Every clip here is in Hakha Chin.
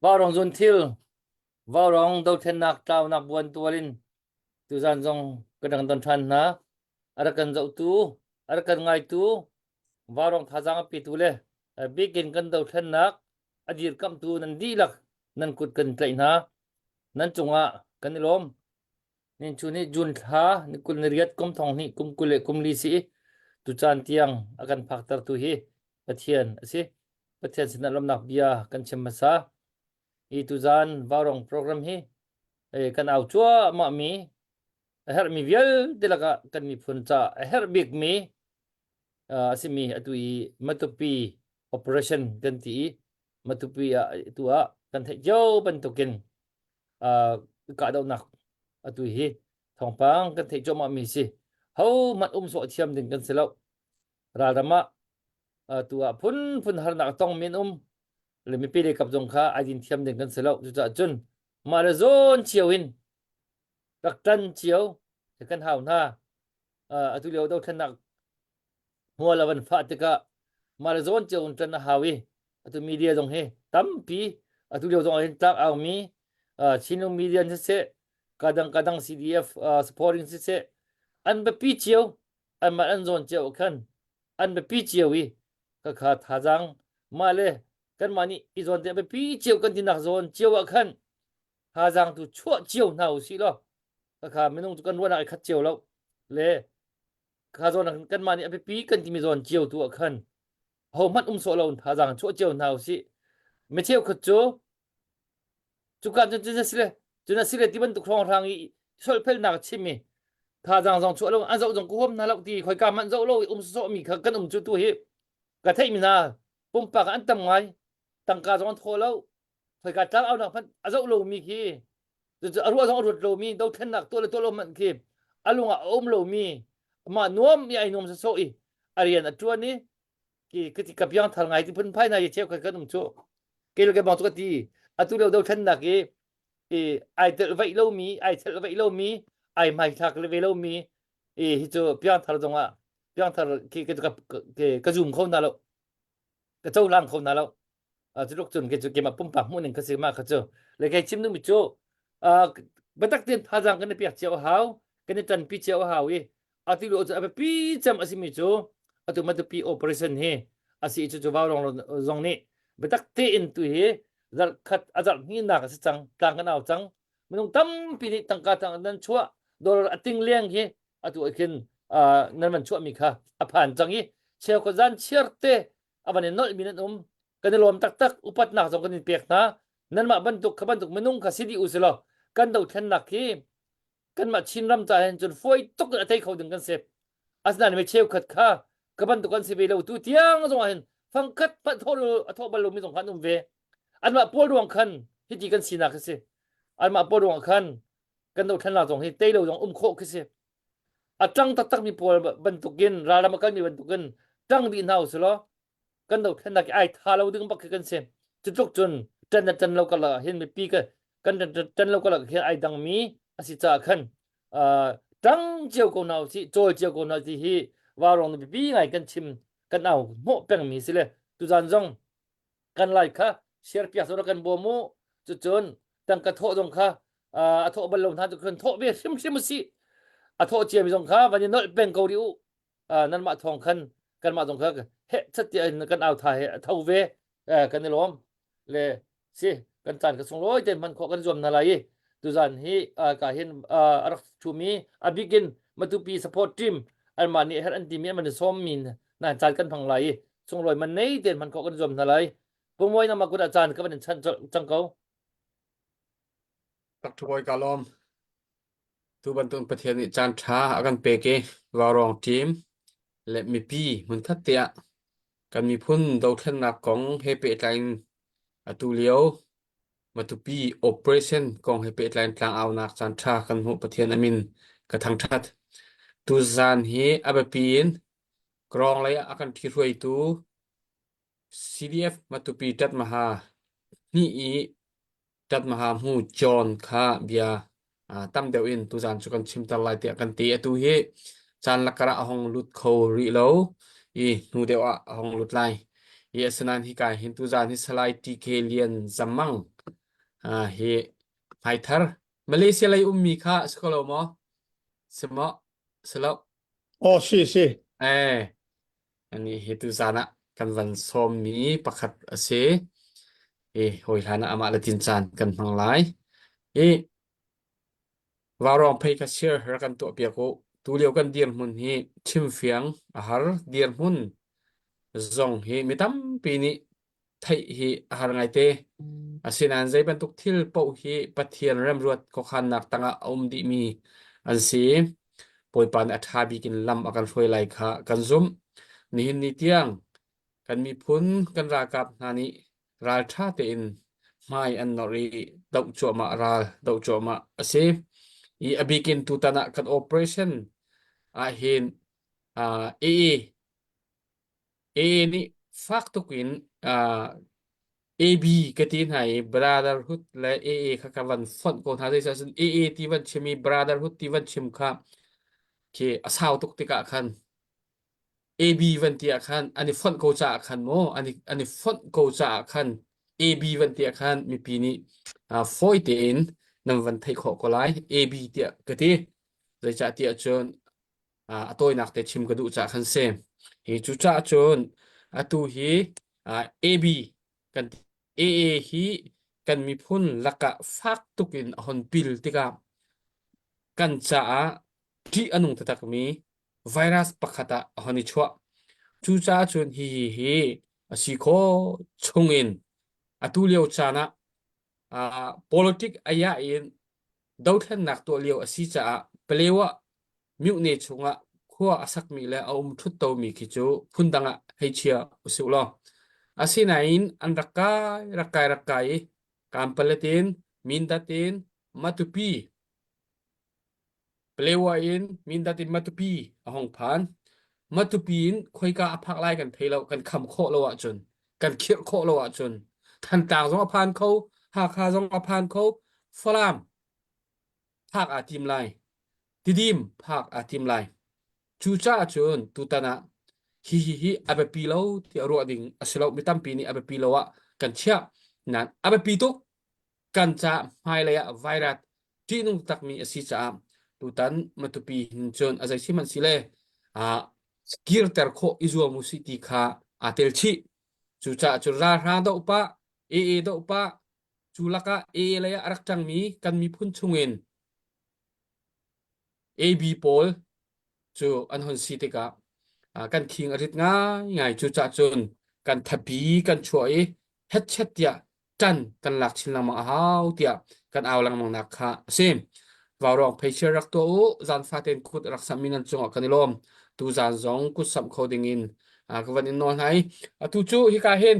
Vaurawng zunthil, vaurawng dothlennak tlaunak buantual in tuzan zong ka dang don ṭhan hna. A rak kan zohtu, a rak kan ngaitu, vaurawng thazaang a petu le bikin kan dothlennak a dirkamhtu nan dihlak nan kut kan tlaih hna. Nan cungah kan i lawm. Nin cu nih June thla ni 28 kum thong hnih kum 20 le kum li si i tucaan tiang a kan phaktertu hi Pathian a si. Pathian sinah lawmhnak bia kan chim hmasa. Hi tuzaan Vaurawng program hi eh, kan au cuahmah mi a herhmi vialte lakah kan miphun caah a herh bikmi a simi atu i Matupi operation kan ti i Matupi ah tu ah kan theih cio bantukin kahdohnak atu hi thawngpang kan theih cuahmah mi si. Ho hmanh um sawh thiam ding kan si lo. Ralram ah tu ah phunphun harnak a tong mi an um. Le mipi lei kap zong kha ai din thiam ding kan si lo. Cucaah cun mah le zawn cio in rak ṭan cio kan hau hna. Atu lio dothlennak hmual a van fah tikah mah le zawn cio in ṭan a hau i atu media zong hi tampi atu lio zong ah hin tlak aumi Chinlung media siseh kadang kadang CDF supporting siseh an biapi cio anmah an zawn cio khan an biapi cio i khakha thazaang mah le kanmah nih i zawn te biapi cio kan tinak zawn cio ah khan thazaang tu chuah cio hna usih law khakha minung cu kan ruahnak i khat cio lo le kha zawn kanmah nih a biapi kan timi zawn cio tu ah khan hohmanh um sawh lo thazaang chuah cio hna usih mi cheukhat cu cuka cun cun a si le cun a si le ti bantuk hrawnghrang i solfelnak chim i thazaang zong chuah lo an zoh zong ka huam hna lo ti khoika hmanh zoh lo i um sawh mi kha kan um cu tu hi ka theih mi hna pumpak an tam ngai tangka zong an thaw lo khoika tlang aunak hmanh a zoh lo mi khi cucu a ruah zong a ruat lomi dothlennak tuah le tuah lo hmanh khi a lung ah a um lomi mah nuam i ai nuam sawsawh i a rian a ṭuan i ki ka ti ka piang thar ngai ti phunphai na cheu kan um cu ke le ke bang cu ka ti atu lio dothlennak i i ai tel vaih lomi ai thelh vaih lomi ai hmaithlak le ve lomi i hi cu piangthar zong ah piangthar ki ka ka zoom kho hna lo ka cohlang kho hna lo Cu cun kei cu keimah pumpak hmuh ning ka si mah kha cu le kei chim duhmi cu biatak tein thazaang kan i pek cio a hau kan i ṭanpi cio a hau i atu lio cu a biapi cem a simi cu atu Matupi operation hi a si cu cu Vaurawng zong nih biatak tein tu hi zarh khat a zarh hnihnak a si cang tlang kan au cang minung tampi nih tangka tang nan chuah dollar a ting leng hi atu ah khin nan van chuahmi kha a phan cang i cheukhat zan chiar te a van in nolh mi nan um kan i lawm taktak upatnak zong kan in pek hna nanmah bantuk kha bantuk minung kha si dih u silaw kan dothlennak hi kanmah Chinram ca hin cun fawi tuk in a tei kho ding kan si asinain mi cheukhat kha ka bantuk an si ve lo tu tiang zong ah hin fangkhat hmanh thawh a thawh bal lomi zong kha an um ve anmah pawl ruang khan hiti kan sinak hi si anmah pawl ruang khan kan dothlennak zong hi tei lo zong um khawh khi si A ṭang taktakmi pawl bantukin ralram a kalmi bantukin ṭang dih hna usilaw kan dothlennak hi ai tha lo ding bak khi kan si. Cutluk cun ṭan le ṭan lo karlak ah hin mipi kan kan ṭan lo karlak hin ai dangmi a si caah khan ṭang cio ko hna usih, cawl cio ko hna ti hi vaurawng biapi ngai kan chim kan au hnawh pengmi si le tuzan zong kan lai kha share piak zong kan bawm u cucun tangka thawh zong kha a thawh bal lo hna cu kan thawh ve hrimhrim u sih a thawh ciami zong kha van i nolh peng ko rih u nanmah thawng khan kanmah zong kha heh chat tiah in kan au tha he a tho ve kan i lawm le si kan caan ka sunglawi ten hman khawh kan zuam hna lai i tuzan hi ka hin a rak thumi a bikin Matupi support team anmah nih her an timi an van sawm mi na caan kan hmang lai i sunglawi man nei tein hman khawh kan zuam hna lai. Pumoi nama kut ah caan ka van in chanh cang ko. Dr. Bawi ka lawm. Tu bantuk Pathian nih caan ṭha a kan pek i Vaurawng team le mipi hmunkhat te ah kan miphun dothlennak kong he pehtlai in atu lio Matupi operation kong he pehtlai in tlangaunak caan ṭha kan hmuh Pathian amin ka thangṭhat. Tuzaan hi a biapi in Krawng lei ah a kan ṭhihruaitu CDF Matupi Ṭatmaha hnih i Ṭatmaha hmu John kha bia tam deuh in tuzaan cu kan chimter lai tiah kan ti. Atu hi caan lakar ah a hong lut kho rih lo i hnu deuh ah a hong lut lai. I asinain hika hin tuzaan hi Salai TK Lian Zammang. Hi hmaithar Malaysia lei ummi kha si ko lo maw? Si maw? Si lo. Aw si si. Eh, ani hi tu zan ah kan van sawmmi pakhat a si. I hawi hlan ah amah le tin caan kan hmang lai. I Vaurawng phei kha share rak kan tuahpiak u. Tulio kan dirhmun hi chimfiang a har. Dirhmun zong hi mi tampi nih theih hi a har ngaite. Asinain zei bantuk thil paoh hi Pathian remruat khuakhannak tangah a um dihmi an si. Bawipa nih a ṭha bik in lam a kan hruai lai kha kan zumh. Nihin ni tiang kan miphun kan ralkap hna nih ralṭha tein hmai an nor i doh cuahmah ral doh cuahmah a si. I a bik in tutan ah kan operation ahhin uh, AA AA nih fak tuk in uh, AB ka ti hna i Brotherhood le AA kha ka van fonh ko hna zeicah cun AA ti van chim i Brotherhood ti van chim kha khi a sau tuk tikah khan AB van ti ah khan an i fonh ko caah khan maw an i an i fonh ko caah khan AB van ti ah khan mipi nih uh, fawi tein nan van theih khawh ko lai AB tiah ka ti zeicah tiah cun uh, a tawinak te chim ka duh caah khan si hi cu caah cun atu hi uh, AB kan ti AA hi kan miphun lakah fak tuk in a hon pil tikah kan caah ṭih a nung taktakmi virus pakhat ah a hon i chuah. Cucaah cun hihi hi a si khawh chungin atu lio caan ah uh, politic aya in dothlennak tuah lio a si caah Palewa myone chungah khua a sakmi le a um ṭhut tomi khi cu phundang ah hei chia usih law. Asinain an rak kai rak kai rak kai i Kampalatin, Mindat in, Matupi Palewa in Mindat in Matupi a hung phan. Matupi in khoika a phak lai kan thei lo, kan kham khawh lo ahcun, kan khirh khawh lo ahcun, Thantlang zong a phan kho, Hakha zong a phan kho, Falam phak aa tim lai, Tidim phak aa tim lai. Cucaah cun tutan ah hihi hi a biapi lo tiah ruah ding a si lo. Mi tampi nih a biapi lo ah kan chiah. Nain a biapi tuk. Kan caah hmailei ah virus ṭihnung takmi a si caah tutan Matupi hin cun a zeisihmanh si le ah kirter khawh i zuam u sih ti kha aa tel chih. Cucaah cun ralhrang doh pah, AA doh pah, cu lakah AA lei ah a rak ṭangmi kan miphun chungin AB pawl cu an hon si tikah kan khing a rit ngaingai. Cucaah cun kan thapi kan chuah i hetchet tiah ṭan kan lak chin lengmang a hau tiah kan au lengmang nak kha a si. Vaurawng pheishir rak tuah u, zan faten kut rak samh mi nan cungah kan i lawm. Tu zan zong kut samh kho dingin ka van in nawl hna i atu cu hika hin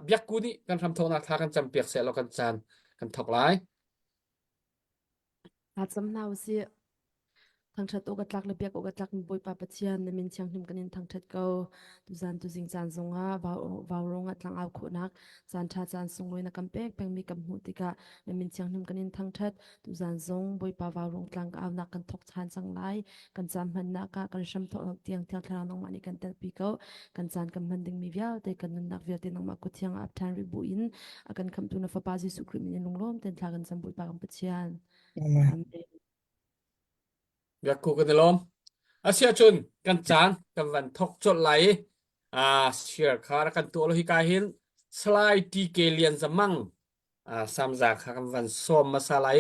biakku nih kan hramthawknak thla kan campiak seh law kan caan kan thawk lai. Thlacam hna usih. Thangṭhat awk a tlak le biak awk a tlakmi Bawipa Pathian na min thianghlim kan in thangṭhat ko. Tuzan tuzing caan zongah vaurawng ah tlangau khawhnak caan ṭha caan sunglawi na kan pek pengmi kan hmuh tikah na min thianghlim kan in thangṭhat. Tuzan zong Bawipa vaurawng tlang ka aunak kan thawk ṭhan cang lai. Kan caan hmannak ah kan hram thawknak tiang Thiang Thlarau nangmah nih kan telpi ko. Kan caan kan hman dingmi vialte kan nunnak vialte nangmah kut thiang ah ap ṭhan rih buin a kan khamhtu na Fapa Jesuh Khrih min in lunglawm tein thla kan cam Bawipa kan Pathian. Amen. Amen. Biakku kan i lawm. Asiahcun kan caan kan van thok colh lai i share kha rak kan tuah lo hika hin Salai TK Lian Zamang samza kha kan van sawm hmasa lai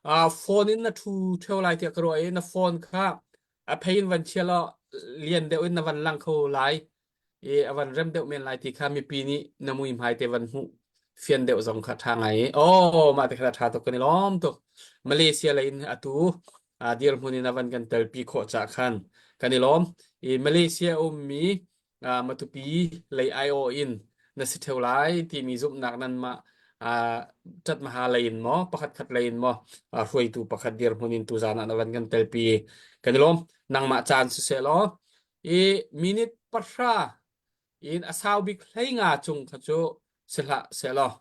i phone in na thu theo lai tiah ka ruah i na phone kha a phei in van chia law lian deuh in na van lang kho lai i a van rem deuh men lai ti kha mipi nih na mui hmai te van hmuh fian deuh zong kha ṭha ngai i oh mah te kha ṭha tuk kan i lawm tuk Malaysia lei in atu dirhmun in a van kan telpi khawh cah khan kan i lawm i Malaysia ummi Matupi lei IO in na si theu lai timi zumhnak nan mah ṭatmaha lei in maw pakhat khat lei in maw hruaitu pakhat dirhmun in tuzan ah na van kan telpi kan i lawm nangmah caan siseh law i minute 10 in a sau bik 15 cung kha cu si hlah sehlaw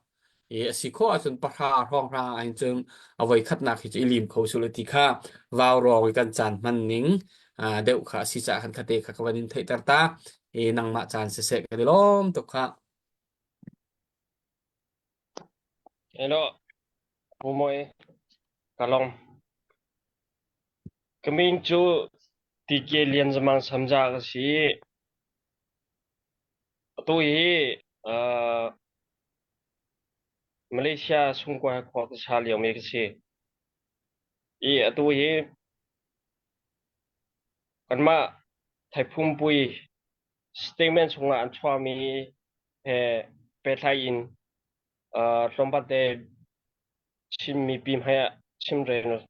i a si khawh ahcun 10 hrawnghrang ahhin cun a voi khatnak hi cu i lim kho sule ti kha vau rawng i kan caan hman ning deuh kha a si caah khan khate kha ka van in theihter ta i nangmah caan siseh kan i lawm tuk kha. Hello. Pu Mawi, ka lawm. Ka min cu TK Lian Zamang Samza ka si. Atu hi uh, Malaysia sungkua khua ka sa liomi ka si. I atu hi kanmah Thaiphungpui statement chungah an chuahmi he pehtlai in tlawmpal te Chin mipi hmai ah chimrel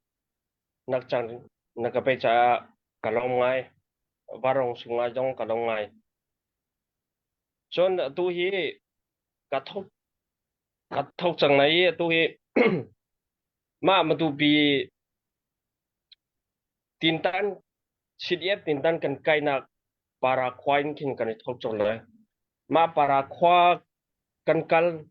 nak caan na ka pek caah ka lawm ngai. Varong sungah zong ka lawm ngai. Cun atu hi ka thok ka thok cang lai i atu hi mah Matupi tintan CDF tintan kan kainak para khua in khin kan i thok cang lai. Mah para khua kan kal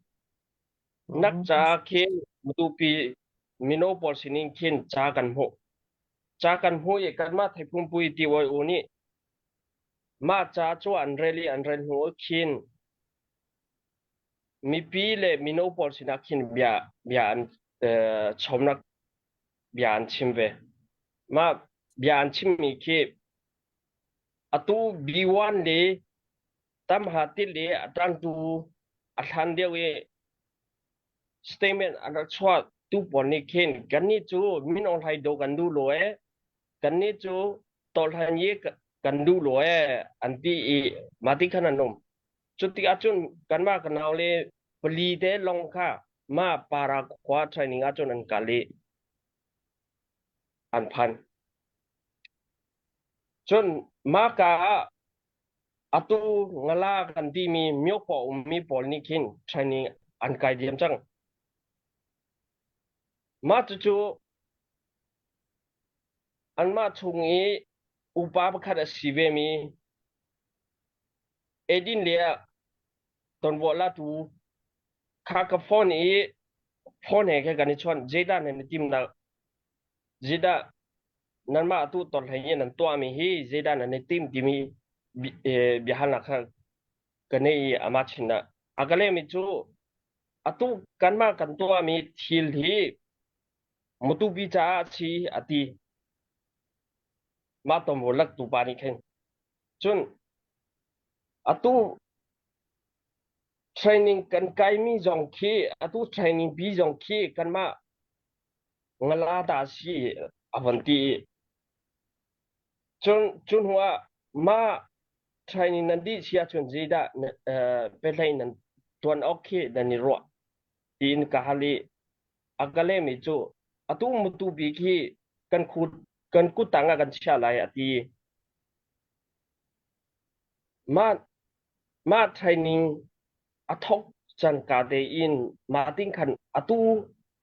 nak caah khin Matupi mino pawl sinin khin ca kan hmuh. Ca kan hmuh i kanmah Theiphungpui TYO nih mah ca cu an rel i an rel hnu khin mipi le mino pawl sinah khin bia bia an chomnak bia an chim ve. Mah bia an chimmi khi atu B1 le tamha ti le a ṭangtu a hlan deuh i statement an rak chuah tu pawl nih khin kannih cu min Aung Hlaing do kan duh lo ee kannih cu tawlhlan yi kan duh lo ee an ti i mah ti khan an um. Cu tikah cun kanmah ka nau le pali te lawng kha mah para khua training ahcun an kal i an phan. Cun mah ka ah atu ngala kan timi myohpaw ummi pawl nih khin training an kai diam cang. Mah cucu anmah chung i upa pakhat a si vemi Edin le tonvawh latu kha ka phone i phone he khan kan i chawnh. Zeidah nan i timnak? Zeidah nanmah atu tonhlei i nan tuahmi hi zeidah nan i tim timi biahalnak kha ka nei i amah chin ah a ka lehmi cu atu kanmah kan tuahmi thil hi Matupi caah a si a ti. Mah tomvaw laktu pa nih khin cun atu training kan kaimi zong khi atu training bi zong khi kanmah ngala ta si a von ti i cun cu hnu ah mah training nan dih si ahcun zeidah pehtlaih nan tuan awk khi nan i ruah tiin ka hal i a ka lehmi cu atu mutupi khi kan khut kan kuttang ah kan chiah lai a ti. Mah mah training a thok cangka tein mah ting khan atu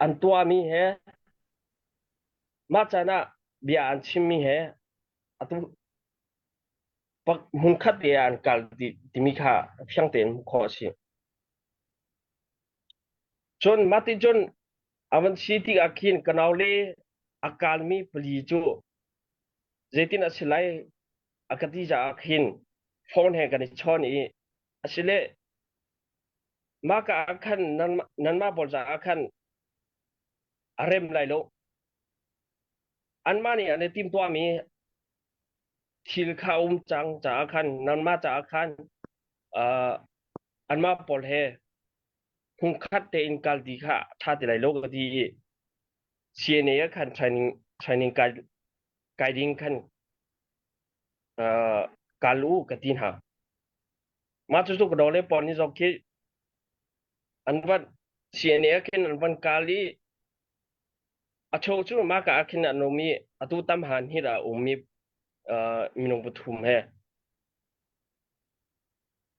an tuahmi he mah caan ah bia an chimmi he atu hmunkhat te ah an kal timi kha fiang tein hmuh khawh a si. Cun mah ti cun a van si tikah khin ka naule a kalmi pali cu zeitin a si lai a ka ti caah khin phone he kan i chawn i asile mah ka ah khan nanmah pawl caah khan a rem lai lo. Anmah nih an i timhtuahmi thil kha a um cang caah khan nanmah caah khan uh, anmah pawl he hmunkhat tein kal ti kha ṭha ti lai lo ka ti i CNA ah khan training training kai kai ding khan uh, kal u ka ti hna. Mah cu ka dawle pawl nih zong khi an van CNA ah khin an van kal i a cho cu mah ka ah khin an um i atu tam han hi dah a um i uh, minung pathum he.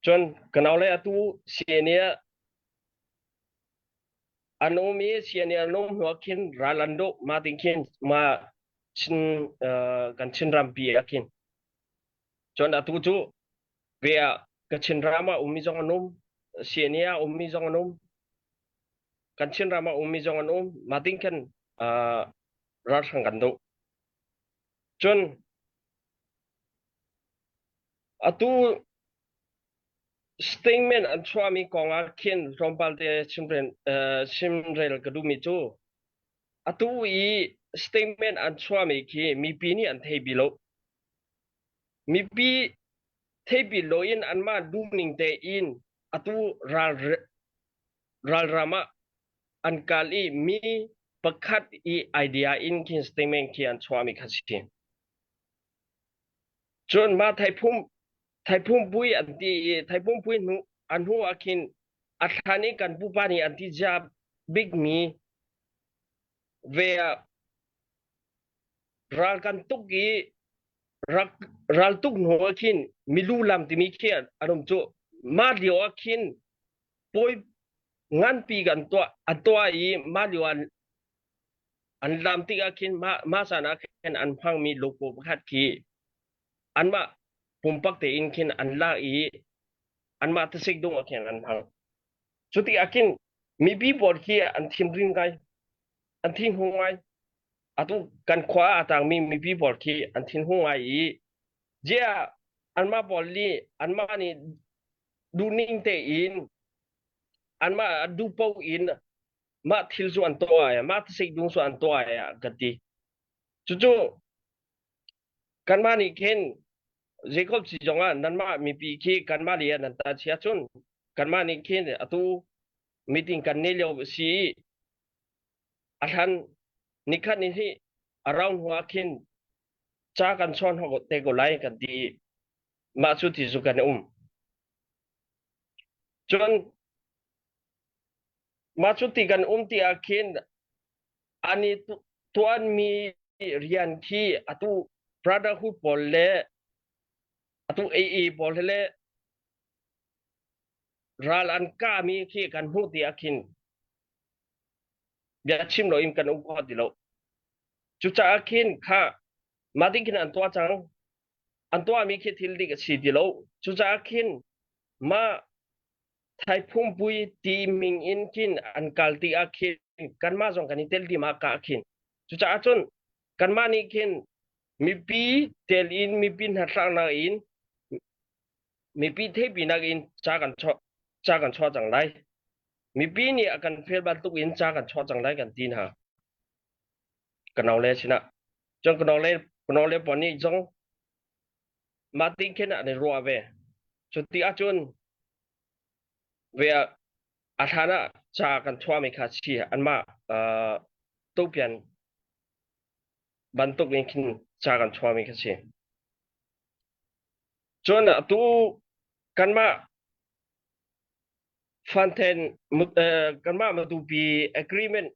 Cun ka nau le atu CNA ah an um i CNA an um hnu ah khin ral an doh ma ting khin ma Chin uh, kan Chin rampi ah khin cun atu cu ve ah Kachin ram ah ummi zong an um CNA ah ummi zong an um kan Chin ram ah ummi zong an um mah ting khan uh, ralhrang kan doh cun atu statement an chuahmi kong ah khin tlawmpal te chimrel uh, chimrel ka duhmi cu. Atu i statement an chuahmi khi mipi nih an thei bi lo. Mipi thei bi loin anmah duhning tein atu ral ralram ah an kal i mi pakhat i idea in khin statement khi an chuahmi kha si. Cun mah Thaipum Thaipum pui an ti i Thaipum pui hnu a hnu ah khin a thlan i kan pupa nih an ti cia bikmi ve ah ral kan tuk i rak ral tuk hnu ah khin milu lam timi khi an um cu mah lio ah khin pawi nganpi kan tuah an tuah i mah lio an an lam tik ah khin mah mah caan ah khin an hmangmi logo pakhat khi anmah pumpak tein khin an lak i anmah tasik dung ah khin an hmang. Cu tik ah khin mipi pawl khi an thinrim ngai, an thinhung ngai. Atu kan khua ah a tangmi mipi pawl khi an thinhung ngai i jia anmah pawl nih anmah nih duhning tein anmah duh paoh in mah thil cu an tuah ai mah tasik dung cu an tuah ai ah ka ti. Cucu kanmah nih khin Jacob si zongah nanmah mipi khi kanmah lei ah nan ta chia cun kanmah nih khin atu meeting kan nei lio si i a hlan nikhat ni hi around hnu ah khin ca kan chawn te ko lai kan ti i mah cu ti cu kan um. Cun mah cu ti kan um ti ah khin an i tuanmi rian khi atu brotherhood pawl le atu AA pawl le ral an kahmi khi kan hmuh ti ah khin bia chim loin kan um kho ti lo. Cucaah khin kha mah ding khin an tuah cang. An tuahmi khi thil dik a si ti lo. Cucaah khin mah Thaiphungpui ti ming in khin an kal ti ah khin kanmah zong kan i tel dih mah ka ah khin. Cucaah cun kanmah nih khin mipi tel in mipi hnatlaknak in mipi theihpinak in ca kan chuah ca kan chuah cang lai. Mipi nih a kan fel bantuk in ca kan chuah cang lai kan ti hna. Ka nau le sinah. Cun ka nau le ka nau le pawl nih zong mah tin khin an i ruah ve. Cu ti ahcun ve ah a hlan ah ca kan chuahmi kha si anmah uh, tupian bantuk in khin ca kan chuahmi kha si. Cun atu kanmah Fanthen kanmah Matupi agreement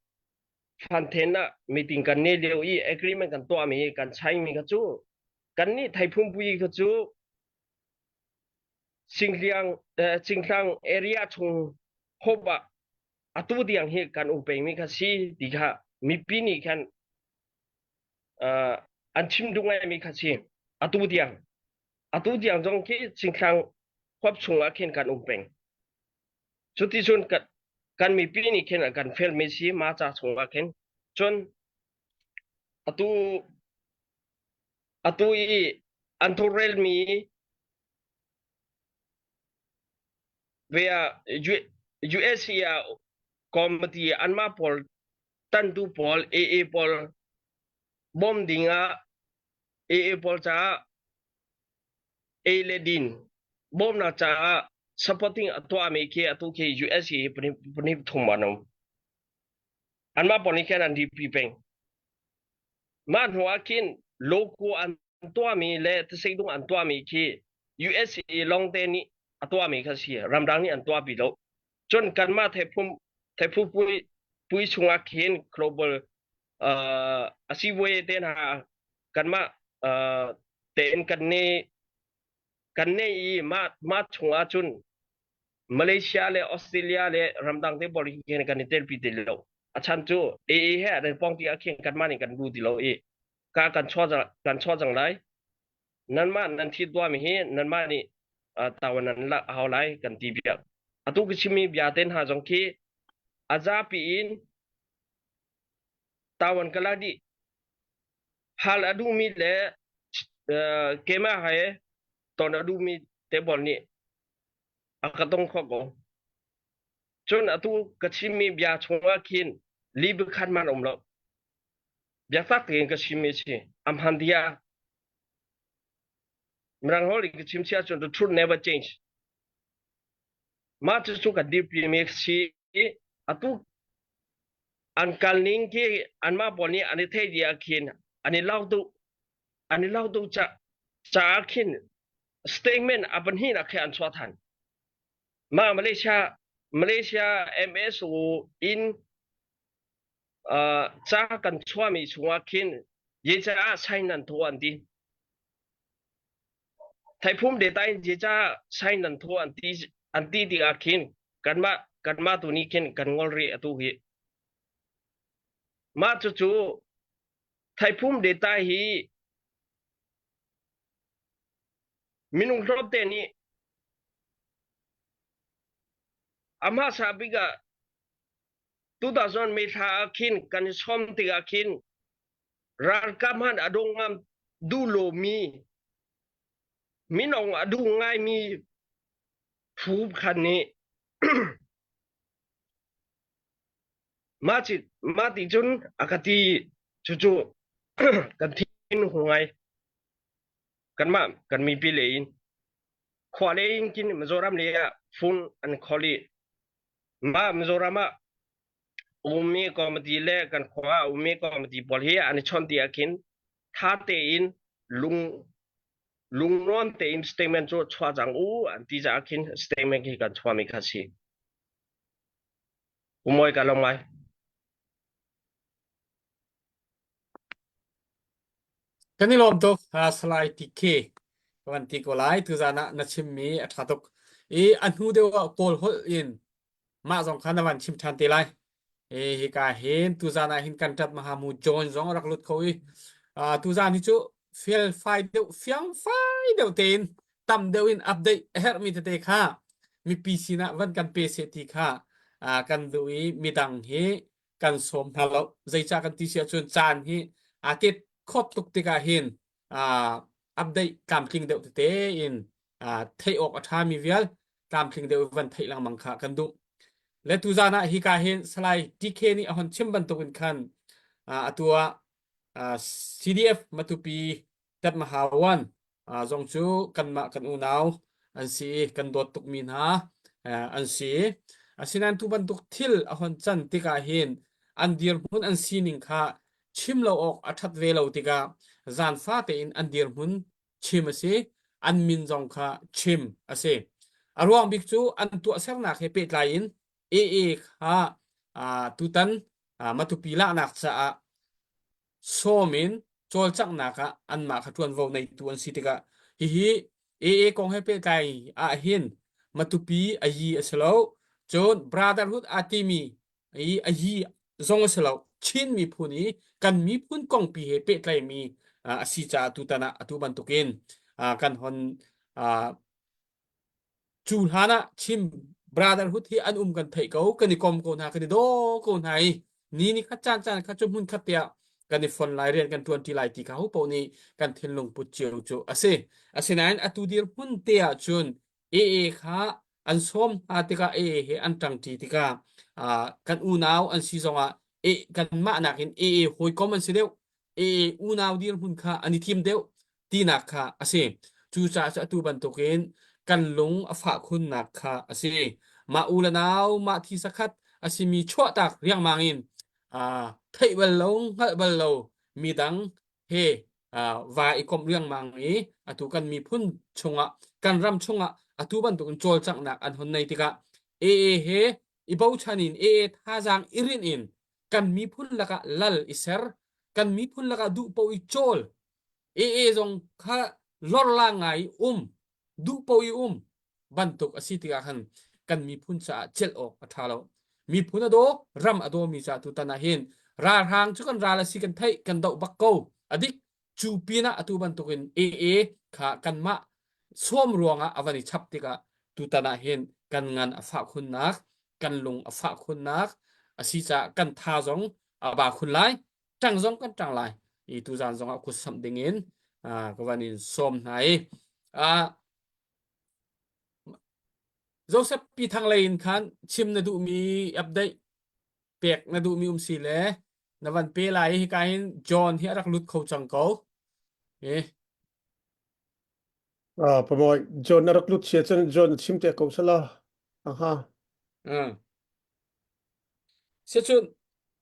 Fanthen ah meeting kan nei lio i agreement kan tuahmi kan chaingmi kha cu kannih Thaiphungpui kha cu Singhliang Cingthlang area chung hop ah atu tiang hi kan um pengmi kha si ti kha mipi nih khan an chim duh ngaimi kha si atu tiang atu tiang zong khi Cingthlang huap chung ah khin kan um peng cuticun kan kan mipi nih khin an kan felmi si ma ca chung ah khin cun atu atu i an thurelmi ve ah USA ah committee anmah pawl tantu pawl AA pawl bawm ding ah AA pawl caah ei le din bawmnak caah supporting a tuahmi khi atu khi US hi pahnih thum an um. Anmah pawl nih khin an DP peng. Mah hnu ah khin logo an tuahmi le tiseidung an tuahmi khi USA lawngte nih a tuahmi kha si. Ramdang nih an tuahpi lo. Cun kanmah thephum thephu pui pui chungah khin global uh, asivuai te hna kanmah uh, tein kan ne kan ne i mah mah chungah cun Malaysia le Australia le ramdang te pawl hi kan i telpi ti lo. A chan cu AA he an pong ti ah khin kanmah nih kan bu ti lo i ka kan chuah kan chuah cang lai. Nanmah nan thi tuahmi hi nanmah nih tawan nan lak a hau lai kan ti biak. Atu ka chimmi bia te hna zong khi a zapi in tawan ka lak dih. Hal a duhmi le keimah he ton a duhmi te pawl nih a ka tong kho ko. Cun atu ka chimmi bia chungah khin li khan man um lo. Biaktak tein ka chim mi si. Amhan dia. Mirang holh in ka chim si ahcun the truth never change. Mah cucu ka dirpi mi si. Atu an kal ning khi anmah pawl nih an i theih dih ah khin an i lau duh an i lau duh ca caah khin statement a pahnihnak khi an chuah than. Mah Malaysia Malaysia MSO in uh, ca kan chuahmi chungah khin zeicah sign nan thaw an ti. Thaiphum data in zeicah sign nan thaw an ti an ti tikah khin kanmah kanmah tu nih khin kan ngol rih atu hi. Mah cucu Thaiphum data hi minung hlawt te nih a hmasa bik ah 2000 May thla ah khin kan i sawm tikah khin ralkap hmanh a dong ngam duh lomi minung a duh ngaimi phu khan nih mah ci mah ti cun a ka ti cucu kan thin hung ngai kanmah kan mipi lei in khua lei in kin Mizoram lei ah phone an call i mah Mizoram ah ummi committee le kan khua ah ummi committee pawl hi an i chawnh ti ah khin tha tein lung lungnuam tein statement cu chuah cang u an ti caah khin statement hi kan chuahmi kha si. Umawi ka lo ngai. Kan i lawm tuk Salai TK ka van ti ko lai tuzan ah na chimmi a ṭha tuk i a hnu deuh ah Kawl holh in mah zong kha na van chim ṭhan te lai. I hika hin tuzan ah hin kan ṭat Mahamu John zong a rak lut kho i tuzan hi cu felfai deuh fiangfai deuh tein tam deuh in update a herhmi tete kha mipi sinah van kan pe seh ti kha kan duh i midang hi kan sawm hna lo zeicah kan ti si ahcun caan hi aa tet khawt tuk tikah hin update tlamtling deuh tete in theih awk a ṭhami vial tlamtling deuh van theih lengmang kha kan duh. Le tuzan ah hika hin Salai TK nih a hon chim bantukin khan atu ah CDF Matupi Tatmahawan zong cu kanmah kan unau an si i kan dawt tukmi hna an si. Asinain tu bantuk thil a hon can tikah hin an dirhmun an sining kha chim lo awk a ṭhat ve lo tikah zaanfa tein an dirhmun chim a si, an min zong kha chim a si. A ruang bik cu an tuahsernak he pehtlai in AA kha tutan Matupi lahnak caah sawm in cawlcanghnak ah anmah kha ṭuanvo neitu an si tikah hihi AA kong he pehtlai ah hin Matupi a yi a si lo cun Brotherhood aa timi i a yi zong a si lo Chin miphun i kan miphun kongpi he pehtlaimi a si caah tutan ah atu bantukin kan hon Cu hlan ah Chin Brotherhood hi an um kan theih ko, kan i kom ko hna, kan i daw ko hna i ni ni khat caan caan khat cu hmun khat te ah kan i fon lai rian kan ṭuan ṭi lai ti kha ho paoh nih kan thinlung put cio cu a si. Asinain atu dirhmun te ah cun AA kha an sawm hna tikah AA he an ṭangṭi tikah uh, kan unau an si zongah e, kanmah nakin AA hawikom an si deuh AA unau dirhmun kha an i thim deuh tinak kha a si. Cucaah cu atu bantukin kan lung a fah khunnak kha a si. Mah u le nau, mah thi sakhat a simi chuahtak riangmang in uh, theih bal lo, hngalh bal lo midang he uh, va i komh riangmang i atu kan miphun chungah kan ram chungah atu bantukin cawlcanghnak an hon nei tikah AA he i bochan in AA thazaang i rinh in kan miphun lakah lal i ser kan miphun lakah duh paoh i cawl AA zong kha lorla ngai um duh paoh i um bantuk a si tikah khan kan miphun caah celh awk a ṭha lo miphun a daw ram a dawmi caah tutan ah hin ralhrang cu kan ral a si kan theih kan doh bak ko a dik cu pinah atu bantukin AA kha kanmah sawm ruangah a van i chap tikah tutan ah hin kan ngan a fah khunnak kan lung a fah khunnak a si caah kan tha zong a ba khun lai ṭang zong kan ṭang lai i tuzan zong ah kut samh ding in ka van in sawm hna i Joseph Pi Thang lei in khan chim na duhmi update pek na duhmi um si le. Na van pe lai i hika hin John hi a rak lut kho cang ko. Eh. Ah, pamoy John na rak lut sia cun John chim te ko sala. Aha. Mm. Sicun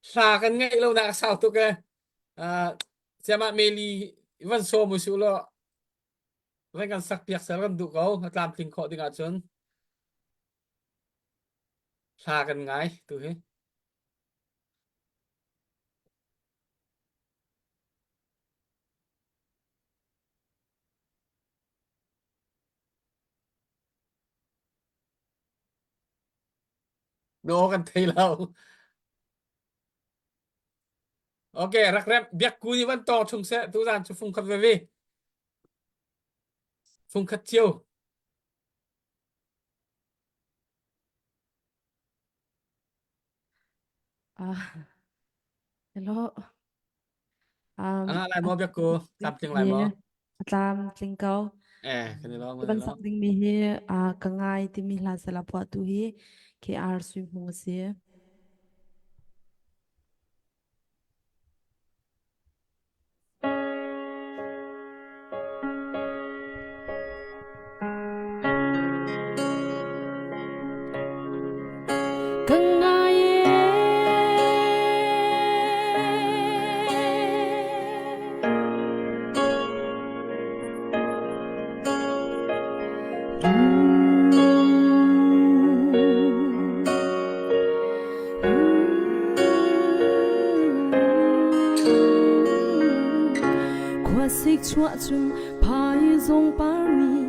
hla kan ngaih lo nak sau tuk e. Uh, siama Meli van som u su lo van kan sak piak sel kan duh ko a tlamtling khawh ding ahcun hla kan ngai tu hi. No kan thei lo. Ok, rak rem biak ku ni van tawng chung seh tu zan cu fung khat veve. Fung khat cio. Ah, hello. Um, Anga lai maw biak ku? Tlamtling lai maw? A tlam tling ko. Eh, kan i lawm, kan i Ban lawm. sak ding mi hi ah ka ngai timi hla sala phuahtu hi KR Sui Hmung a si. Ka ngai e. Khuasik chuah cun phaizawng par nih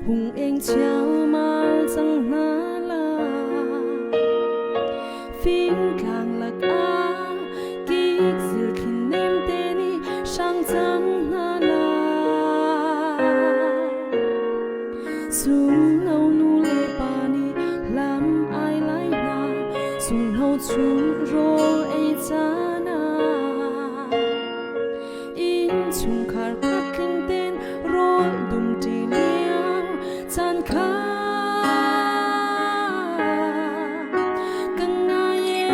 hung eng chialmal cang hna la. Fingtlang lakah kik zilthli nemte nih hrang cang hna la. Sungno nu le pa nih lam ai lai hna, sungno chung rawl ei caan ah. Innchungkhar khat ten rawl dumṭi lio caan kha ka ngai e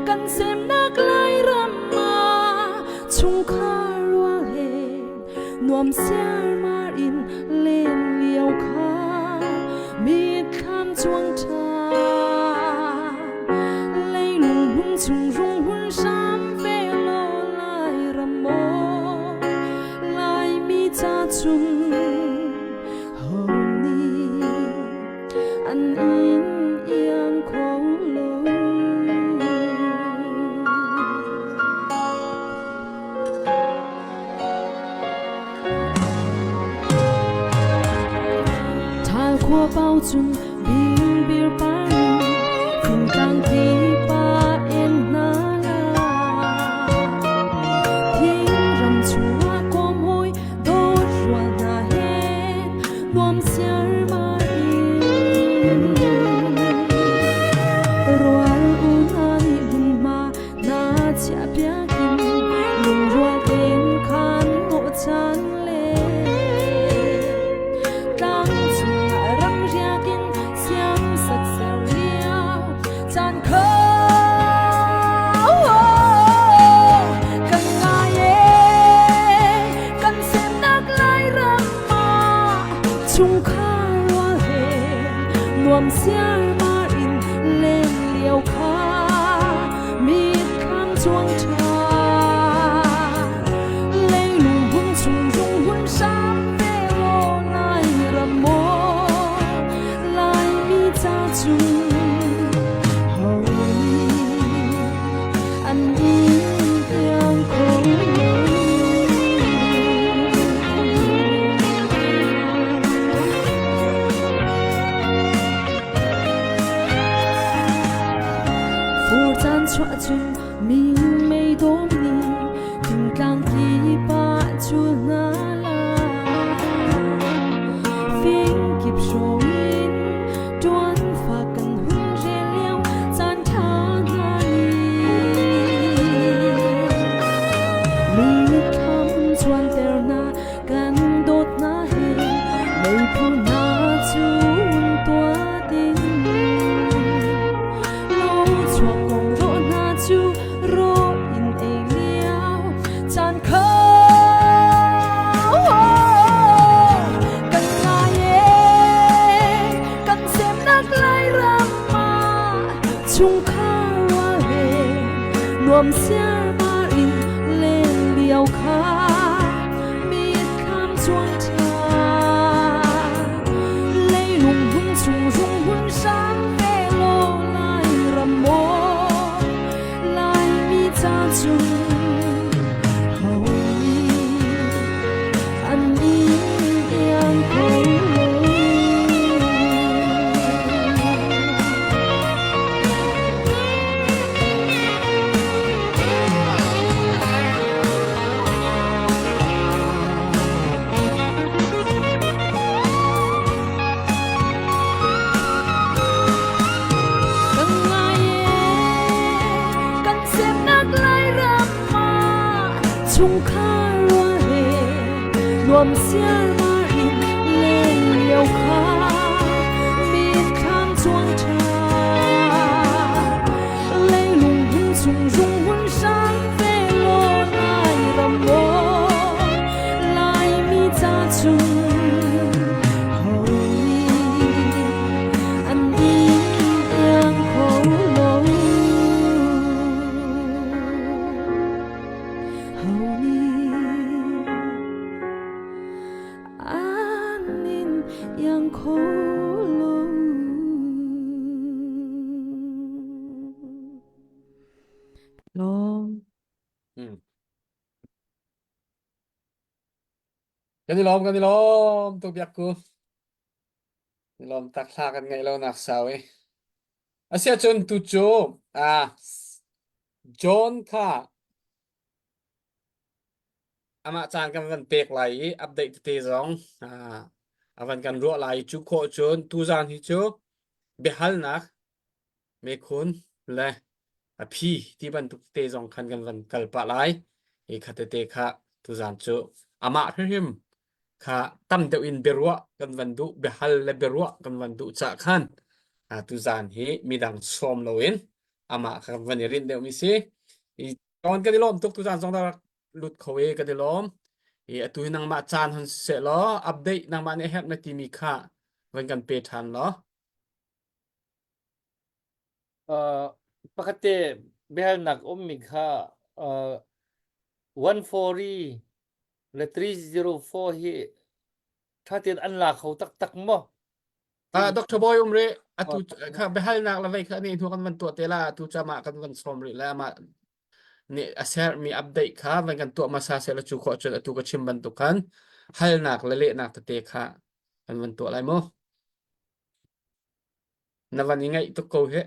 kan semnak Lairam ah chungkhar rual he nuam siarmar in len lio kha mitthlam cuang ṭhan leilung hmun chung rung hun hram ve law Lairam maw Laimi ca chung ho nih an in iang kho lo. Ṭhal khua pau cun bingbir par in fingtlang pipa en hna la. Thingram chungah kawm hawi dawt rual hna he nuam siarmar in. Rual u hna nih hmunhma na chiahpiak in lungrual tein khan hnawhchan le tlang chungah ramriak in siamsak ser lio caan kho kan ngai e kan semnak Lairam ah chungkhar rual he nuam siarmar in len lio kha mitthlam cuang ṭha leilung hung chung rung hun hram ve law Lai ram maw Laimi ca chung ho nih an in iang kho lo. Fur caan chuah cun minmei dawm nih thingtlang kip ah cul hna la. Fingkip hrawng in ṭuan fa kan hun rel lio caan ṭha hna ni. Mitthlam cuanter hna kan dawtnak he meiphu hna cu tuah ding lo chuak kong rawh hna cu ro. Nuam siarmar in len lio kha mitthlam cuang ṭhan. Leilung hmun chung rung hun hram ve law Lai ram maw Laimi ca cun ho nih an in iang kho lo. Kan ngai e, kan semnak Lairam ah chungkhar rual he nuam siarmar in len lio kha mitthlam cuang ṭha. Leilung hun chung rung hun hrang ve law Lairam maw Laimi ca chung ho nih an in iang kho lo. Ho nih an in iang kho lo. Lawm. Hmm. Kan i lawm, kan i lawm tuk biak ku. I lawm tak hla kan ngaih lo nak sau i. Asiahcun tu cu ah John kha amah caan kan van pek lai i update tete zong ah, a van kan ruah lai i cu khawh cun tuzaan hi cu biahalnak mekhun le a phi ti bantuk tete zong khan kan van kal pah lai. Hi kha tete kha tuzaan cu amah hrimhrim kha tam deuh in biaruah kan van duh biahal le biaruah kan van duh cah khan ah tuzaan hi midang sawm loin amah kha kan van i rinh deuhmi si. I Ton kan i lawm tuk tuzaan zong rak lut kho e kan i lawm. I atu hi nangmah caan hon siseh law update nangmah nih herh na timi kha van kan pe ṭhan law. Uh, pakhat te biahalnak ummi kha uh, 140 le 304 hi ṭha tein an la kho taktak maw? Ah, Dr. Boy um rih. Atu kha biahalnak le vei kha ni hnu kan van tuah te la. Atu cu amah kan van sawm rih le amah nih a sermi update kha van kan tuah hmasa seh la cu khawh cun atu ka chim bantuk khan halnak le lehnak tete kha kan van tuah lai mu. Na van i ngaih tuk ko hih.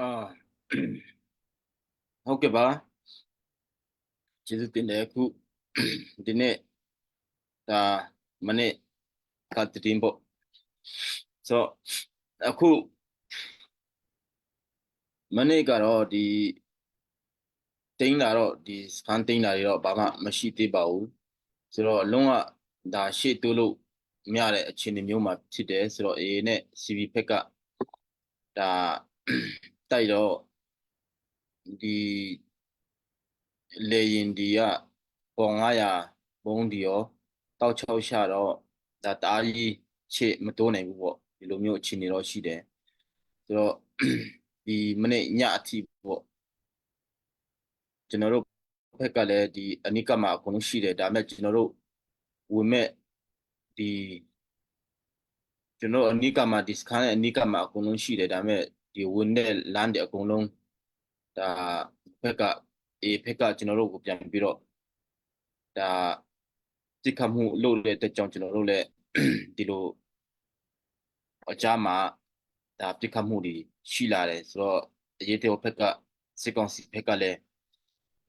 Ah, ဟုတ်ကဲ့ပါကျေးဇူးတင်တယ်အခုဒီနေ့ဒါမနေ့ကတည်င်းပေါ့ဆိုတော့အခုမနေ့ကတော့ဒီတင်းလာတော့ဒီစကန်တင်းလာတွေတော့ဘာမှမရှိသေးပါဘူးဆိုတော့လုံးဝဒါရှေ့တိုးလို့မရတဲ့အခြေအနေမျိုးမှာဖြစ်တယ်ဆိုတော့ AA နဲ့ CB ဖက်ကဒါတိုက်တော့ဒီလေရင်ဒီကပေါ်900ဘုံဒီရောတောက်ချောက်ရှာတော့ဒါတအားကြီးချေမတိုးနိုင်ဘူးပေါ့ဒီလိုမျိုးအခြေအနေတော့ရှိတယ်ဆိုတော့ဒီမနေ့ညအထိပေါ့ကျွန်တော်တို့ဘက်ကလည်းဒီအနိကမှာအကုန်လုံးရှိတယ်ဒါပေမဲ့ကျွန်တော်တို့ဝင်မဲ့ဒီကျွန်တော်အနိကမှာဒီစခန်းရဲ့အနိကမှာအကုန်လုံးရှိတယ်ဒါပေမဲ့ဒီဝင်တဲ့လမ်းတွေအကုန်လုံးဒါဘက်ကအေးဘက်ကကျွန်တော်တို့ကိုပြန်ပြီးတော့ဒါတိခတ်မှုလုပ်တဲ့အတွက်ကြောင့်ကျွန်တော်တို့လည်းဒီလိုအကြမှာဒါပြစ်ခတ်မှုတွေရှိလာတယ်ဆိုတော့အရေးတဲ့ဘက်ကစစ်ကောင်စီဘက်ကလည်း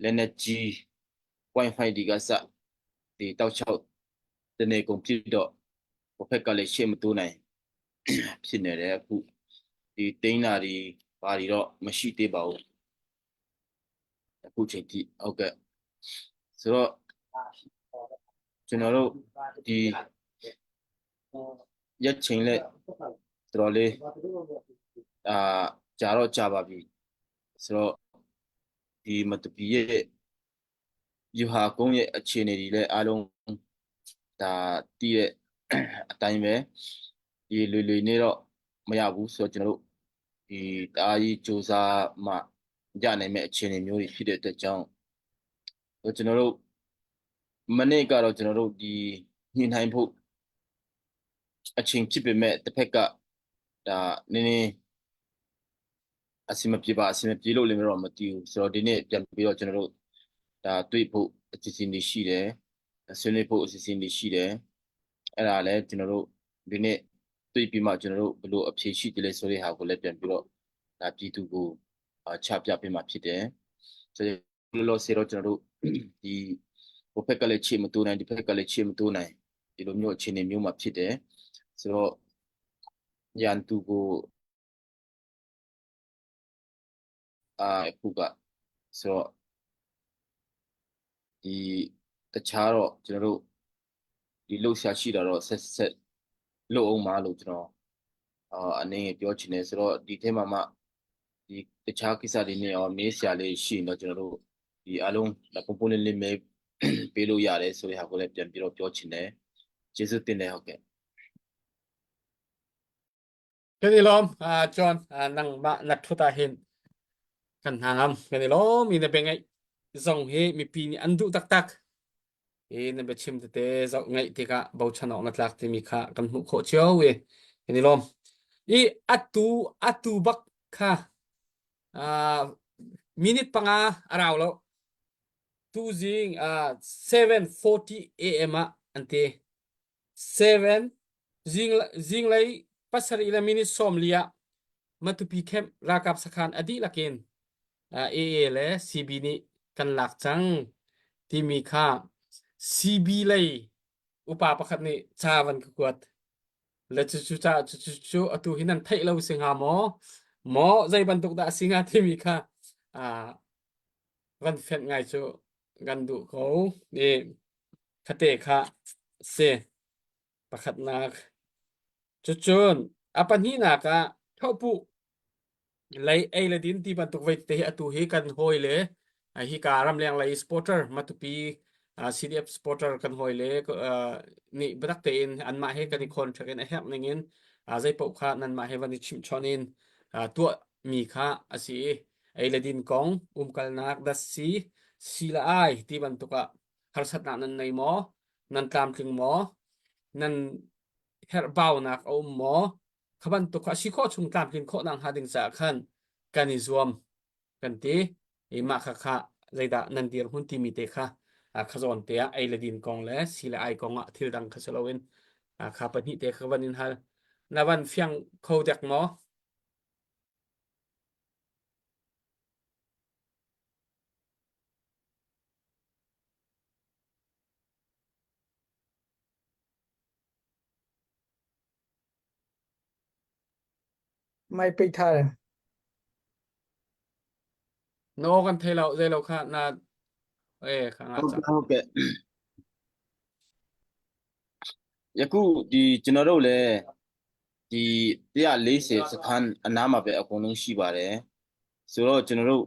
လက်နက်ကြီး point 5ဒီကစဒီတောက်ချောက်တနေကုန်ပြစ်တော့ဘက်ကလည်းရှေ့မတိုးနိုင်ဖြစ်နေတယ်အခုဒီတင်းလာဒီဘာတွေတော့မရှိသေးပါဘူးအခုချိန်ထိဟုတ်ကဲ့ဆိုတော့ကျွန်တော်တို့ဒီရက်ချိန်လက်တော်တော်လေးအာကြာတော့ကြာပါပြီဆိုတော့ဒီမတပီရဲ့ယူဟာကုန်းရဲ့အခြေအနေတွေလည်းအားလုံးဒါတည်တဲ့အတိုင်းပဲဒီလွေလွေနေတော့မရဘူးဆိုတော့ကျွန်တော်တို့ ဒီတအားကြီးစူးစမ်းမှရနိုင်မဲ့အခြေအနေမျိုးတွေဖြစ်တဲ့အတွက်ကြောင့်ကျွန်တော်တို့မနေ့ကတော့ကျွန်တော်တို့ဒီညှိနှိုင်းဖို့အချိန်ဖြစ်ပေမဲ့တစ်ဖက်ကဒါနည်းနည်းအဆင်မပြေပါအဆင်မပြေလို့လည်းတော့မသိဘူးဆိုတော့ဒီနေ့ပြန်ပြီးတော့ကျွန်တော်တို့ဒါတွေ့ဖို့အစီအစဉ်တွေရှိတယ်ဆွေးနွေးဖို့အစီအစဉ်တွေရှိတယ်အဲ့ဒါလည်းကျွန်တော်တို့ဒီနေ့တွေ့ပြီးမှကျွန်တော်တို့ဘယ်လိုအဖြေရှိတယ်လဲဆိုတဲ့ဟာကိုလည်းပြန်ပြီးတော့ဒါပြည်သူကိုချပြပေးမှာဖြစ်တယ်ဆိုတော့လောလောဆယ်တော့ကျွန်တော်တို့ဒီဟိုဘက်ကလည်းခြေမတိုးနိုင်ဒီဘက်ကလည်းခြေမတိုးနိုင်ဒီလိုမျိုးအခြေအနေမျိုးမှာဖြစ်တယ်ဆိုတော့ရန်သူကိုအာအခုကဆိုတော့ဒီတခြားတော့ကျွန်တော်တို့ဒီလှုပ်ရှားရှိတာတော့ဆက်ဆက်လှုပ်အောင်ပါလို့ကျွန်တော်အာအနေငယ်ပြောချင်တယ်ဆိုတော့ဒီထဲမှာမှဒီတခြားကိစ္စတွေနဲ့ရောမေးစရာလေးရှိရင်တော့ကျွန်တော်တို့ဒီအလုံးပုံပုံလေးလေးမေးပေးလို့ရတယ်ဆိုတဲ့ဟာကိုလည်းပြန်ပြီးတော့ပြောချင်တယ်ကျေးဇူးတင်တယ်ဟုတ်ကဲ့ Kan i lawm John nangmah na ṭhut ah hin kan hna ngam kan i lawm i na bia ngaih zong hi mipi nih an duh taktak i na biachim tete zoh ngaih tikah bochan awk na tlak timi kha kan hmuh khawh cio i kan i lawm. I atu atu bak kha minute panga a rau lo tuzing 7:40 am ah an ti 7 zinglei pasarih le minute 40 ah Matupi camp ralkap sakhan a dihlak in AA le CB nih kan lak cang timi kha CB lei upa pakhat nih ca van ka kuat. Le cucu ca cucu cu atu hi nan theih lo si hnga maw? Maw zei bantuk dah a si hnga timi kha van fenh ngai cu kan duh ko. I khate kha si pakhatnak. Cucun a pahnihnak ah thohpuh lei ei le din ti bantuk vei te hi atu hi kan hawi le hika ramleng lei supporter Matupi CDF supporter kan hawi le nih biatak tein anmah he kan i contract in a herh ning in zei paoh kha nanmah he van i chimhchawn in tuah mi kha a si i ei le din kong umkalnak datsi si le ai ti bantuk ah harsatnak nan nei maw nan tlamtling maw nan herhbaunak a um maw kha bantuk kha a si khawh chung tlamtlin khawh nak hnga ding caah khan kan i zuam kan ti i mah kha kha zeidah nan dirhmun timi te kha kha zawn te ah ei le din kong le si le ai kong ah thil dang kha si loin kha pahnih te kha van in hal na van fiang kho dek maw Mai pei thar. No kan thei lo zei lo kha na eh kha nga cha ဟုတ်ကဲ့ယခုဒီကျွန်တော်တို့လည်းဒီ140စခန်းအနားမှာပဲအကုန်လုံးရှိပါတယ်ဆိုတော့ကျွန်တော်တို့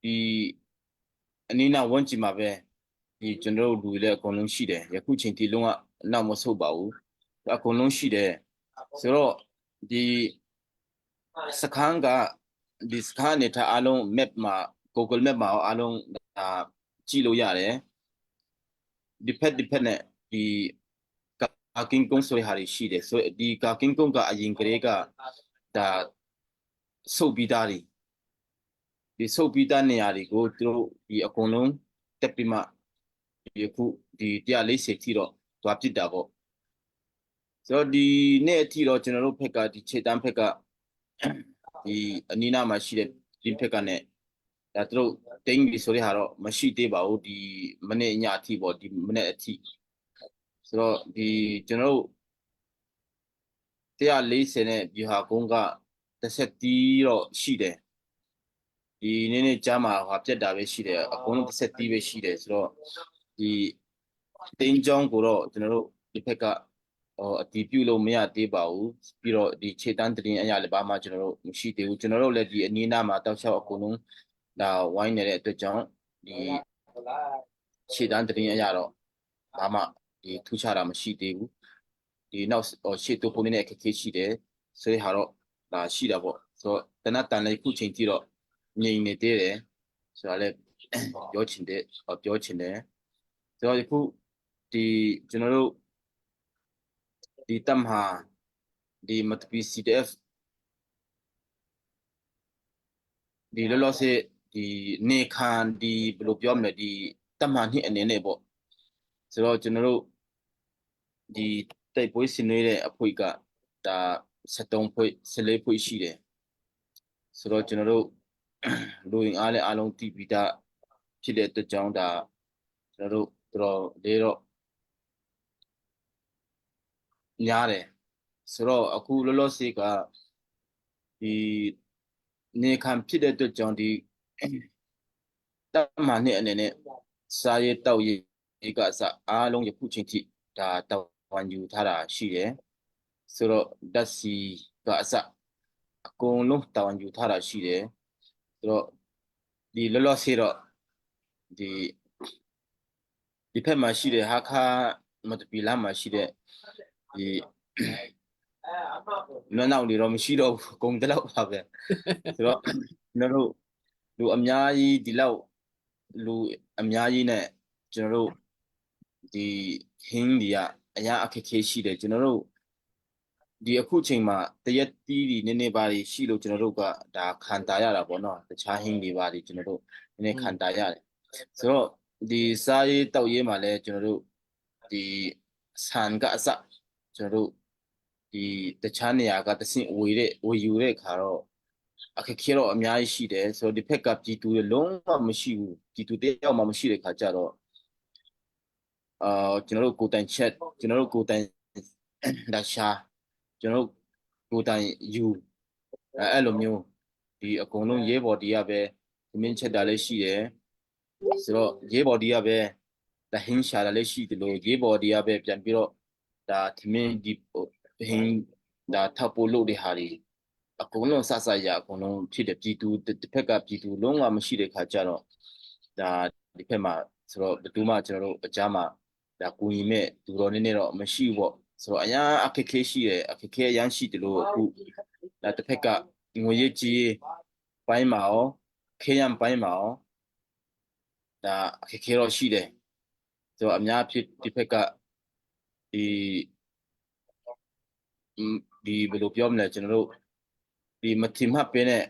ဒီအနီးနားဝန်းကျင်မှာပဲဒီကျွန်တော်တို့လူတွေလည်းအကုန်လုံးရှိတယ်ယခုချိန်ဒီလုံးဝနောက်မဆုတ်ပါဘူးအကုန်လုံးရှိတယ်ဆိုတော့ဒီစခန်းကဒီစခန်းအနေထားအလုံး map မှာ Google Map မှာအလုံးဒါကြည့်လို့ရတယ်ဒီဖက်ဒီဖက်နဲ့ဒီကာကင်းကုန်းဆိုတဲ့ဟာတွေရှိတယ်ဆိုဒီကာကင်းကုန်းကအရင်ကတည်းကဒါဆုတ်ပြီးသားတွေဒီဆုတ်ပြီးသားနေရာတွေကိုသူတို့ဒီအကုန်လုံးတက်ပြီးမှဒီအခုဒီ140ထိတော့သွားပစ်တာပေါ့ဆိုတော့ဒီနေ့အထိတော့ကျွန်တော်တို့ဖက်ကဒီခြေတန်းဖက်ကဒီအနီးနားမှာရှိတဲ့ဒီဖက်ကနဲ့ဒါသူတို့တင်းပြီဆိုတဲ့ဟာတော့မရှိသေးပါဘူးဒီမနေ့ညအထိပေါ့ဒီမနေ့အထိဆိုတော့ဒီကျွန်တော်တို့140နဲ့ဗျူဟာကုန်းကတစ်ဆက်တီးတော့ရှိတယ်ဒီနေ့နေ့ကြားမှာဟာပြက်တာပဲရှိတယ်အကုန်လုံးတစ်ဆက်တီးပဲရှိတယ်ဆိုတော့ဒီတင်းချောင်းကိုတော့ကျွန်တော်တို့ဒီဖက်ကဟိုအတီးပြုတ်လို့မရသေးပါဘူးပြီးတော့ဒီခြေတန်းတရင်အရာလည်းဘာမှကျွန်တော်တို့မရှိသေးဘူးကျွန်တော်တို့လည်းဒီအနီးနားမှာတောက်လျှောက်အကုန်လုံးဒါဝိုင်းနေတဲ့အတွက်ကြောင့်ဒီခြေတန်းတရင်အရာတော့ဘာမှဒီထူးခြားတာမရှိသေးဘူးဒီနောက်ဟိုရှေ့တိုးပုံနေတဲ့အခက်အခဲရှိတယ်ဆိုတဲ့ဟာတော့ဒါရှိတာပေါ့ဆို ဆိုတော့တနတ်တန်လည်းခုချိန်ကြည့်တော့ငြိမ်နေသေးတယ်ဆိုတာလည်းပြောချင်တယ်ပြောချင်တယ်ဆိုတော့ယခုဒီကျွန်တော်တို့ဒီတမဟာဒီမတပီ CDF ဒီလောလောဆယ်ဒီနေခံဒီဘယ်လိုပြောမလဲဒီတမန်နှစ်အနေနဲ့ပေါ့ဆိုတော့ကျွန်တော်တို့ဒီတိုက်ပွဲဆင်နွှဲတဲ့အဖွဲ့ကဒါ73ဖွဲ့14ဖွဲ့ရှိတယ်ဆိုတော့ကျွန်တော်တို့လူရင်အားလည်းအားလုံးတည်ပြီးသားဖြစ်တဲ့အတွက်ကြောင့်ဒါကျွန်တော်တို့တော်တော်လေးတော့များတယ်ဆိုတော့အခုလောလောဆယ်ကဒီနေခံဖြစ်တဲ့အတွက်ကြောင့်ဒီတပ်မနဲ့အနေနဲ့စားရတောက်ရကအစအားလုံးယခုချိန်ထိဒါတောက်ဝန်ယူထားတာရှိတယ်ဆိုတော့ဓာတ်စီကအစအကုန်လုံးတာဝန်ယူထားတာရှိတယ်ဆိုတော့ဒီလောလောဆယ်တော့ဒီဒီဖက်မှာရှိတဲ့ဟာခါမတပီလာမှာရှိတဲ့ဒီနွမ်းနောက်တွေတော့မရှိတော့ဘူးဂုံတလောက်ပါပဲဆိုတော့ကျွန်တော်တို့လူအများကြီးဒီလောက်လူအများကြီးနဲ့ကျွန်တော်တို့ဒီဟင်းတွေကအရာအခက်ခဲရှိတယ်ကျွန်တော်တို့ဒီအခုချိန်မှာတရက်တီးဒီနည်းနည်းပါးရှိလို့ကျွန်တော်တို့ကဒါခံတာရတာပေါ့နော်တခြားဟင်းတွေပါဒီကျွန်တော်တို့နည်းနည်းခံတာရတယ်ဆိုတော့ဒီစားရေးတောက်ရေးမှာလည်းကျွန်တော်တို့ဒီဆန်ကအစကျွန်တော်တို့ဒီတခြားနေရာကတဆင့်ဝေတဲ့ဝေယူတဲ့ခါတော့အခက်ခဲတော့အများကြီးရှိတယ်ဆိုတော့ဒီဖက်ကပြည်သူတွေလုံးဝမရှိဘူးပြည်သူတယောက်မှမရှိတဲ့ခါကျတော့အာကျွန်တော်တို့ကိုတန်ချက်ကျွန်တော်တို့ကိုတန်ဒါရှာကျွန်တော်တို့ကိုတန်ယူအဲ့လိုမျိုးဒီအကုန်လုံးရေးဘော်ဒီကပဲသမင်းချက်တာလည်းရှိတယ်ဆိုတော့ရေးဘော်ဒီကပဲတဟင်းရှာတာလည်းရှိတယ်လို့ရေးဘော်ဒီကပဲပြန်ပြီးတော့ဒါသမင်းဒီဟင်းဒါထောက်ပို့လုပ်တဲ့ဟာတွေအကုန်လုံးဆဆရအကုန်လုံးဖြစ်တယ်ပြည်သူတစ်ဖက်ကပြည်သူလုံးဝမရှိတဲ့ခါကျတော့ဒါဒီဖက်မှာဆိုတော့ဘယ်သူမှကျွန်တော်တို့အကြားမှာဒါကူညီမဲ့သူတော်နည်းနည်းတော့မရှိဘူးပေါ့ဆိုတော့အရန်အခက်ခဲရှိတယ်အခက်ခဲအရန်ရှိတယ်လို့အခုဒါတစ်ဖက်ကငွေရကြီးပိုင်းမှာရောခေရန်ပိုင်းမှာရောဒါအခက်ခဲတော့ရှိတယ်ဆိုတော့အများဖြစ်ဒီဖက်ကဒီဒီဘယ်လိုပြောမလဲကျွန်တော်တို့ဒီမထင်မှတ်ပဲနဲ့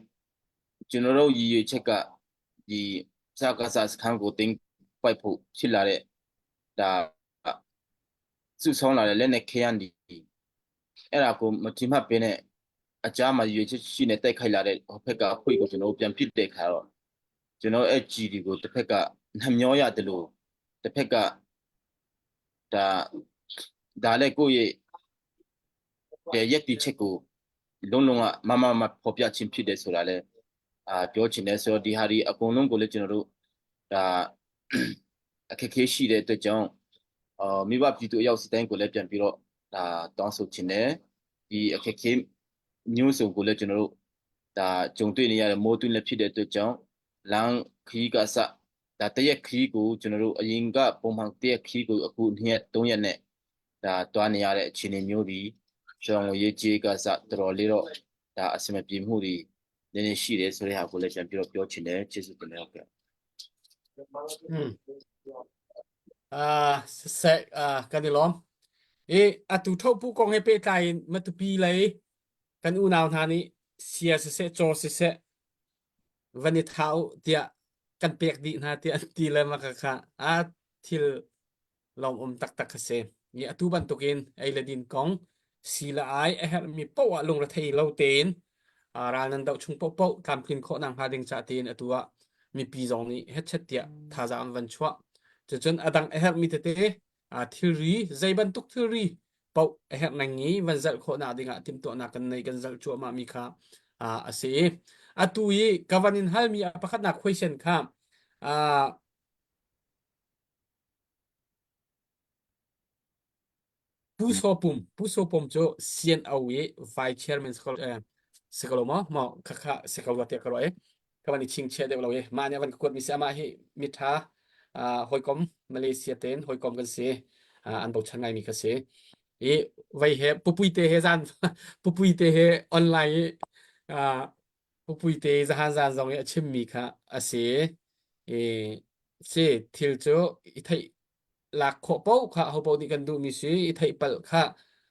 ကျွန်တော်တို့ရည်ရွယ်ချက်ကဒီစကားစစခန်းကိုတင်ပိုက်ဖို့ဖြစ်လာတဲ့ဒါစုဆောင်းလာတဲ့လက်နဲ့ခဲရန်ဒီအဲ့ဒါကိုမထင်မှတ်ပဲနဲ့အကြားမှာရွေချက်ရှိနေတိုက်ခိုက်လာတဲ့ဟိုဖက်ကခွေကိုကျွန်တော်ပြန်ပစ်တဲ့ခါတော့ကျွန်တော်အဲ့ဂျီဒီကိုတစ်ဖက်ကနှမျောရတယ်လို့တစ်ဖက်ကဒါဒါလည်းကိုယ့်ရဲ့တဲ့ရက်တီချက်ကိုလုံးလုံးကမမမဖော်ပြခြင်းဖြစ်တယ်ဆိုတာလဲအာပြောချင်တယ်ဆိုတော့ဒီဟာဒီအကုန်လုံးကိုလည်းကျွန်တော်တို့ဒါအခက်ခဲရှိတဲ့အတွက်ကြောင့်အာမိဘပြည်သူအရောက်စတိုင်းကိုလည်းပြန်ပြီးတော့ဒါတောင်းဆိုချင်တယ်ဒီအခက်ခဲမျိုးစုံကိုလည်းကျွန်တော်တို့ဒါကြုံတွေ့နေရတဲ့မိုးတွင်းလည်းဖြစ်တဲ့အတွက်ကြောင့်လမ်းခီးကစဒါတရက်ခီးကိုကျွန်တော်တို့အရင်ကပုံမှန်တရက်ခီးကိုအခုနှစ်ရက်သုံးရက်နဲ့ဒါတွားနေရတဲ့အခြေအနေမျိုးဒီကျွန်တော်ရေးကြီးကစတော်တော်လေးတော့ဒါအဆင်မပြေမှုတွေနည်းနည်းရှိတယ်ဆိုတဲ့ဟာကိုလည်းပြန်ပြီးတော့ပြောချင်တယ်ကျေးဇူးတင်တယ်ဟုတ်ကဲ့ อืมอ่าsehอ่าkan i lawm i atu tho pu kong he pehtlai in Matupi lei kan unau hna nih sia siseh caw siseh van i thah u tiah kan pek dih hna tiah an ti le ma kha a thil lawmawm taktak a si. I atu bantukin ei le din kong si le ai a herhmi paoh ah lungrethei lo tein ral nan doh chung paohpaoh tlamtlin khawh nak hnga ding ca tiin atu ah mipi zong nih hetchet tiah thazaang an van chuah. Cucun a dang a herhmi tete thilri zei bantuk thilri paoh a herh nang i van zalh khawhnak dingah timhtuahnak kan nei kan zalh cuahmah mi kha a si. Atu i ka van in halmi a pakhatnak question kha Pu Saw Pum Pu Saw Pum cu CNO i Vice Chairman si ko si ko lo maw maw khakha si ko tiah ka ruah i ka van i chingchiah deuh lo i mah nih a van ka kuat mi si amah hi mitha hawikom Malaysia tein hawikom kan si an bochan ngai mi ka si i vei he pupui te he zan pupui te he online i. Pupuite zahan zan zong i a chimmi kha a si. I si thil cu i theih lak khawh paoh kha hopaoh nih kan duhmi si i theih palh kha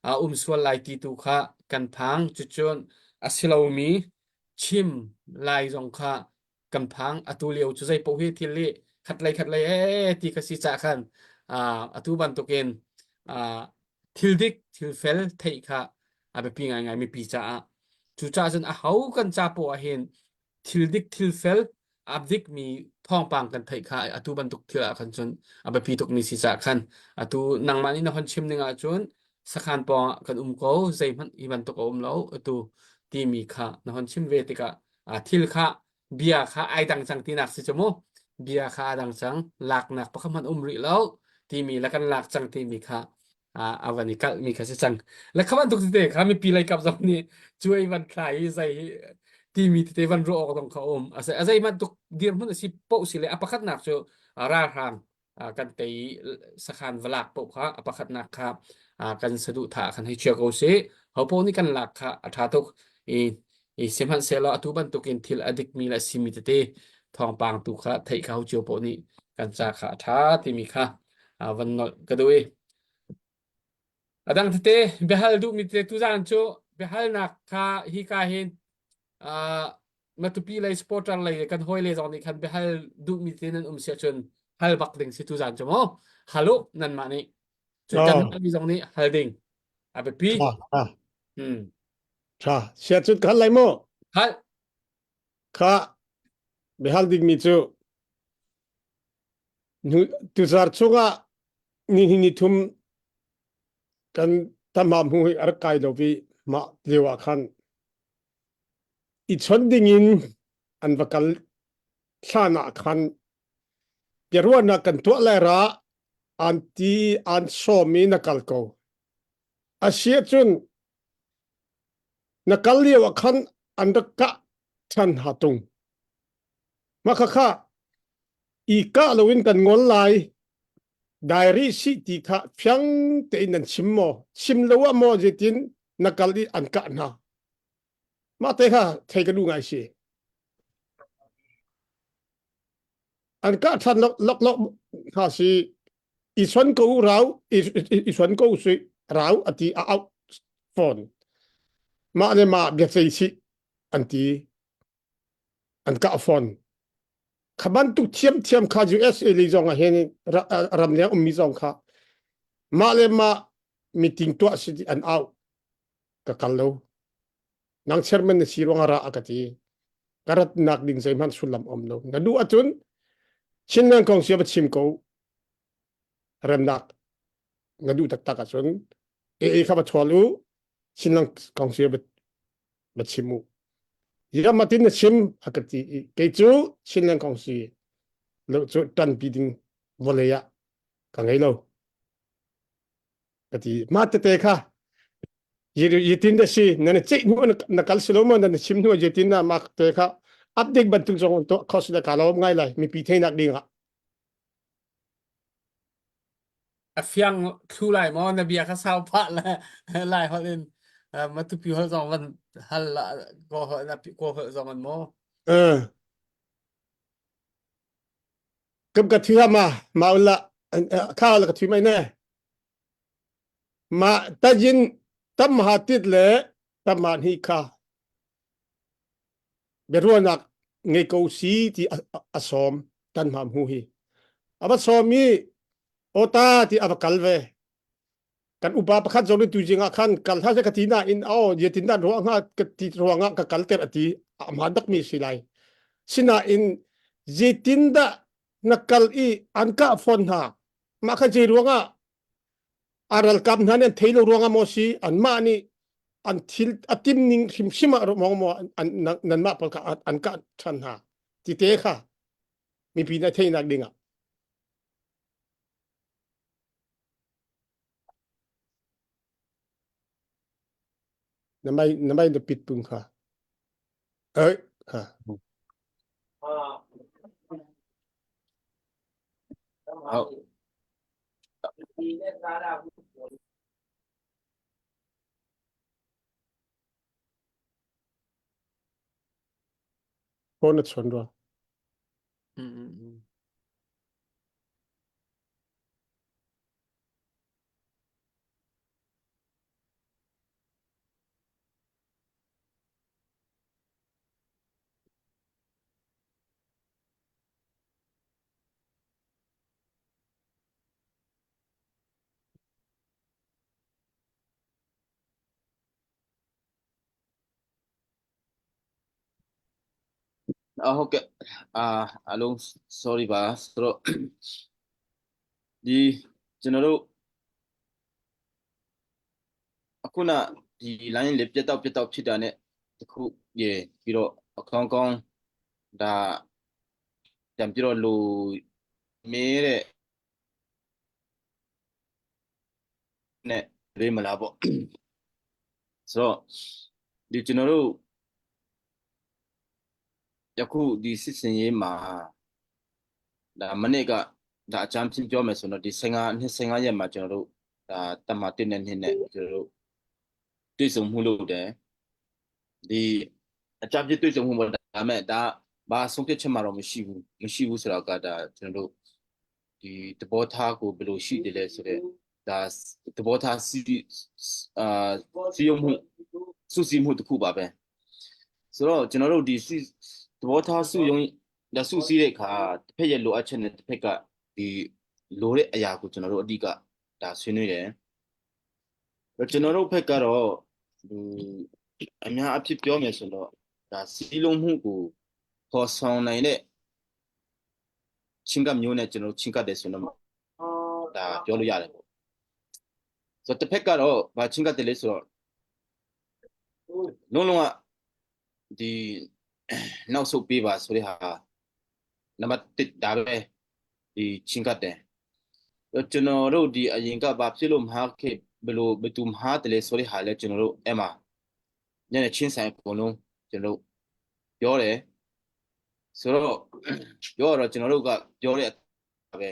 a um sual lai ti tu kha kan phang. Cucun a si lomi chim lai zong kha kan phang. Atu lio cu zei paoh hi thil hi khat lei khat lei ee ti kha si cah khan atu bantukin thil dik thil fel theih kha a biapi ngaingai mipi caah. Cucaah cun aho kan ca poah ah hin thil dik thil fel a dikmi thawngpang kan theih kha atu bantuk thil ah khan cun a biapi tukmi si caah khan atu nangmah nih na hon chim ning ahcun sakhan pawng ah kan um ko zeihmanh hi bantuk a um lo atu timi kha na hon chim ve tikah thil kha bia kha ai dang cang tinak si cu mu bia kha a dang cang laknak pakhat hmanh um rih lo timi le kan lak cang timi kha a van i kalh mi kha si cang le kha bantuk tete kha mipi lei kap zong nih cuai van thlai i zei hi timi tete van ruah awk zong kha um a a zei bantuk dirhmun a si poh si le a pakhatnak cu ralhrang kan tei sakhan va lak poh kha a pakhatnak kha kan saduhthah khan hei chia ko si hopo nih kan lak kha a ṭha tuk i i sihmanhsehlaw atu bantukin thil a dikmi le a simi tete thawngpang tu kha theih kha ho cio poh nih kan ca kha a ṭha timi kha van nolh ka duh i a dang tete biahal duhmi tete tuzaan cu biahalnak kha hi ka hin Matupi lei supporter lei kan hawi le zong nih khan biahal duhmi te nan um si ahcun hal bak ding si tuzaan cu mu hal u nanmah nih cun kan mi zong nih hal ding a biapi Tha, tha. hmm Tha. Sia cun ka hal lai mu. Hal. Kha biahal dingmi cu tuzar chungah ni ni thum kan tamam hu hi a rak kai lo vi mah lio ah khan i chawnh dingin an va kal hlan ah khan biaruahnak kan tuah lai ra an ti an sawm i na kal ko. A si ahcun na kal lio ah khan an rak kah ṭhan ha tung. Mah khakha i kah loin kan ngol lai diary si ti kha fiang tein nan chim maw chim lo ah maw zeitin na kal i an kah hna mah te kha thei ka duh ngai si an kah ṭhan lok lok lok hna si i son ko rau i i son ko si rau ati a out phone mah le mah biaceih si an ti an kah fawn. Kha bantuk thiamthiam kha USA lei zong ah hin ramleng ummi zong kha mah le mah meeting tuah si an au ka kal lo. Nang chairman na si ruang ra a ka ti. Ka ratnak ding zeihmanh sullam um lo. Na duh ahcun Chinland kong sia va chim ko. Remnak na duh taktak ahcun AA kha va thual u. Chinland kong sia va va chim u yamatin na chim a ka ti i kei cu Chinland kong si lo cu ṭanpi ding vawlei ah ka ngei lo ka ti ma tete kha yitin da si na na ceih hnu na kal si lo mo na na chim hnu yitin na ma te kha update bantuk zong to khos da ka lawm ngai lai mipi theinak ding ah A fiang thlu lai maw na bia kha sau phah le lai holh in Matupi holh zong van hal la kaw holh na kaw holh zong an maw eh kam ka thi ma ma la kha la ka thi mai ne ma tajin tam ha tit le tam ma hi kha biaruahnak ngei ko si ti a sawm tan hma hmu hi a va sawm i ota ti a va kal ve kan upa pakhat zong nih tuzing ah khan kal hlah seh ka ti nain aw zeitin dah ruah hnga ka ti ruangah ka kalter a ti a hmaan takmi si lai sinain zeitin dah na kal i an kah fawn hna mah kha zei ruangah a ralkap hna nih an thei lo ruangah maw si anmah nih an thil a tim ning hrimhrim ah maw maw an nanmah pawl kha an kah ṭhan hna ti te kha mipi nih theihnak ding ah na mai na mai na pit pung kha ơi ha ဟုတ် Phone a chon rua. Mm, mm, mm. အဟုတ်ကဲ့အာအလုံး sorry ပါဆိုတော့ဒီကျွန်တော်တို့အခုနဒီ line လေးပြတ်တော့ပြတ်တော့ဖြစ်တာ ਨੇ တခုရေပြီးတော့အကောင်းကောင်းဒါပြန်ပြီးတော့လူမေးတဲ့နဲ့ပြေးမလားပေါ့ဆိုတော့ဒီကျွန်တော်တို့ယခုဒီစစ်စင်ရေးမှာဒါမနေ့ကဒါအချမ်းဖြစ်ပြောမယ်ဆိုတော့ဒီ15နှစ်15ရက်မှာကျွန်တော်တို့ဒါတမ1နဲ့2နဲ့ကျွန်တော်တို့တွေ့ဆုံမှုလုပ်တယ်ဒီအကြမ်းဖြစ်တွေ့ဆုံမှုပေါ့ဒါမဲ့ဒါဘာဆုံးဖြတ်ချက်မှတော့မရှိဘူးမရှိဘူးဆိုတော့ကဒါကျွန်တော်တို့ဒီသဘောထားကိုဘယ်လိုရှိတယ်လဲဆိုတော့ဒါသဘောထားစီအာစီယုံမှုစုစည်းမှုတစ်ခုပါပဲဆိုတော့ကျွန်တော်တို့ဒီစီသဘောထားစုယုံဒါစုစည်းတဲ့အခါတစ်ဖက်ရဲ့လိုအပ်ချက်နဲ့တစ်ဖက်ကဒီလိုတဲ့အရာကိုကျွန်တော်တို့အဓိကဒါဆွေးနွေးတယ်ကျွန်တော်တို့ဘက်ကတော့ဒီအများအဖြစ်ပြောမယ်ဆိုတော့ဒါစီလုံးမှုကိုခေါ်ဆောင်နိုင်တဲ့ချင်းကမျိုးနဲ့ကျွန်တော်ချင်းကတ်တယ်ဆိုတော့ဒါပြောလို့ရတယ်ပေါ့ဆိုတော့တစ်ဖက်ကတော့ဘာချင်းကတ်တယ်လဲဆိုတော့လုံးလုံးကဒီနောက်ဆုတ်ပေးပါဆိုတဲ့ဟာနံပါတ်1ဒါပဲဒီချင်းကတ်တယ်ကျွန်တော်တို့ဒီအရင်ကဘာဖြစ်လို့မဟာခေဘလို့ဘသူမဟာတယ်လဲဆိုတဲ့ဟာလဲကျွန်တော်တို့အဲ့မှာညနေချင်းဆိုင်အကုန်လုံးကျွန်တော်တို့ပြောတယ်ဆိုတော့ပြောတော့ကျွန်တော်တို့ကပြောတဲ့ပဲ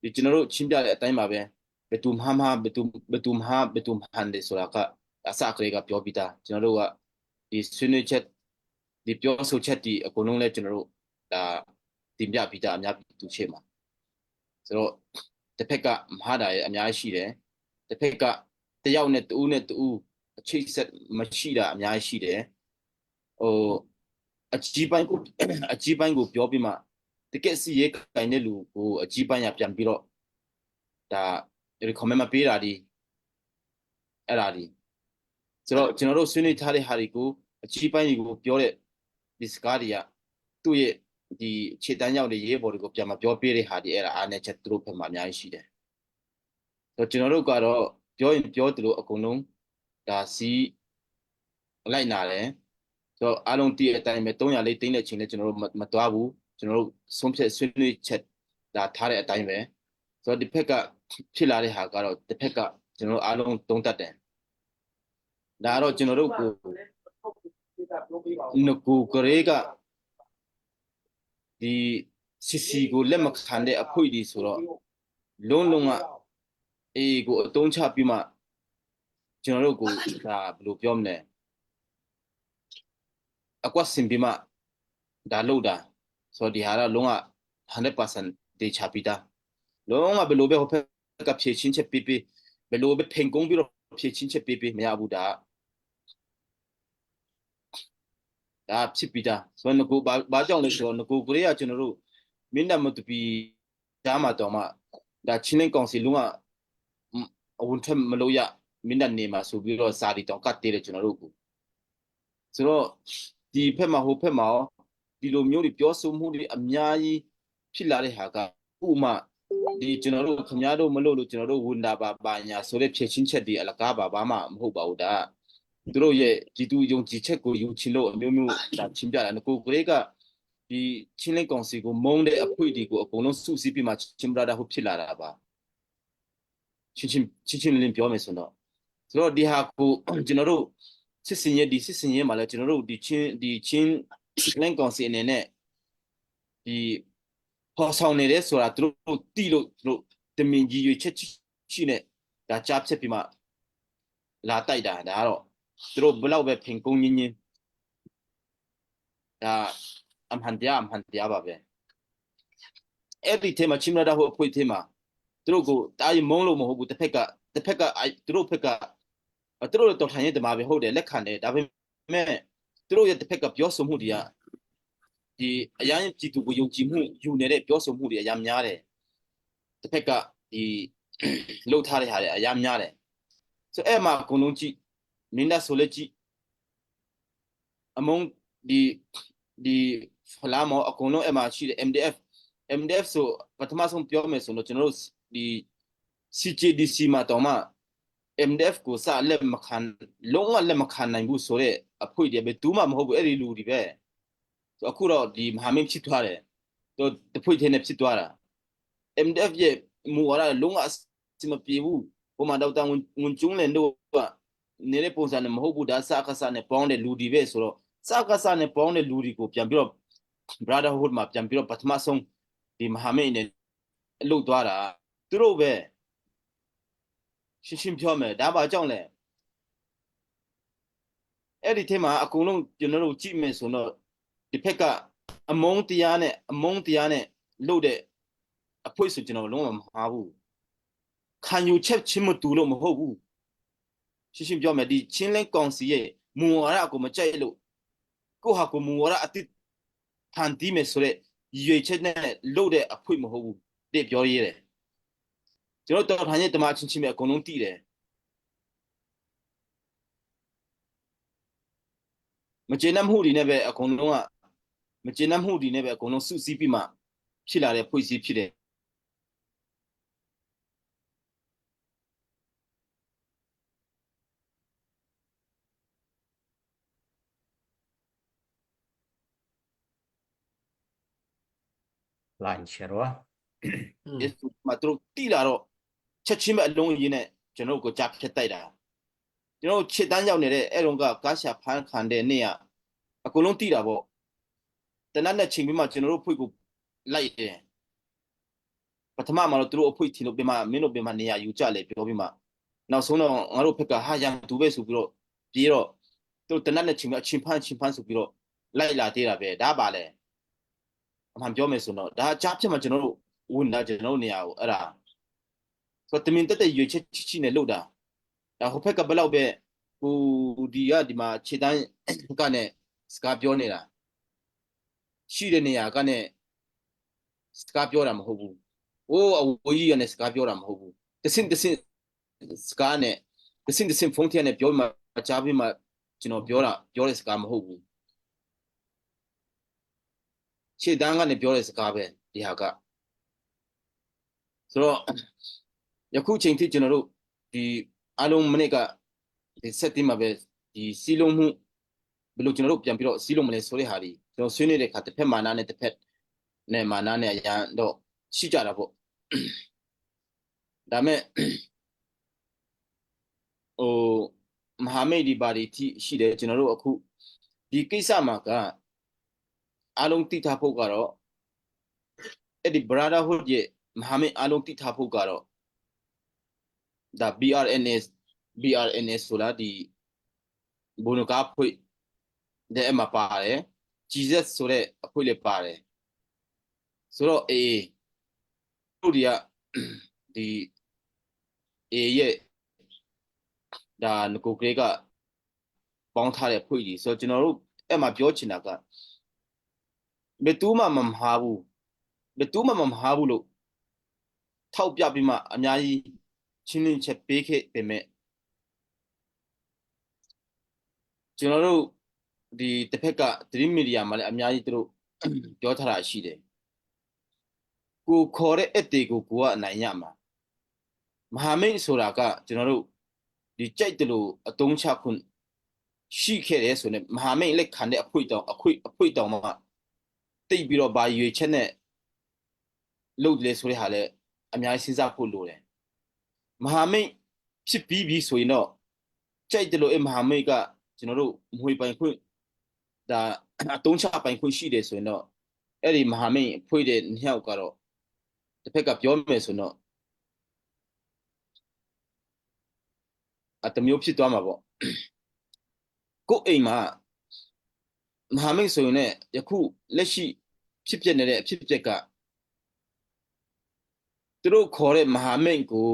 ဒီကျွန်တော်တို့ချင်းပြတဲ့အတိုင်းပါပဲဘသူမဟာမဟာဘသူဘသူမဟာဘသူမဟန်တယ်ဆိုတာကအစကလေးကပြောပြီးသားကျွန်တော်တို့ကဒီဆွေးနွေးချက်ဒီပြောဆိုချက်ဒီအကုန်လုံးလဲကျွန်တော်တို့ဒါတင်ပြပြီးသားအများသူချေမှာဆိုတော့တစ်ဖက်ကမဟာတာရဲ့အများကြီးရှိတယ်တစ်ဖက်ကတယောက်နဲ့တူနဲ့တူအချိတ်ဆက်မရှိတာအများကြီးရှိတယ်ဟိုအကြီးပိုင်းကိုအကြီးပိုင်းကိုပြောပြီးမှတကယ်စီရေးကင်တဲ့လူကိုအကြီးပိုင်းရပြန်ပြီးတော့ဒါ recommend မပေးတာဒီအဲ့ဒါဒီဆိုတော့ကျွန်တော်တို့ဆွေးနွေးထားတဲ့ဟာတွေကိုအကြီးပိုင်းတွေကိုပြောတဲ့ဒီစကားတွေကသူ့ရဲ့ဒီခြေတန်းရောက်တဲ့ရေးဘော်တွေကိုပြန်မပြောပြတဲ့ဟာဒီအဲ့ဒါအားနဲ့ချက်သူတို့ဘက်မှာအများကြီးရှိတယ်ဆိုတော့ကျွန်တော်တို့ကတော့ပြောရင်ပြောတယ်လို့အကုန်လုံးဒါစီလိုက်နာတယ်ဆိုတော့အားလုံးတည့်တဲ့အတိုင်းပဲ300လေးတင်းတဲ့ချိန်လဲကျွန်တော်တို့မသွားဘူးကျွန်တော်တို့ဆုံးဖြတ်ဆွေးနွေးချက်ဒါထားတဲ့အတိုင်းပဲဆိုတော့ဒီဘက်ကဖြစ်လာတဲ့ဟာကတော့တစ်ဖက်ကကျွန်တော်တို့အားလုံးသုံးတတ်တယ်ဒါတော့ကျွန်တော်တို့ကိုငကူကလေးကဒီစီစီကိုလက်မခံတဲ့အဖွဲ့ဒီဆိုတော့လုံးလုံးကအေးကိုအတုံးချပြီးမှကျွန်တော်တို့ကိုဒါဘယ်လိုပြောမလဲအကွက်စင်ပြီးမှဒါလို့တာဆိုတော့ဒီဟာတော့လုံးဝ100%တေချာပြီးသားလုံးဝဘယ်လိုပဲဟိုဖက်ကဖြည့်ချင်းချက်ပြီးပြီးဘယ်လိုပဲဖင်ကုန်းပြီးတော့ဖြည့်ချင်းချက်ပြီးပြီးမရဘူးဒါဒါဖြစ်ပြီးသားဆိုတော့ငကိုဘာဘာကြောင့်လဲဆိုတော့ငကိုကလေးကကျွန်တော်တို့မင်းနမတပီကြားမှာတော့မှဒါချင်းလင်းကောင်စီလုံးဝအဝန်ထွက်မလို့ရမင်းနဲ့နေမှာဆိုပြီးတော့စာဒီတောင်ကတ်သေးတယ်ကျွန်တော်တို့ကိုဆိုတော့ဒီဖက်မှာဟိုဖက်မှာရောဒီလိုမျိုးတွေပြောဆိုမှုတွေအများကြီးဖြစ်လာတဲ့ဟာကဥမာဒီကျွန်တော်တို့ခင်ဗျားတို့မလို့လို့ကျွန်တော်တို့ဝန်တာပါပါညာဆိုတဲ့ဖြည့်ချင်းချက်တွေအလကားပါဘာမှမဟုတ်ပါဘူးဒါသူတို့ရဲ့ကြည်သူယုံကြည်ချက်ကိုယုံချင်လို့အမျိုးမျိုးဒါချင်းပြတာကိုကလေးကဒီချင်းလင်းကောင်စီကိုမုန်းတဲ့အခွေတွေကိုအကုန်လုံးစုစည်းပြီးမှချင်းပရာတာဟုတ်ဖြစ်လာတာပါချင်းချင်းချင်းချင်းလင်းပြောမယ်ဆိုတော့ဆိုတော့ဒီဟာကိုကျွန်တော်တို့စစ်စင်ရဲ့ဒီစစ်စင်ရဲ့မှာလဲကျွန်တော်တို့ဒီချင်းဒီချင်းလင်းကောင်စီအနေနဲ့ဒီဖော်ဆောင်နေတယ်ဆိုတာသူတို့တိလို့သူတို့တမင်ကြီးရွေချက်ချိနဲ့ဒါကြားဖြတ်ပြီးမှလာတိုက်တာဒါကတော့သူတို့ဘလောက်ပဲဖင်ကုန်းညင်းညင်းဒါ အမှန်တရားအမှန်တရားပါပဲအဲ့ဒီထဲမှာချင်းရတာဟိုအဖွဲ့ထဲမှာသူတို့ကိုတားရင်မုန်းလို့မဟုတ်ဘူးတစ်ဖက်ကတစ်ဖက်ကသူတို့ဖက်ကသူတို့တော်ထိုင်ရင်တမှာပဲဟုတ်တယ်လက်ခံတယ်ဒါပေမဲ့သူတို့ရဲ့တစ်ဖက်ကပြောဆိုမှုတွေကဒီအရင်ပြည်သူကိုယုံကြည်မှုယူနေတဲ့ပြောဆိုမှုတွေအများများတယ်တစ်ဖက်ကဒီလှုပ်ထားတဲ့ဟာတွေအများများတယ်ဆိုအဲ့မှာအကုန်လုံးကြည့်မင်းသားဆိုလက်ကြည့်အမုန်းဒီဒီဖလာမောအကုန်လုံးအဲ့မှာရှိတယ် MDF MDF ဆိုပထမဆုံးပြောမယ်ဆိုတော့ကျွန်တော်တို့ဒီ CJDC မှာတော့မှ MDF ကိုစလက်မခံလုံးဝလက်မခံနိုင်ဘူးဆိုတော့အဖွဲ့တွေပဲတူးမှမဟုတ်ဘူးအဲ့ဒီလူတွေပဲဆိုအခုတော့ဒီမဟာမင်းဖြစ်သွားတယ်တော့တဖွဲ့ချင်းနဲ့ဖြစ်သွားတာ MDF ရဲ့မူဝါဒလုံးဝအစမပြေဘူးဟိုမှာဒေါက်တာဝန်ကျုံးလင်တို့ကနေတဲ့ပုံစံနဲ့မဟုတ်ဘူးဒါစကားစနဲ့ပေါင်းတဲ့လူတွေပဲဆိုတော့စကားစနဲ့ပေါင်းတဲ့လူတွေကိုပြန်ပြီးတော့ brotherhood မှာပြန်ပြီးတော့ပထမဆုံးဒီမဟာမိတ်နဲ့လှုပ်သွားတာသူတို့ပဲရှင်းရှင်းပြောမယ်ဒါပါကြောင့်လဲအဲ့ဒီထဲမှာအကုန်လုံးကျွန်တော်တို့ကြည့်မယ်ဆိုတော့ဒီဖက်ကအမုန်းတရားနဲ့အမုန်းတရားနဲ့လှုပ်တဲ့အဖွေးဆိုကျွန်တော်လုံးဝမမှားဘူးခံယူချက်ချင်းမတူလို့မဟုတ်ဘူးရှင်းရှင်းပြောမယ်ဒီချင်းလင်းကောင်စီရဲ့မူဝါဒကိုမကြိုက်လို့ကိုဟာကိုမူဝါဒအတိဖန်တီးမယ်ဆိုတဲ့ရွေချက်နဲ့လှုပ်တဲ့အဖွေးမဟုတ်ဘူးတဲ့ပြောရဲတယ်ကျွန်တော်တော်ထိုင်ရဲ့တမချင်းချင်းပဲအကုန်လုံးတည်တယ်မကျေနပ်မှုတွေနဲ့ပဲအကုန်လုံးကမကျေနပ်မှုတွေနဲ့ပဲအကုန်လုံးစုစည်းပြီးမှဖြစ်လာတဲ့ဖွဲ့စည်းဖြစ်တယ် line share ဝါ ယေရှုမှာသူတို့တိလာတော့ချက်ချင်းပဲအလုံးရင်းနဲ့ကျွန်တော်တို့ကိုကြားဖြတ်တိုက်တာကျွန်တော်တို့ခြေတန်းရောက်နေတဲ့အဲ့တုန်းကကားရှာဖန်းခံတဲ့နေ့ကအကုန်လုံးတိတာပေါ့တနက်နဲ့ချိန်ပြီးမှကျွန်တော်တို့ဖွဲ့ကိုလိုက်တယ်ပထမမှာတော့သူတို့အဖွင့်ထင်လို့ပြန်မမင်းတို့ပြန်မနေရယူကြလေပြောပြီးမှနောက်ဆုံးတော့ငါတို့ဖက်ကဟာရန်သူပဲဆိုပြီးတော့ပြေးတော့သူတို့တနက်နဲ့ချိန်ပြီးအချင်းဖန်းချင်းဖန်းဆိုပြီးတော့လိုက်လာသေးတာပဲဒါပါလေအမှန်ပြောမယ်ဆိုတော့ဒါကြားဖြတ်မှကျွန်တော်တို့ဝင်လာကျွန်တော်တို့နေရာကိုအဲ့ဒါဆိုတော့တမင်တက်တက်ရွေချက်ချီချီနဲ့လှုပ်တာဒါဟိုဖက်ကဘလောက်ပဲကိုဒီကဒီမှာခြေတန်းကနဲ့စကားပြောနေတာရှိတဲ့နေရာကနဲ့စကားပြောတာမဟုတ်ဘူးဟိုးအဝေးကြီးကနဲ့စကားပြောတာမဟုတ်ဘူးတစင်တစင်စကားနဲ့တစင်တစင်ဖုန်းထည့်နဲ့ပြောပြီးမှကြားပြီးမှကျွန်တော်ပြောတာပြောတဲ့စကားမဟုတ်ဘူးခြေတန်းကနေပြောတဲ့စကားပဲဒီဟာကဆိုတော့ယခုချိန်ထိကျွန်တော်တို့ဒီအလုံးမနစ်ကဒီဆက်တင်မှာပဲဒီစီလုံးမှုဘယ်လိုကျွန်တော်တို့ပြန်ပြီးတော့စီလုံးမလဲဆိုတဲ့ဟာဒီကျွန်တော်ဆွေးနွေးတဲ့အခါတစ်ဖက်မာနနဲ့တစ်ဖက်နဲ့မာနနဲ့အရန်တော့ရှိကြတာပေါ့ဒါမဲ့ဟိုမဟာမိတ်ဒီပါတီထိရှိတယ်ကျွန်တော်တို့အခုဒီကိစ္စမှာကအလုံးတိထားဖို့ကတော့အဲ့ဒီ brotherhood ရဲ့မဟာမိတ်အလုံးတိထားဖို့ကတော့ဒါ BRNS BRNS ဆိုတာဒီဘုံကားဖွဲ့တဲ့အမှာပါတယ် Jesus ဆိုတဲ့အဖွဲ့လည်းပါတယ်ဆိုတော့ AA တို့တွေကဒီ A ရဲ့ဒါငကိုကလေးကပေါင်းထားတဲ့ဖွဲ့ကြီးဆိုတော့ကျွန်တော်တို့အဲ့မှာပြောချင်တာကဘယ်သူမှမမှားဘူးဘယ်သူမှမမှားဘူးလို့ထောက်ပြပြီးမှအများကြီးချင်းလင်းချက်ပေးခဲ့ပေမဲ့ကျွန်တော်တို့ဒီတစ်ဖက်က Dream Media မှာလည်းအများကြီးသူတို့ပြောထားတာရှိတယ်ကိုခေါ်တဲ့အတေကိုကိုကအနိုင်ရမှာမဟာမိတ်ဆိုတာကကျွန်တော်တို့ဒီကြိုက်တယ်လို့အတုံးချခွင့်ရှိခဲ့တယ်ဆိုနေမဟာမိတ်လက်ခံတဲ့အခွေတောင်အခွေအခွေတောင်မှတိတ်ပြီးတော့ဘာရွေချက်နဲ့လုပ်တယ်ဆိုတဲ့ဟာလည်းအများကြီးစဉ်းစားဖို့လိုတယ်မဟာမိတ်ဖြစ်ပြီးပြီဆိုရင်တော့ကြိုက်တယ်လို့အမဟာမိတ်ကကျွန်တော်တို့မွေပိုင်ခွင့်ဒါအတုံးချပိုင်ခွင့်ရှိတယ်ဆိုရင်တော့အဲ့ဒီမဟာမိတ်ဖွေးတဲ့နှစ်ယောက်ကတော့တစ်ဖက်ကပြောမယ်ဆိုတော့အတမျိုးဖြစ်သွားမှာပေါ့ကို့အိမ်မှာ မဟာမိတ်ဆိုရင်လည်းယခုလက်ရှိဖြစ်ပျက်နေတဲ့အဖြစ်အပျက်ကသူတို့ခေါ်တဲ့မဟာမိတ်ကို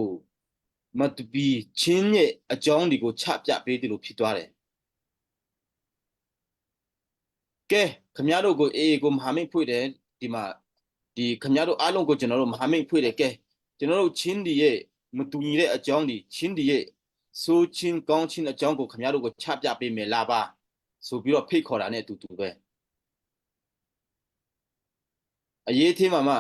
မတူပီချင်းရဲ့အကြောင်းတွေကိုချပြပေးတယ်လို့ဖြစ်သွားတယ်ကဲခမရတို့ကိုအေးကိုမဟာမိတ်ဖွဲ့တယ်ဒီမှာဒီခမရတို့အားလုံးကိုကျွန်တော်တို့မဟာမိတ်ဖွဲ့တယ်ကဲကျွန်တော်တို့ချင်းဒီရဲ့မတူညီတဲ့အကြောင်းဒီချင်းဒီရဲ့ဆိုးချင်းကောင်းချင်းအကြောင်းကိုခမရတို့ကိုချပြပေးမယ်လာပါဆိုပြီးတော့ဖိတ်ခေါ်တာနဲ့အတူတူပဲအရေးထင်းမှာမှ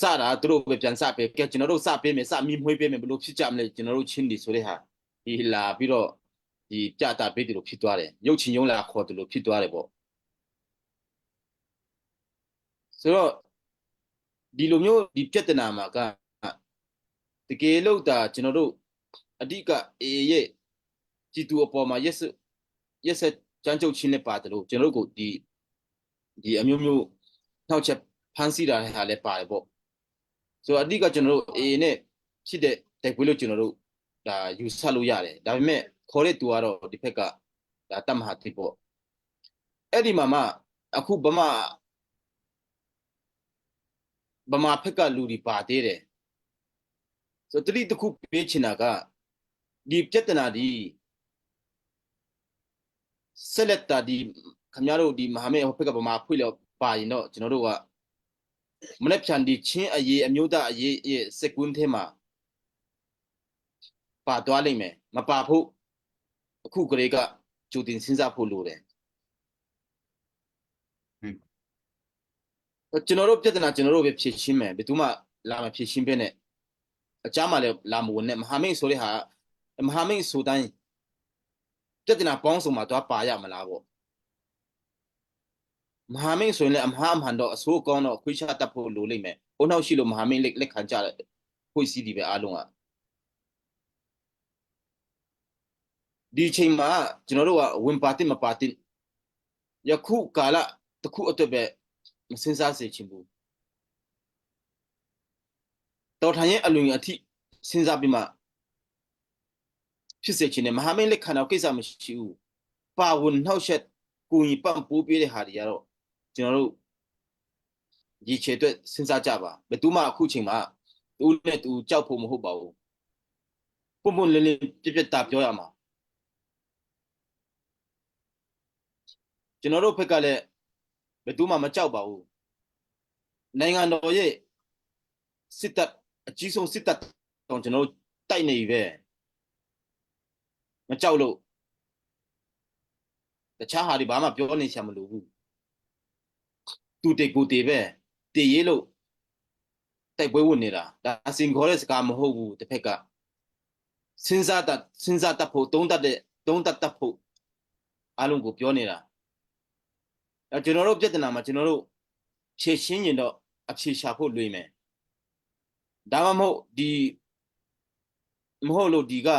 စတာသူတို့ပဲပြန်စပေးကဲကျွန်တော်တို့စပေးမယ်စမီးမွှေးပေးမယ်ဘလို့ဖြစ်ကြမလဲကျွန်တော်တို့ချင်းဒီဆိုတဲ့ဟာဒီလာပြီးတော့ဒီပြတာပေးတယ်လို့ဖြစ်သွားတယ်ရုပ်ချင်းရုံးလာခေါ်တယ်လို့ဖြစ်သွားတယ်ပေါ့ဆိုတော့ဒီလိုမျိုးဒီပြဿနာမှာကတကယ်လို့တာကျွန်တော်တို့အဓိက A ရဲ့ကြည်သူအပေါ်မှာရက်စရက်ဆက်ကြမ်းကြုတ်ခြင်းနဲ့ပါတယ်လို့ကျွန်တော်တို့ကိုဒီဒီအမျိုးမျိုးနှောက်ချက်ဖမ်းဆီးတာဟာလည်းပါတယ်ပေါ့ဆိုတော့အဓိကကျွန်တော်တို့ A နဲ့ဖြစ်တဲ့တိုက်ပွဲလို့ကျွန်တော်တို့ဒါယူဆလို့ရတယ်ဒါပေမဲ့ခေါ်တဲ့သူကတော့ဒီဘက်ကဒါတမဟာတိပေါ့အဲ့ဒီမှာမှအခုဗမာဗမာဖက်ကလူတွေပါသေးတယ်ဆိုတော့တတိတစ်ခုပေးချင်တာကဒီပြဿနာဒီဆက်လက်တာဒီခင်ဗျားတို့ဒီမဟာမိတ်ဟိုဖက်ကဗမာဖွင့်လို့ပါရင်တော့ကျွန်တော်တို့ကမနေ့ဖြန်ဒီချင်းအရေးအမျိုးသားအရေးရဲ့စက်ကွင်းထဲမှာပါသွားလိမ့်မယ်မပါဖို့အခုကလေးကကြိုတင်စဉ်းစားဖို့လိုတယ်ကျွန်တော်တို့ပြဿနာကျွန်တော်တို့ပဲဖြေရှင်းမယ်ဘယ်သူမှလာမဖြေရှင်းပဲနဲ့အကြမ်းမှလည်းလာမဝင်နဲ့မဟာမိတ်ဆိုတဲ့ဟာမဟာမိတ်ဆိုတိုင်းပြဿနာပေါင်းစုံမှာတော့ပါရမလားပေါ့မဟာမိတ်ဆိုရင်လည်းအမဟာအမှန်တော့အဆိုးကောင်းတော့ခွေးချတတ်ဖို့လိုလိမ့်မယ်။အုံနောက်ရှိလို့မဟာမိတ်လက်လက်ခံကြတဲ့ခွေးစီးဒီပဲအားလုံးကဒီချိန်မှာကျွန်တော်တို့ကဝင်ပါတင်မပါတင်ယခုကာလတခုအတွက်ပဲမစင်စားစေချင်ဘူးတော်ထိုင်ရဲ့အလွန်အထိစဉ်းစားပြီးမှဖြစ်စေချင်တယ်မဟာမိတ်လက်ခံတော့ကိစ္စမရှိဘူးပါဝင်နှောက်ယှက်ကိုကြီးပန့်ပိုးပေးတဲ့ဟာတွေကတော့ကျွန်တော်တို့ရည်ချေအတွက်စဉ်းစားကြပါဘယ်သူမှအခုချိန်မှာသူနဲ့သူကြောက်ဖို့မဟုတ်ပါဘူးပုံပုံလင်းလင်းပြပြတာပြောရမှာကျွန်တော်တို့ဖက်ကလည်းဘယ်သူမှမကြောက်ပါဘူးနိုင်ငံတော်ရဲ့စစ်တပ်အကြီးဆုံးစစ်တပ်တော့ကျွန်တော်တို့တိုက်နေပြီပဲမကြောက်လို့တခြားဟာတွေဘာမှပြောနေချင်မလို့ဘူးတူတေကိုတေပဲတေရေးလို့တိုက်ပွဲဝင်နေတာဒါစင်ခေါ်တဲ့စကားမဟုတ်ဘူးတစ်ဖက်ကစဉ်းစားတတ်စဉ်းစားတတ်ဖို့သုံးတတ်တဲ့သုံးတတ်တတ်ဖို့အားလုံးကိုပြောနေတာအဲကျွန်တော်တို့ပြဿနာမှာကျွန်တော်တို့ဖြည့်ရှင်းရင်တော့အဖြေရှာဖို့လွေမယ်ဒါမှမဟုတ်ဒီမဟုတ်လို့ဒီက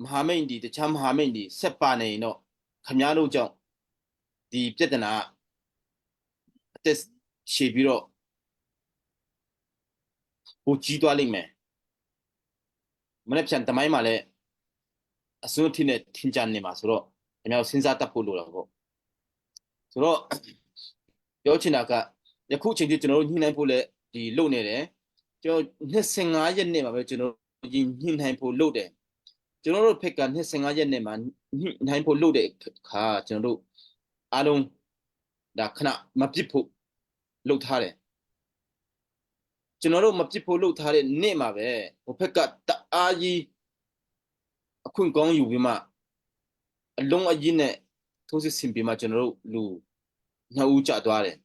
မဟာမိတ်ဒီတခြားမဟာမိတ်ဒီဆက်ပါနေရင်တော့ခမားတို့ကြောင့်ဒီပြဿနာအသက်ရှည်ပြီးတော့ပိုကြီးသွားလိမ့်မယ်မနေ့ပြန်တမိုင်းမှာလည်းအစွန်းထင်းနဲ့ထင်ကြနေမှာဆိုတော့ခင်ဗျားတို့စဉ်းစားတတ်ဖို့လိုတာပေါ့ဆိုတော့ပြောချင်တာကယခုချိန်ထိကျွန်တော်တို့ညှိနှိုင်းဖို့လည်းဒီလုပ်နေတယ်ကျွန်တော်25ရက်နေ့မှာပဲကျွန်တော်ညှိနှိုင်းဖို့လုပ်တယ်ကျွန်တော်တို့ဖက်က25ရက်နေ့မှာညှိနှိုင်းဖို့လုပ်တဲ့အခါကျွန်တော်တို့အားလုံးဒါခဏမပစ်ဖို့လုပ်ထားတယ်ကျွန်တော်တို့မပစ်ဖို့လုပ်ထားတဲ့နေ့မှာပဲဟိုဖက်ကတအားကြီးအခွင့်ကောင်းယူပြီးမှအလုံးအရင်နဲ့ထိုးစစ်ဆင်ပြီးမှကျွန်တော်တို့လူနှစ်ဦးကျသွားတယ်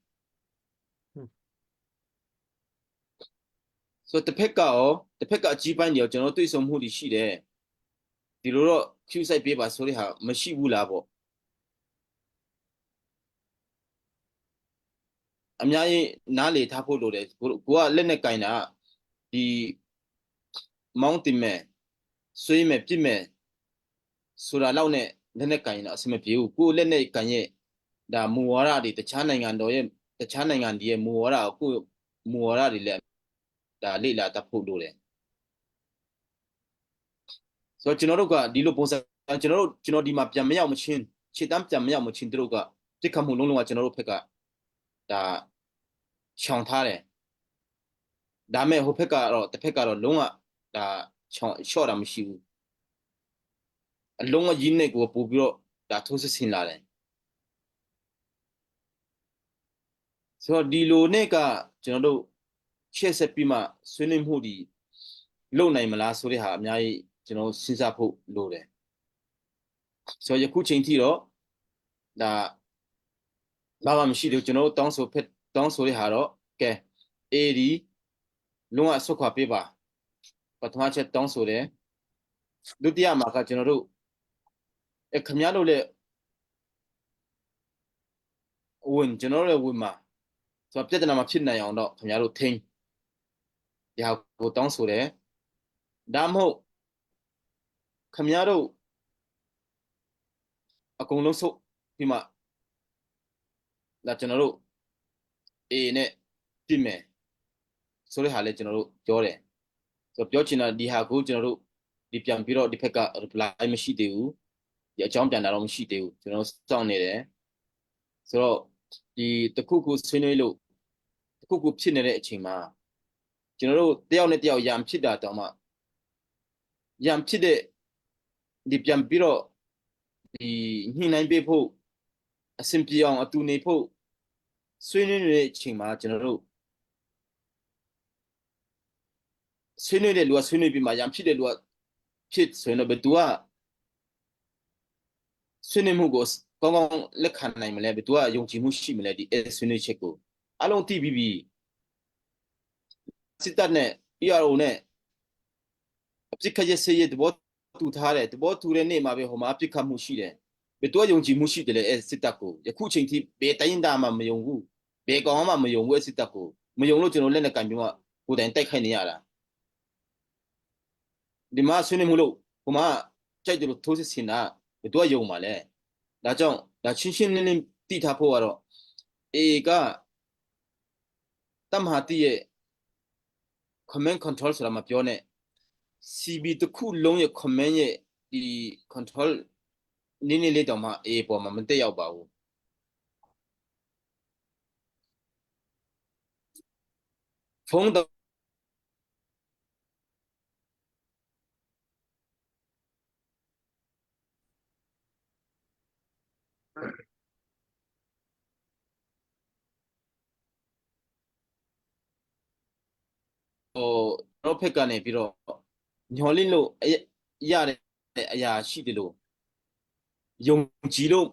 ဆိုတော့တစ်ဖက်ကရောတစ်ဖက်ကအကြီးပိုင်းတွေရောကျွန်တော်တို့တွေ့ဆုံမှုတွေရှိတယ်ဒီလိုတော့ Q site ပေးပါဆိုတဲ့ဟာမရှိဘူးလားပေါ့အများကြီးနားလေထားဖို့လိုတယ်ကိုကိုကလက်နဲ့ကင်တာဒီမောင်းတင်မဲ့ဆွေးမဲ့ပြစ်မဲ့ဆိုတာလောက်နဲ့လက်နဲ့ကင်တာအဆင်မပြေဘူးကိုလက်နဲ့ကင်ရဲ့ဒါမူဝါဒတွေတခြားနိုင်ငံတော်ရဲ့တခြားနိုင်ငံတွေရဲ့မူဝါဒကိုမူဝါဒတွေလည်းဒါလေ့လာတတ်ဖို့လိုတယ်ဆိုတော့ကျွန်တော်တို့ကဒီလိုပုံစံကျွန်တော်တို့ကျွန်တော်ဒီမှာပြန်မရောက်မချင်းခြေတန်းပြန်မရောက်မချင်းတို့က ပြစ်ခတ်မှုလုံးလုံးကကျွန်တော်တို့ဖက်ကဒါရှောင်ထားတယ်ဒါမဲ့ဟိုဖက်ကတော့တစ်ဖက်ကတော့လုံးဝဒါချောင်လျှော့တာမရှိဘူးအလုံးဝရင်းနေကိုပို့ပြီးတော့ဒါထိုးစစ်ဆင်လာတယ်ဆိုတော့ဒီလိုနဲ့ကကျွန်တော်တို့ရှေ့ဆက်ပြီးမှဆွေးနွေးမှုဒီလုံနိုင်မလားဆိုတဲ့ဟာအများကြီးကျွန်တော်စဉ်းစားဖို့လိုတယ်ဆိုတော့ယခုချိန်ထိတော့ဒါဘာမှမရှိသေးဘူးကျွန်တော်တို့တောင်းဆိုဖက်တောင်းဆိုတဲ့ဟာတော့ကဲ AD လုံးဝဆုတ်ခွာပေးပါပထမချက်တောင်းဆိုတယ်ဒုတိယမှာကကျွန်တော်တို့အဲခင်ဗျားတို့လည်းဝင်ကျွန်တော်တို့လည်းဝင်မှာဆိုတော့ပြဿနာမဖြစ်နိုင်အောင်တော့ခင်ဗျားတို့ထိန်းဒီဟာကိုတောင်းဆိုတယ်ဒါမှမဟုတ်ခင်ဗျားတို့အကုန်လုံးဆုတ်ပြီးမှဒါကျွန်တော်တို့ A နဲ့ပြစ်မယ်ဆိုတဲ့ဟာလည်းကျွန်တော်တို့ပြောတယ်ဆိုတော့ပြောချင်တာဒီဟာကိုကျွန်တော်တို့ဒီပြန်ပြီးတော့ဒီဘက်က reply မရှိသေးဘူးဒီအကြောင်းပြန်တာတော့မရှိသေးဘူးကျွန်တော်စောင့်နေတယ်ဆိုတော့ဒီတခုခုဆွေးနွေးလို့တခုခုဖြစ်နေတဲ့အချိန်မှာကျွန်တော်တို့တယောက်နဲ့တယောက်ရံဖြစ်တာတောင်မှရံဖြစ်တဲ့ဒီပြန်ပြီးတော့ဒီညှိနှိုင်းပေးဖို့အဆင်ပြေအောင်အတူနေဖို့ဆွေးနွေးနေတဲ့အချိန်မှာကျွန်တော်တို့ဆွေးနွေးတဲ့လူကဆွေးနွေးပြီးမှရံဖြစ်တဲ့လူကဖြစ်ဆိုရင်တော့ဘယ်သူကဆွေးနွေးမှုကိုကောင်းကောင်းလက်ခံနိုင်မလဲဘယ်သူကယုံကြည်မှုရှိမလဲဒီအဲဆွေးနွေးချက်ကိုအလုံးသိပြီးပြီစစ်တပ်နဲ့ ERO နဲ့အပြစ်ခတ်ရစေရတဘောတူထားတယ်တဘောတူတဲ့နေ့မှာပဲဟိုမှာအပြစ်ခတ်မှုရှိတယ်ဘယ်သူကယုံကြည်မှုရှိတယ်လဲအဲစစ်တပ်ကိုယခုချိန်ထိဘယ်တိုင်းတာမှမယုံဘူးဘယ်ကောင်မှမယုံဘူးအဲစစ်တပ်ကိုမယုံလို့ကျွန်တော်လက်နဲ့ကန်ပြီးမှကိုယ်တိုင်တိုက်ခိုက်နေရတာဒီမှာဆွေးနွေးမှုလို့ဟိုမှာကြိုက်တယ်လို့ထိုးစစ်ဆင်တာဘယ်သူကယုံမှာလဲဒါကြောင့်ဒါချင်းချင်းလင်းလင်းတိထားဖို့ကတော့အေကတမဟာတိရဲ့ command control ဆိုတာမပြောနဲ့ CB တစ်ခုလုံးရဲ့ command ရဲ့ဒီ control နည်းနည်းလေးတောင်မှ A ပေါ်မှာမတက်ရောက်ပါဘူးဖုန်းတော့ဟိုတော့ဖက်ကနေပြီးတော့ညော်လင့်လို့အရရတဲ့အရာရှိတယ်လို့ယုံကြည်လို့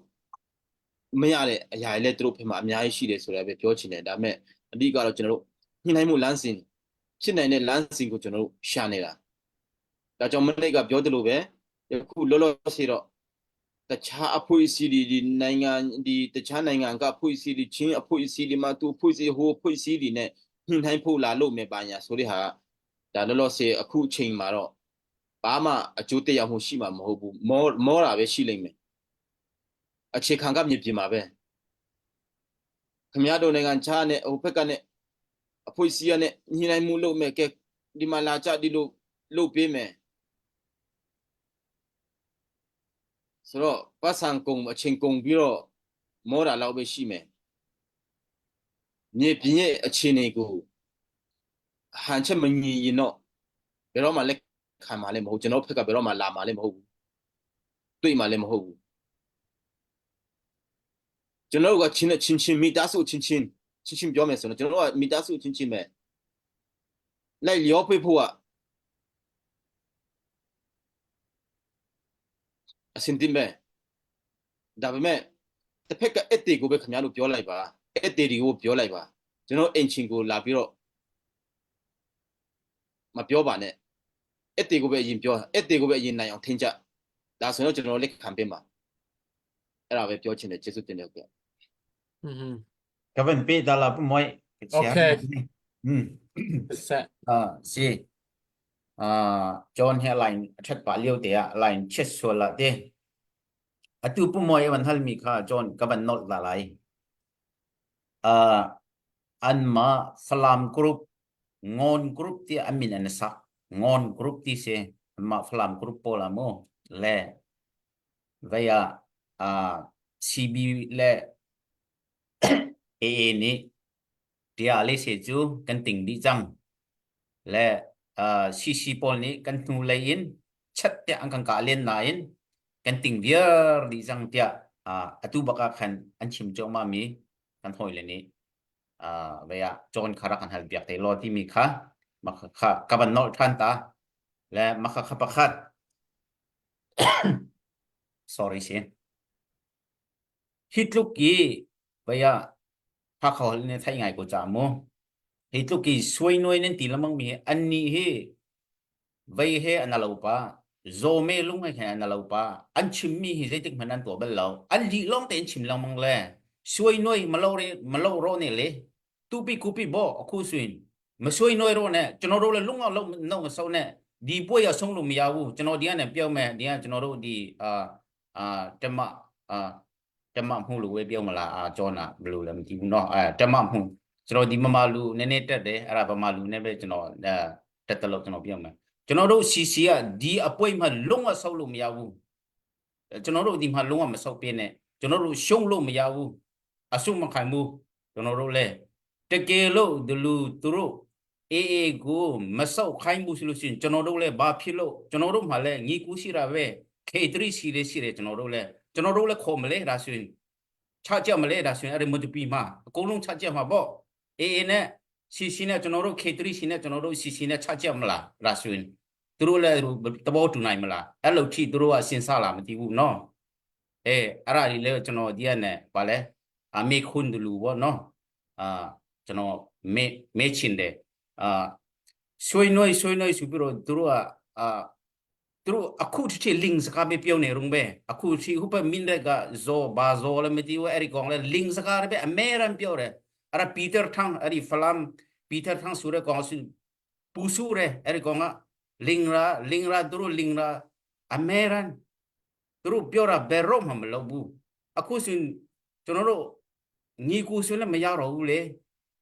မရတဲ့အရာတွေလည်းသူတို့ဖက်မှာအများကြီးရှိတယ်ဆိုတာပဲပြောချင်တယ်ဒါပေမဲ့အဓိကတော့ကျွန်တော်တို့ညှိနှိုင်းမှုလမ်းစဉ်ဖြစ်နိုင်တဲ့လမ်းစဉ်ကိုကျွန်တော်တို့ရှာနေတာဒါကြောင့်မနေ့ကပြောတယ်လို့ပဲယခုလောလောဆယ်တော့တခြားအဖွဲ့အစည်းတွေဒီနိုင်ငံဒီတခြားနိုင်ငံကအဖွဲ့အစည်းတွေချင်းအဖွဲ့အစည်းတွေမှာသူအဖွဲ့အစည်းဟိုအဖွဲ့အစည်းတွေနဲ့ညှိနှိုင်းဖို့လာလို့မယ်ပါညာဆိုတဲ့ဟာကဒါလောလောဆယ်အခုအချိန်မှာတော့ဘာမှအကျိုးသက်ရောက်မှုရှိမှာမဟုတ်ဘူးမောမောတာပဲရှိလိမ့်မယ်အခြေခံကမြေပြင်မှာပဲခင်ဗျားတို့နိုင်ငံခြားနဲ့ဟိုဘက်ကနဲ့အဖွဲ့အစည်းကနဲ့ညှိနှိုင်းမှုလုပ်မယ်ကဲဒီမှာလာကြဒီလိုလုပ်ပေးမယ်ဆိုတော့ပတ်စံကုန်အချိန်ကုန်ပြီးတော့မောတာလောက်ပဲရှိမယ်မြေပြင်ရဲ့အခြေအနေကိုဟန်ချက်မညီရင်တော့ဘယ်တော့မှလက်ခံမှာလည်းမဟုတ်ကျွန်တော်ဖက်ကဘယ်တော့မှလာမှာလည်းမဟုတ်ဘူးတွေ့မှာလည်းမဟုတ်ဘူးကျွန်တော်တို့ကချင်းနဲ့ချင်းချင်းမိသားစုချင်းချင်းချင်းချင်းပြောမယ်ဆိုတော့ကျွန်တော်တို့ကမိသားစုချင်းချင်းပဲလိုက်လျောပေးဖို့ကအစင်တင်ပဲဒါပေမဲ့တစ်ဖက်ကအက်တေကိုပဲခင်ဗျားတို့ပြောလိုက်ပါအက်တေတွေကိုပြောလိုက်ပါကျွန်တော်အင်ချင်းကိုလာပြီးတော့မပြောပါနဲ့အက်တေကိုပဲအရင်ပြောအက်တေကိုပဲအရင်နိုင်အောင်ထင်ကြဒါဆိုတော့ကျွန်တော်လက်ခံပေးမှာအဲ့ဒါပဲပြောချင်တယ်ကျေးဇူးတင်တယ်ဟုတ်ကဲ့ อืม Ka van pe ta la pu moi. Ka chia Okay. Hmm. ဆက် Ah si. Ah John he line that pa liu te a line chet sual la te. Atu pu moi van hal mi kha John ka van nol la lai. Ah an ma Falam group ngon group ti amin an sak ngon group ti se ma Falam group pawl ah mu le vei ah ah CB le. AA nih tia le se cu kan ting dih cang le uh, CC pawl nih kan hnu lei in chat tiah an kan kah len nain kan ting viar dih cang tiah uh, atu bak ah khan an chim cuahmah mi kan hawile nih uh, vei ah cawn kha rak kan hal piak te law timi kha maka kha ka van nolh ṭhan ta le maka kha pakhat sorry si Hi tluk i vei ah Hakha holh in theih ngai ko ca mu. Hi tluk i suainuai nan ti lengmang mi hi annih hi vei he an alo pa, zawme lung he khin an alo pa. An chimmi hi zeitik hmanh an tuah bal lo. An lih lawng tein chim lengmang le suainuai malo re malo ro ne le tupi kupi bo akhu suin ma suainuai ro ne chano ro le lung lo no ma so ne di puai a song lu mi ya wu chano dia ne pio me dia chano ro di a တမအာတမမှုလို့ဝဲပြောမလားအာကျောနာဘယ်လိုလဲမသိဘူးเนาะအဲတမမှုကျွန်တော်ဒီမမလူနည်းနည်းတက်တယ်အဲ့ဒါဗမာလူနဲ့ပဲကျွန်တော်အဲတက်တယ်လို့ကျွန်တော်ပြောမယ်ကျွန်တော်တို့ CC ကဒီအပွိမှလုံးဝဆောက်လို့မရဘူးကျွန်တော်တို့ဒီမှာလုံးဝမဆောက်ပြင်းနဲ့ကျွန်တော်တို့ရှုံးလို့မရဘူးအဆုမခံဘူးကျွန်တော်တို့လည်းတကယ်လို့ဒီလူသူတို့ အေးအေးကိုမဆောက်ခိုင်းဘူးဆိုလို့ရှိရင်ကျွန်တော်တို့လည်းဘာဖြစ်လို့ကျွန်တော်တို့မှလည်းညီကူရှိတာပဲ K3 ရှိလေရှိတယ်ကျွန်တော်တို့လည်းကျွန်တော်တို့လည်းခေါ်မလဲဒါဆိုရင်ချကြမလဲဒါဆိုရင်အဲ့ဒီမတူပီမှာအကုန်လုံးချကြမှာပေါ့အေးအေးနဲ့စီစီနဲ့ကျွန်တော်တို့ K3 ရှိနဲ့ကျွန်တော်တို့စီစီနဲ့ချကြမလားဒါဆိုရင်သူတို့လည်းသဘောတူနိုင်မလားအဲ့လိုထိသူတို့ကစဉ်းစားလာမသိဘူးနော်အေးအဲ့ဒါဒီလည်းကျွန်တော်ဒီကနဲ့ဗာလဲအမေခွန်းတူလူပေါ့နော်အာကျွန်တော်မေမေချင်တယ်အာဆွေးနွေးဆွေးနွေးဆိုပြီးတော့သူတို့ကအာသူတို့အခုတိလင်းစကားပဲပြောနေရုံပဲအခုတိဟိုပမင်းတွေကဇောဘာဇောလည်းမသိဘူးအဲ့ဒီကောင်လည်းလင်းစကားပဲအမေရန်ပြောတယ်အဲ့ဒါပီတာထန်းအဲ့ဒီဖလမ်ပီတာထန်းဆိုတဲ့ကောင်စုပူဆူရဲအဲ့ဒီကောင်ကလင်းရာလင်းရာသူတို့လင်းရာအမေရန်သူတို့ပြောတာဘယ်တော့မှမလုပ်ဘူးအခုဆိုကျွန်တော်တို့ညီကူဆိုလည်းမရတော့ဘူးလေ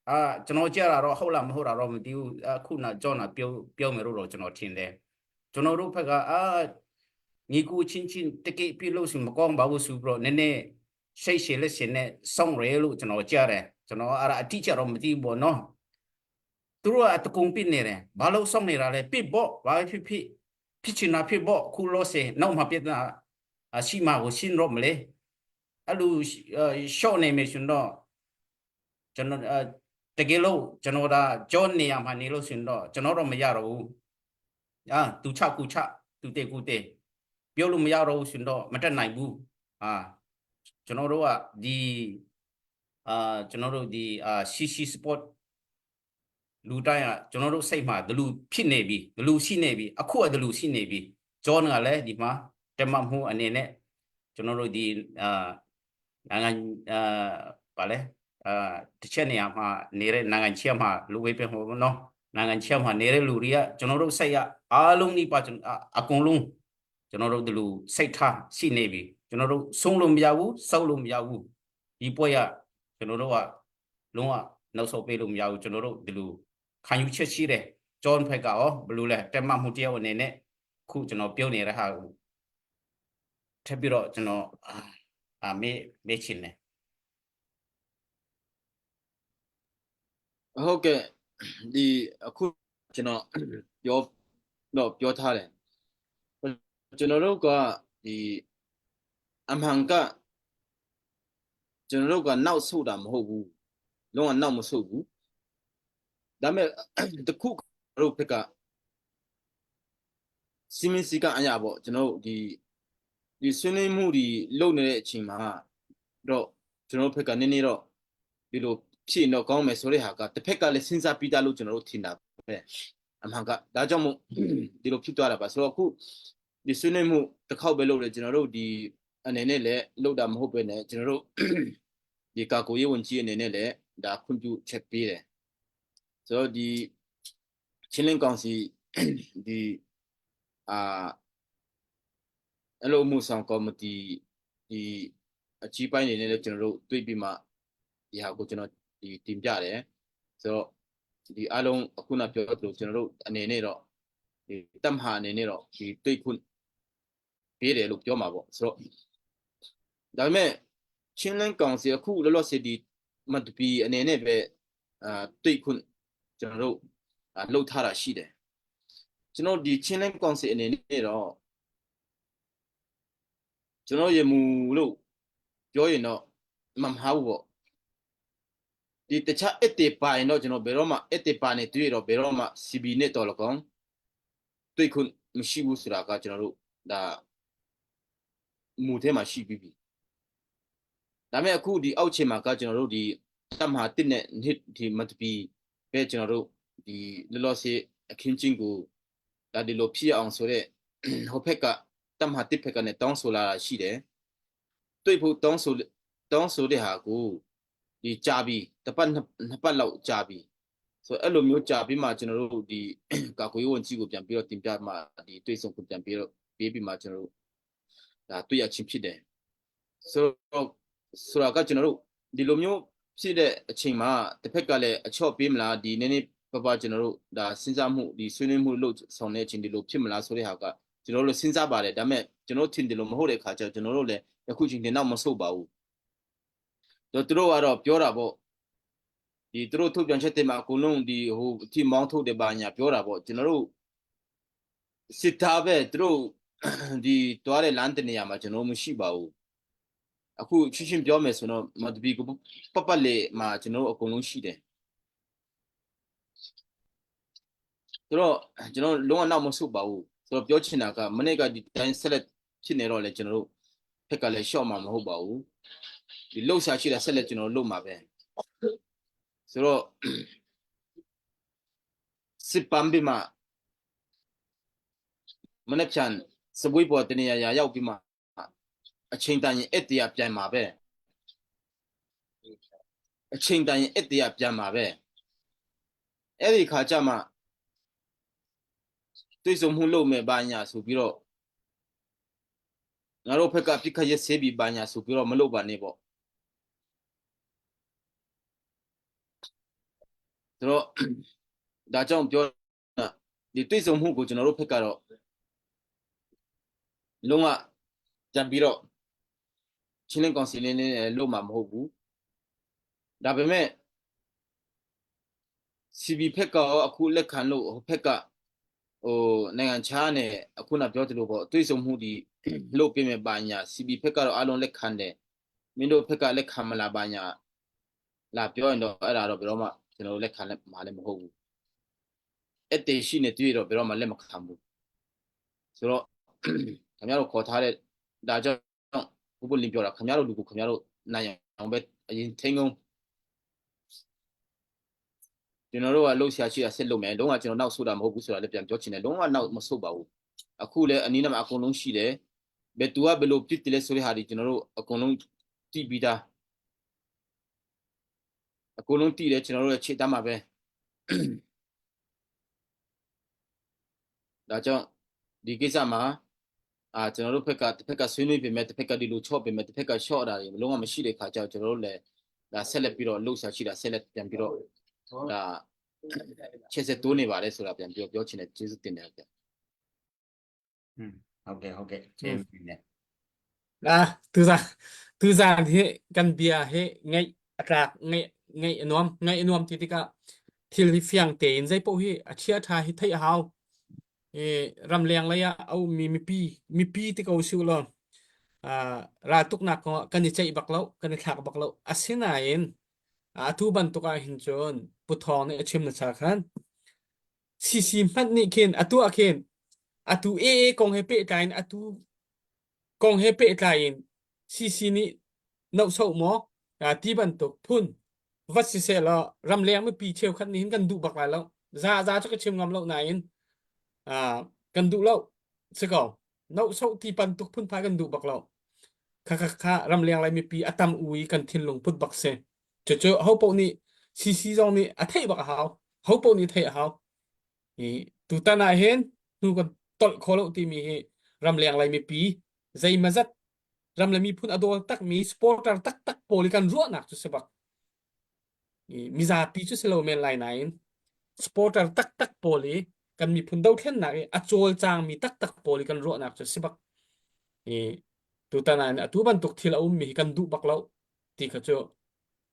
အာကျွန်တော်ကြားတာတော့ဟုတ်လားမဟုတ်တာတော့မသိဘူးအခုနကြောင်းတာပြောပြောမယ်လို့တော့ကျွန်တော်ထင်တယ်ကျွန်တော်တို့ဘက်ကအာညီကူချင်းချင်းတကယ်ပြလို့ဆိုမကောင်းပါဘူးဆိုပြီးတော့နည်းနည်းရှိတ်ရှည်လက်ရှင်နဲ့စောင့်ရဲလို့ကျွန်တော်ကြားတယ်ကျွန်တော်အဲ့ဒါအတိအကျတော့မသိဘူးပေါ့နော်သူတို့ကအတကုံပြစ်နေတယ်ဘာလို့စောင့်နေတာလဲပြစ်ပေါ့ဘာဖြစ်ဖြစ်ဖြစ်ချင်တာဖြစ်ပေါ့ခုလို့စေနောက်မှပြစ်တာအရှိမှကိုရှင်းတော့မလဲအဲ့လိုရှော့နေမယ်ရှင်တော့ကျွန်တော်တကယ်လို့ကျွန်တော်ဒါကြောနေရမှာနေလို့ရှင်တော့ကျွန်တော်တော့မရတော့ဘူးအာသူချကူချသူတေကူတေပြောလို့မရတော့ဘူးရှင်တော့မတက်နိုင်ဘူးအာကျွန်တော်တို့ကဒီအာကျွန်တော်တို့ဒီအာ CC sport လူတိုင်းကကျွန်တော်တို့စိတ်မှာဒလူဖြစ်နေပြီဒလူရှိနေပြီအခုကဒလူရှိနေပြီဂျွန်ကလည်းဒီမှာတမမှုအနေနဲ့ကျွန်တော်တို့ဒီအာနိုင်ငံအာဗာလဲအာတစ်ချက်နေရာမှာနေတဲ့နိုင်ငံချမှာလူဝေးပဲဟိုနော်နိုင်ငံချမှာနေတဲ့လူတွေကကျွန်တော်တို့စိတ်ရအားလုံးဒီပါကျွန်အကုန်လုံးကျွန်တော်တို့ဒီလူစိတ်ထားရှိနေပြီကျွန်တော်တို့ဆုံးလို့မရဘူးစောက်လို့မရဘူးဒီပွဲရကျွန်တော်တို့ကလုံးဝနောက်ဆုတ်ပေးလို့မရဘူးကျွန်တော်တို့ဒီလိုခံယူချက်ရှိတယ်ဂျွန်ဖက်ကရောဘယ်လိုလဲတက်မှတ်မှုတယောက်အနေနဲ့ခုကျွန်တော်ပြောနေတဲ့ဟာကိုထပ်ပြီးတော့ကျွန်တော်အာမေးမေးချင်တယ် ဟုတ်ကဲ့ဒီအခုကျွန်တော်ပြောတော့ပြောထားတယ်ကျွန်တော်တို့ကဒီအမှန်ကကျွန်တော်တို့ကနောက်ဆုတ်တာမဟုတ်ဘူးလုံးဝနောက်မဆုတ်ဘူးဒါပေမဲ့တခုတို့ဘက်ကစီမင်းစီကအရာပေါ့ကျွန်တော်တို့ဒီဒီဆွေးနွေးမှုဒီလုပ်နေတဲ့အချိန်မှာတော့ကျွန်တော်တို့ဘက်ကနည်းနည်းတော့ဒီလိုဖြစ်ရင်တော့ကောင်းမယ်ဆိုတဲ့ဟာကတစ်ဖက်ကလည်းစဉ်းစားပြီးသားလို့ကျွန်တော်တို့ထင်တာပဲအမှန်ကဒါကြောင့်မို့ဒီလိုဖြစ်သွားတာပါဆိုတော့အခုဒီဆွေးနွေးမှုတစ်ခေါက်ပဲလုပ်တယ်ကျွန်တော်တို့ဒီအနေနဲ့လည်းလုပ်တာမဟုတ်ပဲねကျွန်တော်တို့ဒီကာကိုရေးဝန်ကြီးအနေနဲ့လည်းဒါခွင့်ပြုချက်ပေးတယ်ဆိုတော့ဒီချင်းလင်းကောင်စီဒီအာအဲ့လိုမှုဆောင်ကော်မတီဒီအကြီးပိုင်းနေနဲ့လည်းကျွန်တော်တို့တွေ့ပြီးမှဒီဟာကိုကျွန်တော်ဒီတင်ပြတယ်ဆိုတော့ဒီအလုံးအခုနပြောသလိုကျွန်တော်တို့အနေနဲ့တော့ဒီတပ်မဟာအနေနဲ့တော့ဒီတွေ့ခွင့်ပေးတယ်လို့ပြောမှာပေါ့ဆိုတော့ဒါပေမဲ့ချင်းလန်းကောင်စီအခုလောလောဆယ်ဒီ မတူပီအနေနဲ့ပဲအာတွေ့ခွင့်ကျွန်တော်တို့လှုပ်ထားတာရှိတယ်ကျွန်တော်ဒီချင်းလင်းကောင်စီအနေနဲ့တော့ကျွန်တော်ရမူလို့ပြောရင်တော့မမှားဘူးပေါ့ဒီတခြားအစ်တေပါရင်တော့ကျွန်တော်ဘယ်တော့မှအစ်တေပါနေတွေ့တော့ဘယ်တော့မှ CB နဲ့တော်လကောင်တွေ့ခွင့်မရှိဘူးဆိုတာကကျွန်တော်တို့ဒါမူထဲမှာရှိပြီးပြီဒါပေမဲ့အခုဒီအောက်ခြေမှာကကျွန်တော်တို့ဒီတပ်မဟာတစ်နဲ့နှစ်ဒီမတပီပဲကျွန်တော်တို့ဒီလောလောဆယ်အခင်းချင်းကိုဒါဒီလိုဖြစ်အောင်ဆိုတော့ဟိုဖက်ကတပ်မဟာတစ်ဖက်ကနေတောင်းဆိုလာတာရှိတယ်တွေ့ဖို့တောင်းဆိုတောင်းဆိုတဲ့ဟာကိုဒီကြာပြီတပတ်နှစ်ပတ်လောက်ကြာပြီဆိုအဲ့လိုမျိုးကြာပြီးမှကျွန်တော်တို့ဒီကာကွယ်ဝန်ကြီးကိုပြန်ပြီးတော့တင်ပြမှဒီတွေ့ဆုံကိုပြန်ပြီးတော့ပေးပြီးမှကျွန်တော်တို့ဒါတွေ့ရချင်းဖြစ်တယ်ဆိုတော့ဆိုတာကကျွန်တော်တို့ဒီလိုမျိုးဖြစ်တဲ့အချိန်မှာတစ်ဖက်ကလည်းအချော့ပေးမလားဒီနည်းနည်းပပကျွန်တော်တို့ဒါစဉ်းစားမှုဒီဆွေးနွေးမှုလို့ဆောင်တဲ့အချိန်ဒီလိုဖြစ်မလားဆိုတဲ့ဟာကကျွန်တော်တို့စဉ်းစားပါတယ်ဒါပေမဲ့ကျွန်တော်ထင်တယ်လို့မဟုတ်တဲ့ခါကျတော့ကျွန်တော်တို့လည်းအခုချိန်ဒီနောက်မဆုတ်ပါဘူးတော့သူတို့ကတော့ပြောတာပေါ့ဒီသူတို့ထုတ်ပြန်ချက်တင်မှာအကုန်လုံးဒီဟိုအထီမောင်းထုတ်တယ်ပါညာပြောတာပေါ့ကျွန်တော်တို့စစ်သားပဲသူတို့ဒီတွားတဲ့လမ်းတနေရာမှာကျွန်တော်မရှိပါဘူးအခုချွချင်းပြောမယ်ဆိုတော့မတပီကိုပပလေမှာကျွန်တော်တို့အကုန်လုံးရှိတယ်ဆိုတော့ကျွန်တော်လုံးဝနောက်မဆုတ်ပါဘူးဆိုတော့ပြောချင်တာကမနေ့ကဒီတိုင်းဆက်လက်ဖြစ်နေတော့လေကျွန်တော်တို့ဖက်ကလည်းရှော့မှာမဟုတ်ပါဘူးဒီလှုပ်ရှားရှိတာဆက်လက်ကျွန်တော်လှုပ်မှာပဲဆိုတော့စစ်ပန်းပြီးမှမနေ့ဖြန်စပွေးပေါ်တနေရာရာရောက်ပြီးမှအချိန်တန်ရင်အဲ့တရားပြန်မှာပဲအချိန်တန်ရင်အဲ့တရားပြန်မှာပဲအဲ့ဒီခါကျမှတွေ့ဆုံမှုလုပ်မယ်ဘာညာဆိုပြီးတော့ငါတို့ဖက်ကပြစ်ခတ်ရက်ဆေးပြီးဘာညာဆိုပြီးတော့မလုပ်ပါနဲ့ပေါ့ဆိုတော့ဒါကြောင့်ပြောဒီတွေ့ဆုံမှုကိုကျွန်တော်တို့ဖက်ကတော့လုံးဝကြံပြီးတော့ချင်းလင်းကောင်စီလင်းလေးလို့မှာမဟုတ်ဘူးဒါပေမဲ့ CB ဖက်ကရောအခုလက်ခံလို့ဟိုဖက်ကဟိုနိုင်ငံခြားနဲ့အခုနပြောသလိုပေါ့တွေ့ဆုံမှုဒီလို့ပြင်မဲ့ပါညာ CB ဖက်ကတော့အလုံးလက်ခံတယ်မင်းတို့ဖက်ကလက်ခံမလားပါညာလာပြောရင်တော့အဲ့ဒါတော့ဘယ်တော့မှကျွန်တော်တို့လက်ခံလက်မှာလည်းမဟုတ်ဘူးအဲ့တေရှိနေတွေ့တော့ဘယ်တော့မှလက်မခံဘူးဆိုတော့ခင်ဗျားတို့ခေါ်ထားတဲ့ဒါကြောင့်ဘုဘလင်ပြောတာခင်ဗျားတို့လူကိုခင်ဗျားတို့နိုင်အောင်ပဲအရင်ထိန်းကုန်ကျွန်တော်တို့ကလှုပ်ရှားရှိတာဆက်လုပ်မယ်လုံးဝကျွန်တော်နောက်ဆိုတာမဟုတ်ဘူးဆိုတာလည်းပြန်ပြောချင်တယ်လုံးဝနောက်မဆုတ်ပါဘူးအခုလည်းအနည်းနဲ့မှအကုန်လုံးရှိတယ်ဘယ်သူကဘယ်လိုဖြစ်တယ်လဲဆိုတဲ့ဟာဒီကျွန်တော်တို့အကုန်လုံးသိပြီးသားအကုန်လုံးသိတယ်ကျွန်တော်တို့ရဲ့ခြေတမ်းမှာပဲဒါကြောင့်ဒီကိစ္စမှာအာကျွန်တော်တို့ဖက်ကတစ်ဖက်ကဆွေးနွေးပြင်မဲ့တစ်ဖက်ကဒီလိုချော့ပြင်မဲ့တစ်ဖက်ကရှော့တာတွေလုံးဝမရှိတဲ့ခါကျတော့ကျွန်တော်တို့လည်းဒါဆက်လက်ပြီးတော့လှုပ်ရှားရှိတာဆက်လက်ပြန်ပြီးတော့ဒါချက်ဆက်တိုးနေပါတယ်ဆိုတာပြန်ပြောပြောချင်တယ်ကျေးဇူးတင်တယ်ဗျ ဟုတ်ကဲ့ဟုတ်ကဲ့ကျေးဇူးတင်တယ် လာသူစားသူစားဟေกันเบียเฮไงอัตราไงไงอนวมไงอนวมที่ติกะทิลฟิยงเตนใจปะฮีอเชียทาฮิไทยฮาวเอรำเลียงเลยอะเอามีมีปีมีปีที่เขาซิวลอ่าราตุกนักก็กันใจบักเล่ากันทักบักเล่าอาศินาอินอาทูบันตุกอาหินจนปุทองเนี่ยชิมนะชาคันซีซีมันนี่เคนอตัวเคนอตูเอเอกงเฮเปไกน์อตู kong he pehtlai in CC nih nohsoh maw ti bantuk phun vat siseh law ramleng mipi cheukhat nih hin kan duh bak lai lo za za cu ka chim ngam lo nain kan duh lo si ko nohsoh ti bantuk phunphai kan duh bak lo kha kha kha ramleng lai mipi a tam u i kan thinlung put bak si cucu ho paoh nih CC zong nih a theih bak a hau ho paoh nih theih a hau I tutan ah hin hnu kan tolh kho lo timi hi ramleng lei mipi zeimazat ram le miphun a daw takmi supporter taktak pawl i kan ruahnak cu si bak. I mizapi cu si lo men lai nain supporter taktak pawl i kan miphun dothlennak i a cawlcangmi taktak pawl i kan ruahnak cu si bak. I tutan ah atu bantuk thil a ummi hi kan duh bak lo ti kha cu.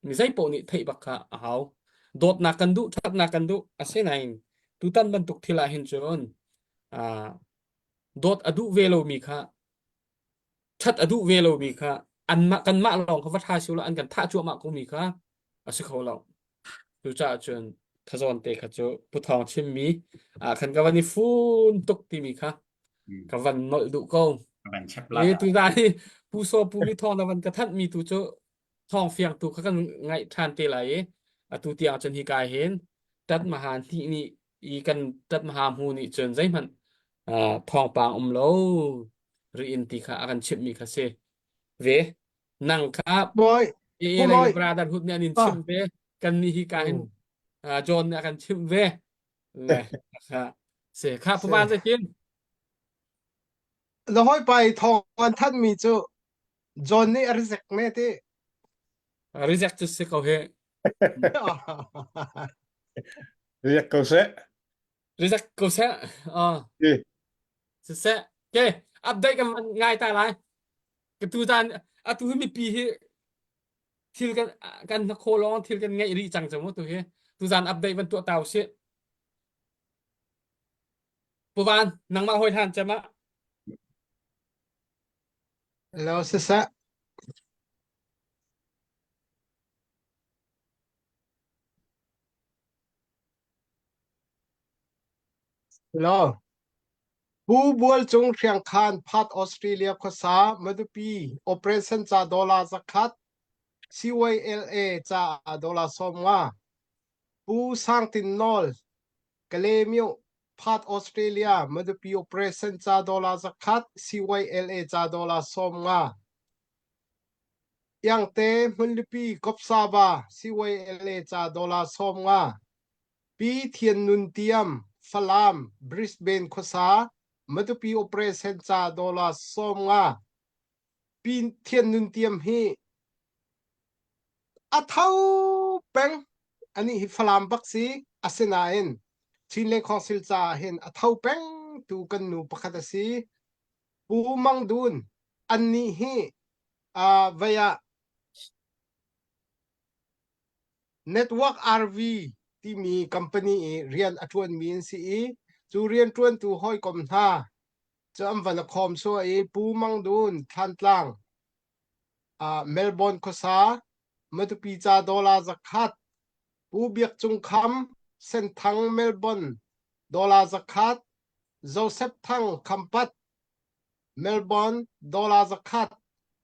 Mi zeipaoh nih theih bak kha a hau. Dawtnak kan duh, ṭhatnak kan duh. Asinain tutan bantuk thil ah hin cun ah dawt a duh ve lomi kha ṭhat a duh ve lomi kha anmah kanmah lawng kha va ṭha si an kan thah cuahmah komi kha a si kho lo. Cucaah cun khazawn te kha cu Pu Thawng chimmi ah khan ka van i fun tuk timi kha ka van nolh duh ko. Ka van chap la. E tuzan hi Pu Saw Pu Mi Thawng na van ka thanh mi tu cu thawng fiang tu kha kan ngaih ṭhan te lai i atu tiang cun hi kai hin tat maha hnih nih i kan tat maha hmu nih cun zeihmanh thawngpang um lo riin ti kha a kan chimhmi kha si ve nang kha Boy, e Pu lei Mawi. brotherhood nih an in Ah. chimh ve kan nih hi ka hin John nih a kan chimh ve le kha se kha Se. puman zeitin Na hawipa i thawng an thanhmi cu John nih a reject ne ti. Reject cu si ko he. Reject ko seh. Reject ko seh. Ah. Siseh. Ke update kan ngai ta lai. Ka tu tan atu hi mipi hi thil kan kan kho lawng thil kan ngeih rih cang cu tu hi. Tu zan update van tuah tau si. Puvan nangmah hoi hlan cem ah. Hello, siseh. Hello. Pu Bual Cung Hriangkhan Phat Australia khuasa Matupi operation ca dollar zakhat CYLA ca dollar 50 Pu Sang Tin Nawl Kalaymyo Phat Australia Matupi operation ca dollar zakhat CYLA ca dollar 50 Iangte Hmunlipi Kopsava CYLA ca dollar 50 Pi Thian Nun Tiam Falam Brisbane khuasa Matupi operation ca dollar 50 Pi Thian Nun Tiam hi A tho peng. Anih hi Falam bak si. Asinain Chin le Council caah hin a tho peng tu kan nu pakhat a si. Pu Mang Dun annih hi uh, vei ah Network RV timi company i rian a ṭuanmi an si i cu rian ṭuantu hawikom hna cu an van a khawm sua i Pu Mang Dun Thlantlang Melbourne khuasa Matupi ca dollar zakhat, Pu Biak Cung Kham Senthang Melbourne dollar zakhat, Joseph Thang Khampat Melbourne dollar zakhat,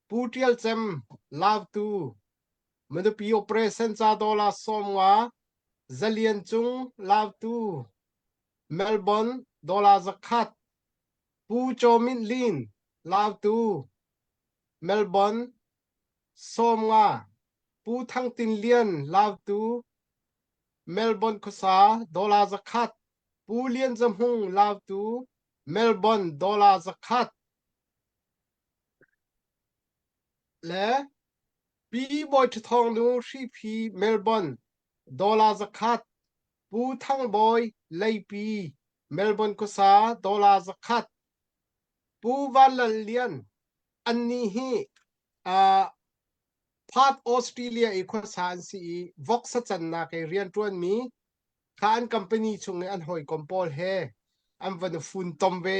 Pu Ṭial Cem Lautu Matupi operation ca dollar 50, Zalian Cung Lautu Melbourne dollar zakhat, Pu Chaw Mint Lin Lautu Melbourne, 50, Pu Thang Tin Lian Lautu, Melbourne khuasa dollar zakhat, Pu Lian Za Hmung Lautu, Melbourne dollar zakhat le Pi Bawi Ṭha Thawng Nu Hriphi Melbourne dollar zakhat, Pu Thang Bawi Leipi Melbourne khuasa dollar zakhat, Pu Van Lal Lian annih hi uh, Perth Australia i khuasa an si i voksa cannak i rianṭuanmi kha an company chung i an hawikom pawl he an van funtom ve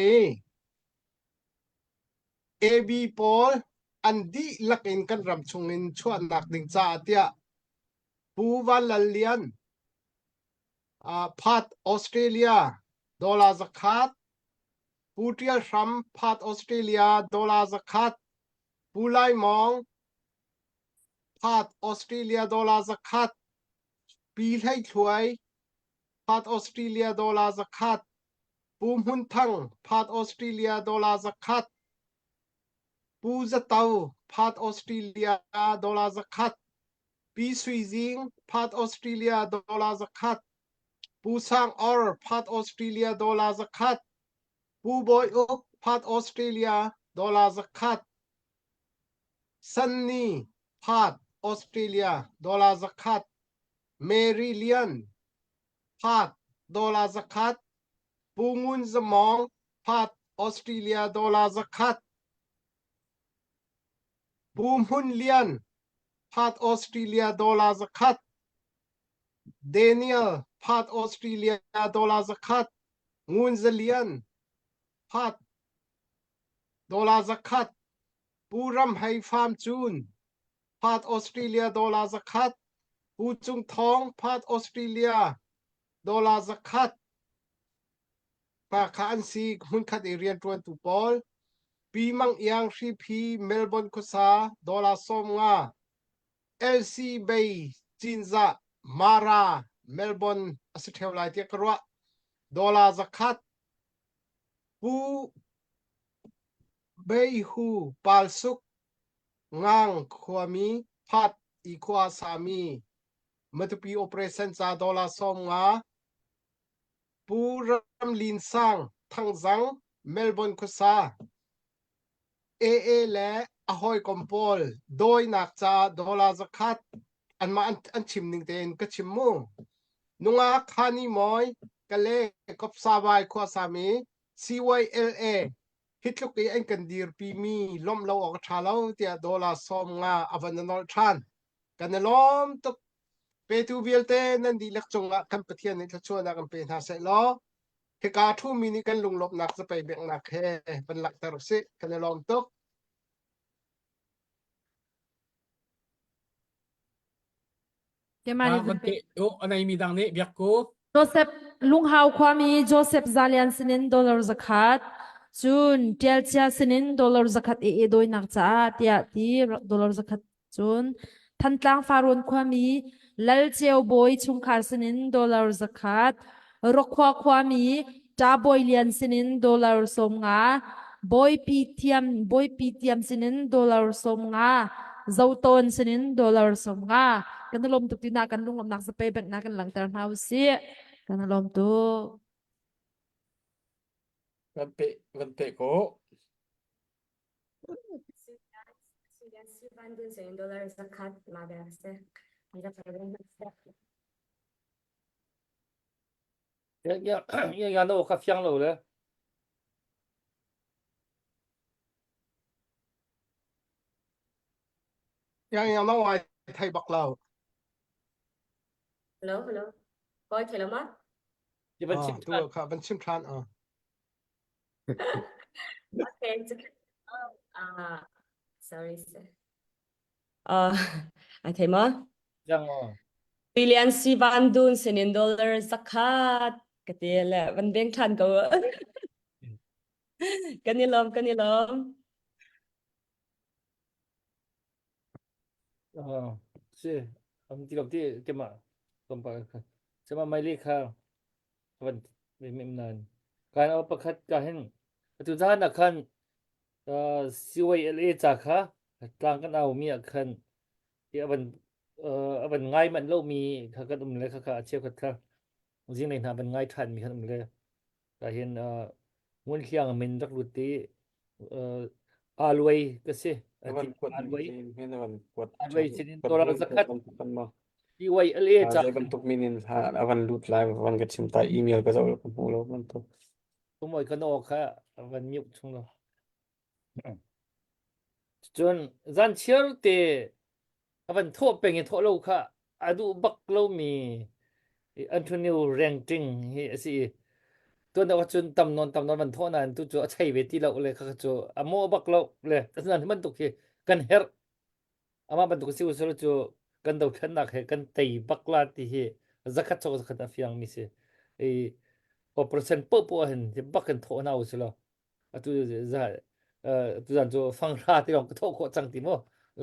i AB pawl an dihlak in kan ram chung in chuahnak ding caah tiah Pu Van Lal Lian uh, Perth Australia dollar zakhat Pu Ṭial Hram Perth Australia dollar zakhat, Pu Lai Mawng Perth Australia dollar zakhat, Pi Hlei Thluai Perth Australia dollar zakhat, Pu Hmun Thang Perth Australia dollar zakhat, Pu Za To Perth Australia dollar zakhat, Pi Sui Zing Perth Australia dollar zakhat, Pu Sang Or Perth Australia dollar zakhat, Pu Bawi Uk Perth Australia dollar zakhat, Sunny Perth Australia dollar zakhat, Mary Lian Perth dollar zakhat, Pu Ngun Zamong Perth Australia dollar zakhat, Pu Hmun Lian. Perth Australia dollar 100 Daniel Perth Australia dollar 100 Ngun Zalian Perth dollar 100 Pu Ram Hei Farm Cun Perth Australia dollar 100 Pu Cung Thawng Perth Australia dollar 100 Pa kha an si hmunkhat i rianṭuantu pawl Pi Mang Iang Hriphi Melbourne khuasa dollar 50 LC Bay Cinzah Mara Melbourne a si ṭheo lai tiah ka ruah dollar 100 Pu Bei Hu Palsuk Ngang khuami Phat i khua sami Matupi operation ca dollar 50 Pu Ram Lin Sang Thangzang Melbourne khuasa AA le a hawikom pawl dawinak ca dollar 100 anmah an, an chim ning tein ka chim mu. Nungak Khani Mawi Kale Kopsawai khuasami CYLA hi tluk i an kan dirpi mi lawmh lo awk a ṭha lo tiah dollar 50 a van a nolh ṭhan. Kan i lawm tuk. Petu vialte nan dihlak cungah kan Pathian nih thluachuahnak in pe hna seh law hika ṭhumi nih kan lunglawmhnak zapei benghnak he van langhter usih. Kan i lawm tuk. Keimah nih van pe a neimi dang nih biak ku. Joseph Lunghau khuami Joseph Zalian sinin dollar 100 cun Ṭialcia sinin dollar 100 i i dawinak caah tiah ti dollar 100 Cun Thantlang Farrawn khuami Lal Ceu Bawi chungkhar sinin dollar 100, Rokhua khuami Ṭa Bawi Lian sinin dollar 50, Bawipi Thiam Bawipi Tiam sinin dollar 50, Zotawn sinin dollar 50. Kan i lawm tuk tina kan lunglawmhnak zapei bank na kan langhter hna usih. Kan i lawm tuk. Van pe van pe ko. Ya no ka fiang lo le. Yang yang no ai thei bak lo. Hello, hello. Koi thei lo ma? Ti van chim Tu kha van chim than ah. Okay, it's okay. Oh, uh, sorry, sir. Uh, ai thei ma? Yang o. Billion si van dun sinin dollar zakhat ka ti le van beng than ko. Kan i lawm, kan i lawm. Uh, si, am ti lo ti ke ma. Kompa. Sama mai le kha van mem nan kan aw pakhat ka hin atu zan ah khan CYLA ca kha tlang kan au mi ah khan ti avan avan ngai man lo mi kha kan um le kha kha a cheukhat kha zinglei hna van ngai than mi kan um le ka hin ngun hliang min rak lut ti aluai ka si Avan kuat aluai hin avan kuat aluai sinin dollar zakhat PYLA ca zei bantuk min in avan lut lai van ka chim ta email ka zoh ka hmu lo bantuk Tumoi ka no kha van mute chung lo Cun zan chiar te a van thawh peng i thawh lo kha a duh bak lomi Antonio Rengting hi a si i tuan deuh ahcun tam nawn tam nawn van thawh nain tu cu a chei ve ti lo le kha cu a mawh bak lo le asinain hi bantuk hi kan herh amah bantuk si usilo cu kan dothlennak he kan tei bak la ti hi zakhat chok zakhat a fiang mi si i operation poh hin hi bak in thawh hna usilo atu za tu zan cu fanghra ti lawng ka thawh khawh cang ti mu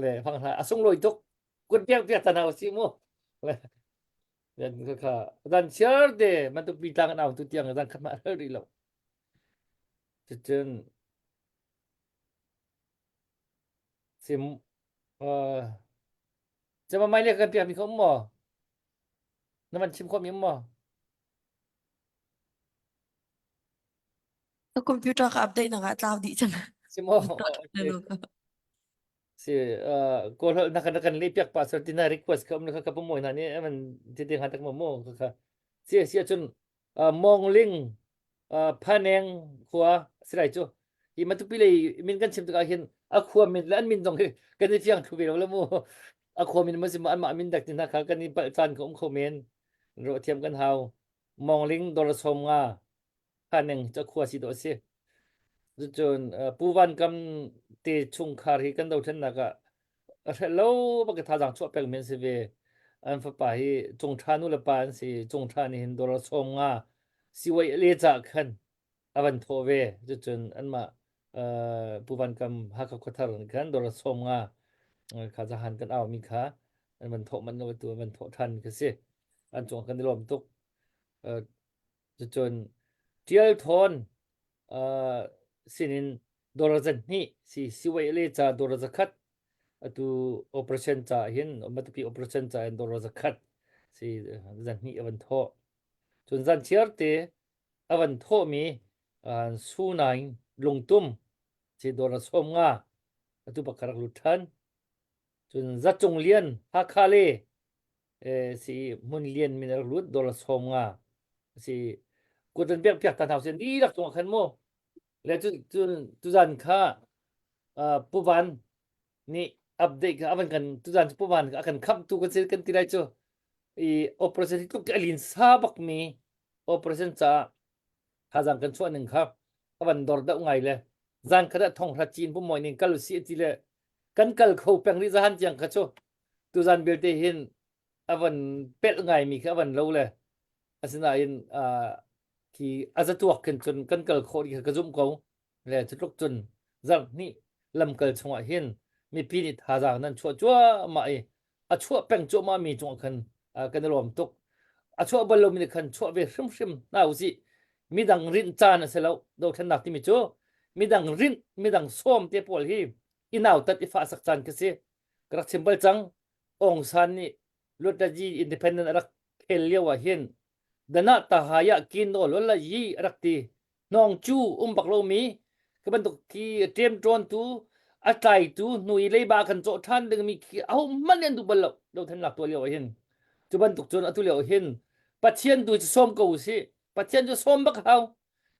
le fanghra a sunglawi tuk kut piak piak ta na si mu le kha kha zan chiar te man tuk pi tlang an au tu tiang zan khat ma hal rih lo cucun sim uh cama mai le kan piak mi kha um maw na man chim khawh mi um maw Ka computer ka update nak ah tlau dih cang. Si maw? Si kawl holh na kan kan le piak pa sir tina request ka um ka ka pamoy na ni man ti te ha tak mo mo ka ka si si cun mongling phaneng khua silai chu hi matupi lei min kan chim tikah hin a khua min le an min zong hi kan i fiang thu ve lo le mu. A khua min ma si ma anmah min dak ti hna kha kan i palh caan ka um kho men. Ruah thiam kan hau. Mawngling dawr som nga khaneng ca khua si dawh a si. Cucun Pu Van Kam te chungkhar hi kan dothlennak ah a hrelh lo bak thazaang chuah peng men si ve. An fapa hi Cungṭha nu le pa an si. Cungṭha nih hin dawr som nga siwai le ca khan a van thawh ve. Cucun anmah Pu Van Kam Hakha Khuathar nih khan dawr som nga kha zahan kan au mi kha an van thawh manh lo tu an van thawh ṭhan mi kha si. An cung kan i lawm tuk. Cucun Ṭial Thawn sinin dawr zan hnih si siwai le ca dawr zakhat atu operation ca hin Matupi operation ca in dawr zakhat si zan hnih a van thawh. Cun zan chiar te a van thawhmi Sunaing lungtum si dawr som nga atu bak rak lut ṭhan. Cun Zacung Lian Hakha le si hmun lian min rak lut dollar som nga si kut an pek piak ta hna sin dihlak cung ah khan mu le cu cu tuzan kha Pu Van nih update kha avan kan tuzan cu Pu Van a kan khamtu kan si kan ti lai cu i operation hi tluk a lin sa bak mi operation caah thazang kan chuah ning kha avan dor deuh ngai le zan khat ah thong hra cin pu moi ning kal si ti le kan kal kho peng rih zahan tiang kha cu tuzan belte hin a van pelh ngaimi khi a van lo le asinain khi a zatuak khin cun kan kal khawh dih kha ka zumh ko le cutluk cun zarh hnih lamkal chungah hin mipi nih thazaang nan chuah cuahmah i a chuah peng cuahmah mi cungah khan kan i lawm tuk a chuah bal lomi nih khan chuah ve hrimhrim hna usih midang rinh caan a si lo dothlennak timi cu midang rinh midang sawm te pawl hi i nautat i fahsak caan khi si ka rak chim bal cang Aung San nih Luatlaji independent a rak khel lio ah hin dana tahaya kin no lo la yi a rak ti hnawng cu um bak lomi ka bantuk khi ṭem ṭawn tu a tlai tu hnu i leiba kan cawh ṭhan dingmi khi aho hmanh an duh bal lo dothennak tuah lio ah hin cu bantuk cun atu lio ah hin Pathian tu cu sawm ko usih Pathian cu sawm bak hau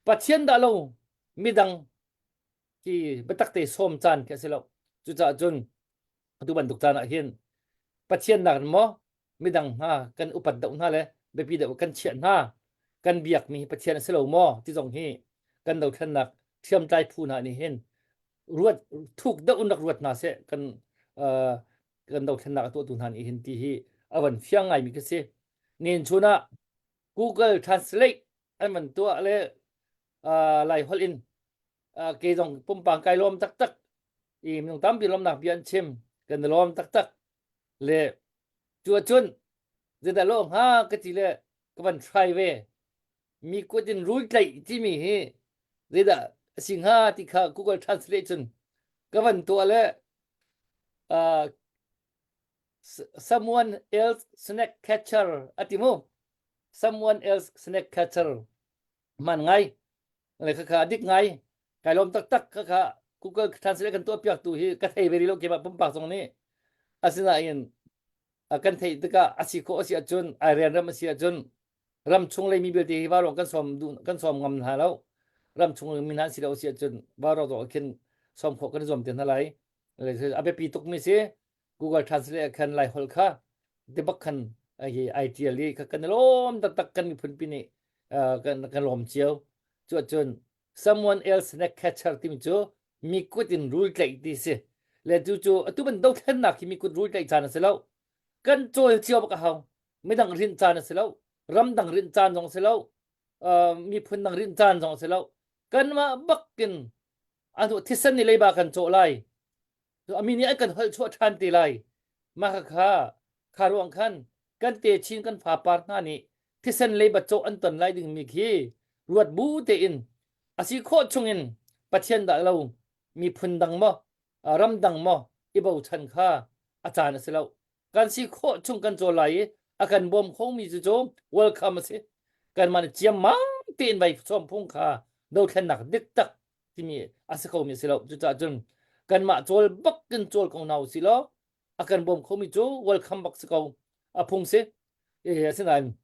Pathian dah lo midang khi biatak te sawm caan khi a si lo. Cucaah cun atu bantuk caan ah hin Pathian nak in maw midang hna kan upat deuh hna le biapi deuh kan chiah hna kan biakmi hi Pathian a si lo maw ti zong hi kan dothlennak thiamtlai phu hna nih hin ruat thuk deuh in rak ruat hna seh kan uh, kan dothlennak a tuahtu hna nih hin ti hi a van fiang ngaimi khi si. Nin chun ah Google Translate an van tuah le uh, Lai holh in uh, ke zong pumpang kai lawm taktak i minung tampi lawmnak bia an chim kan i lawm taktak le cu ahcun zeidah lawh hnga ka ti le ka van try ve mi kut in rul tlaih timi hi zeidah a si hnga ti kha Google Translate cun ka van tuah le uh, someone else snack catcher ati mu someone else snack catcher man ngai le khakha a dik ngai kai lawm taktak khakha Google Translate kan tuah piak tu hi ka thei ve rih lo keimah pumpak zong nih asinain kan theih tikah a si khawh a si ahcun ai rian ram a si ahcun ram chung lei mi vialte hi vaurawng kan sawm duh kan sawm ngam hna lo ram chung mi hna si lo si ahcun vaurawng zong khin sawm khawh kan zuam te hna lai a biapi tuk mi si Google Translate ah khan Lai holh kha debak khan hi ai tial i kan i lawm taktak kan miphun pi nih kan kan lawm cio cu ahcun someone else snack catcher timi cu mi kut in rul tlaih ti si le cu cu atu ban dothlennak hi mi kut rul tlaih caan a si lo kan cawl cio bak a hau midang rinh caan a si lo ramdang rinh caan zong a si lo miphun dang rinh caan zong a si lo kanmah bakin anu thisen nih leiba kan cawh lai A mi nih an kan holh chuah ṭhan te lai. Mah kha kha ruang khan kan techin kan fapar hna nih thisen leiba cawh an ton lai dingmi khi ruat bu tein a si khawh chungin Pathian dah lo miphun dang maw ram dang maw i bochan kha a caan a si lo. Kan si khawh chung kan cawl lai i a kan bawm khomi cu cu welcome a si. Kanmah nih ciammam tein vai sawm phung kha dothlennak dik tak timi a si khomi a si lo. Cucaah cun kanmah cawl bak in cawl ko hna usih law a kan bawm khomi cu welcome bak si ko. A phung si. E, asinain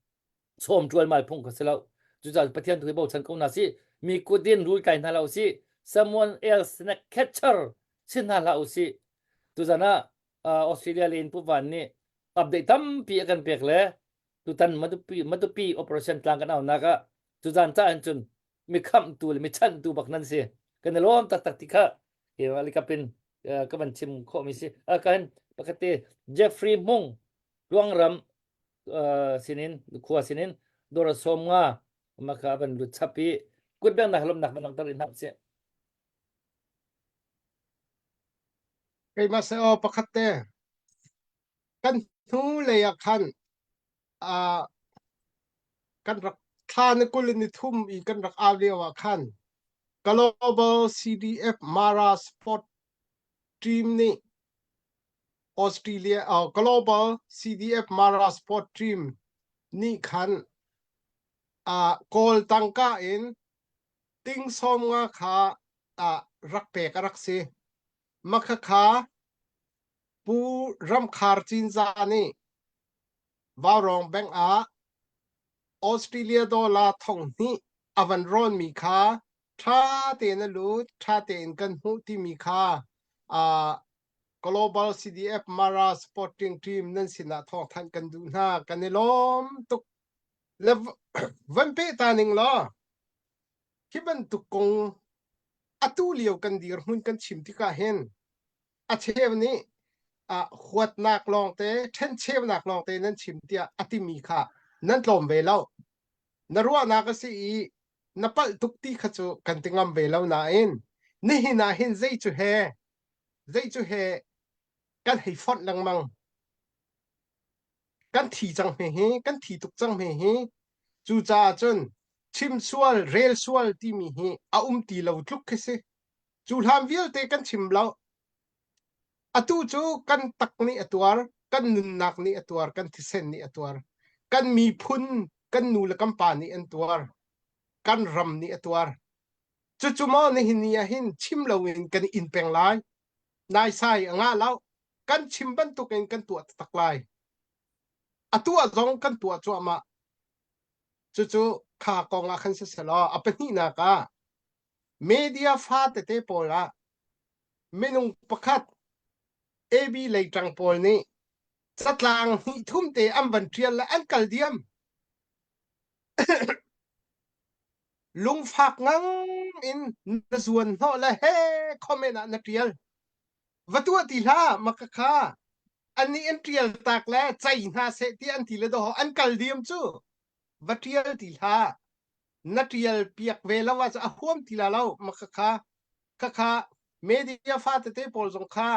sawm ṭualmal phung kha si lo. Cucaah Pathian tu hi bochan ko hna sih. Mi kut in rul tlai hna lo usih. Someone else na catcher si hna hlah usih. Tuzan ah. Australia le in Pu Van nih update tampi a kan pek le tutan Matupi Matupi operation tlang kan aunak ah tuzan ca in cun mi khamhtu le mi chanhtu bak nan si. Kan i lawm taktak ti kha keimah kapin ka van chim khawhmi si. Kan pakhat te Jeffrey Hmung Tluangram sinin khua sinin dawr sawm nga maka van lut chap i kutbengnak lawmnak van langhter in hna usih. Keimah se aw pakhat te kan hnu lei ah khan uh, kan rak thla ni kul in ni thum i kan rak au lio ah khan Global CDF Mara Sport Team nih Australia uh, Global CDF Mara Sport Team nih khan uh, Kawl tangka in ting sawm nga kha uh, rak pek a rak si. Makhakha Pu Ramkhar Cinza nih Vaurawng Bank ah Australia dollar 2000 a van rawnmi kha ṭha tein a lut, ṭha tein kan hmuh timi kha uh, Global CDF Mara Sporting Team nan sinah thawngthanh kan duh hna. Kan i lawm tuk. Le van peh ta ning law hi bantuk kong atu lio kan dirhmun kan chim tikah hin a cheu nih uh, huatnak lawngte ṭhencheunak lawngte nan chim tiah a timi kha nan tlawm ve lo. Na ruahnak a si i na palh tuk ti kha cu kan ti ngam ve lo nain nihin ah hin zei cu he zei cu he kan hei fonh lengmang. Kan thi cang hme hi, kan thi tuk cang hme hi. Cucaah cun chim sual, rel sual timi hi a um ti lo tluk khi si. Cu hlan vialte kan chim lo. Atu cu kan tak nih a tuar, kan nunnak nih a tuar, kan thisen nih a tuar, kan miphun, kan nu le kan pa nih an tuar, kan ram nih a tuar. Cucu maw nihin ni ah hin chim loin kan i inn peng lai. Naisai a ngah lo. Kan chim bantukin kan tuah taktak lai. A tuah zong kan tuah cuahmah. Cucu kha kong ah khan siseh law a pahnihnak ah media fa tete pawl ah minung pakhat AB leiṭang pawl nih catlang hnih thum te an van ṭial le an kal diam. Lungfak ngang in na zuan hnawh le he comment ah na ṭial. Va tuah ti hlah maka kha. Annih an ṭial tak le cei hna seh ti an ti le dawh an kal diam cu. Va ṭial ti hlah. Na ṭial piak ve lo ah a huam ti la lo maka kha. Khakha media fa tete pawl zong kha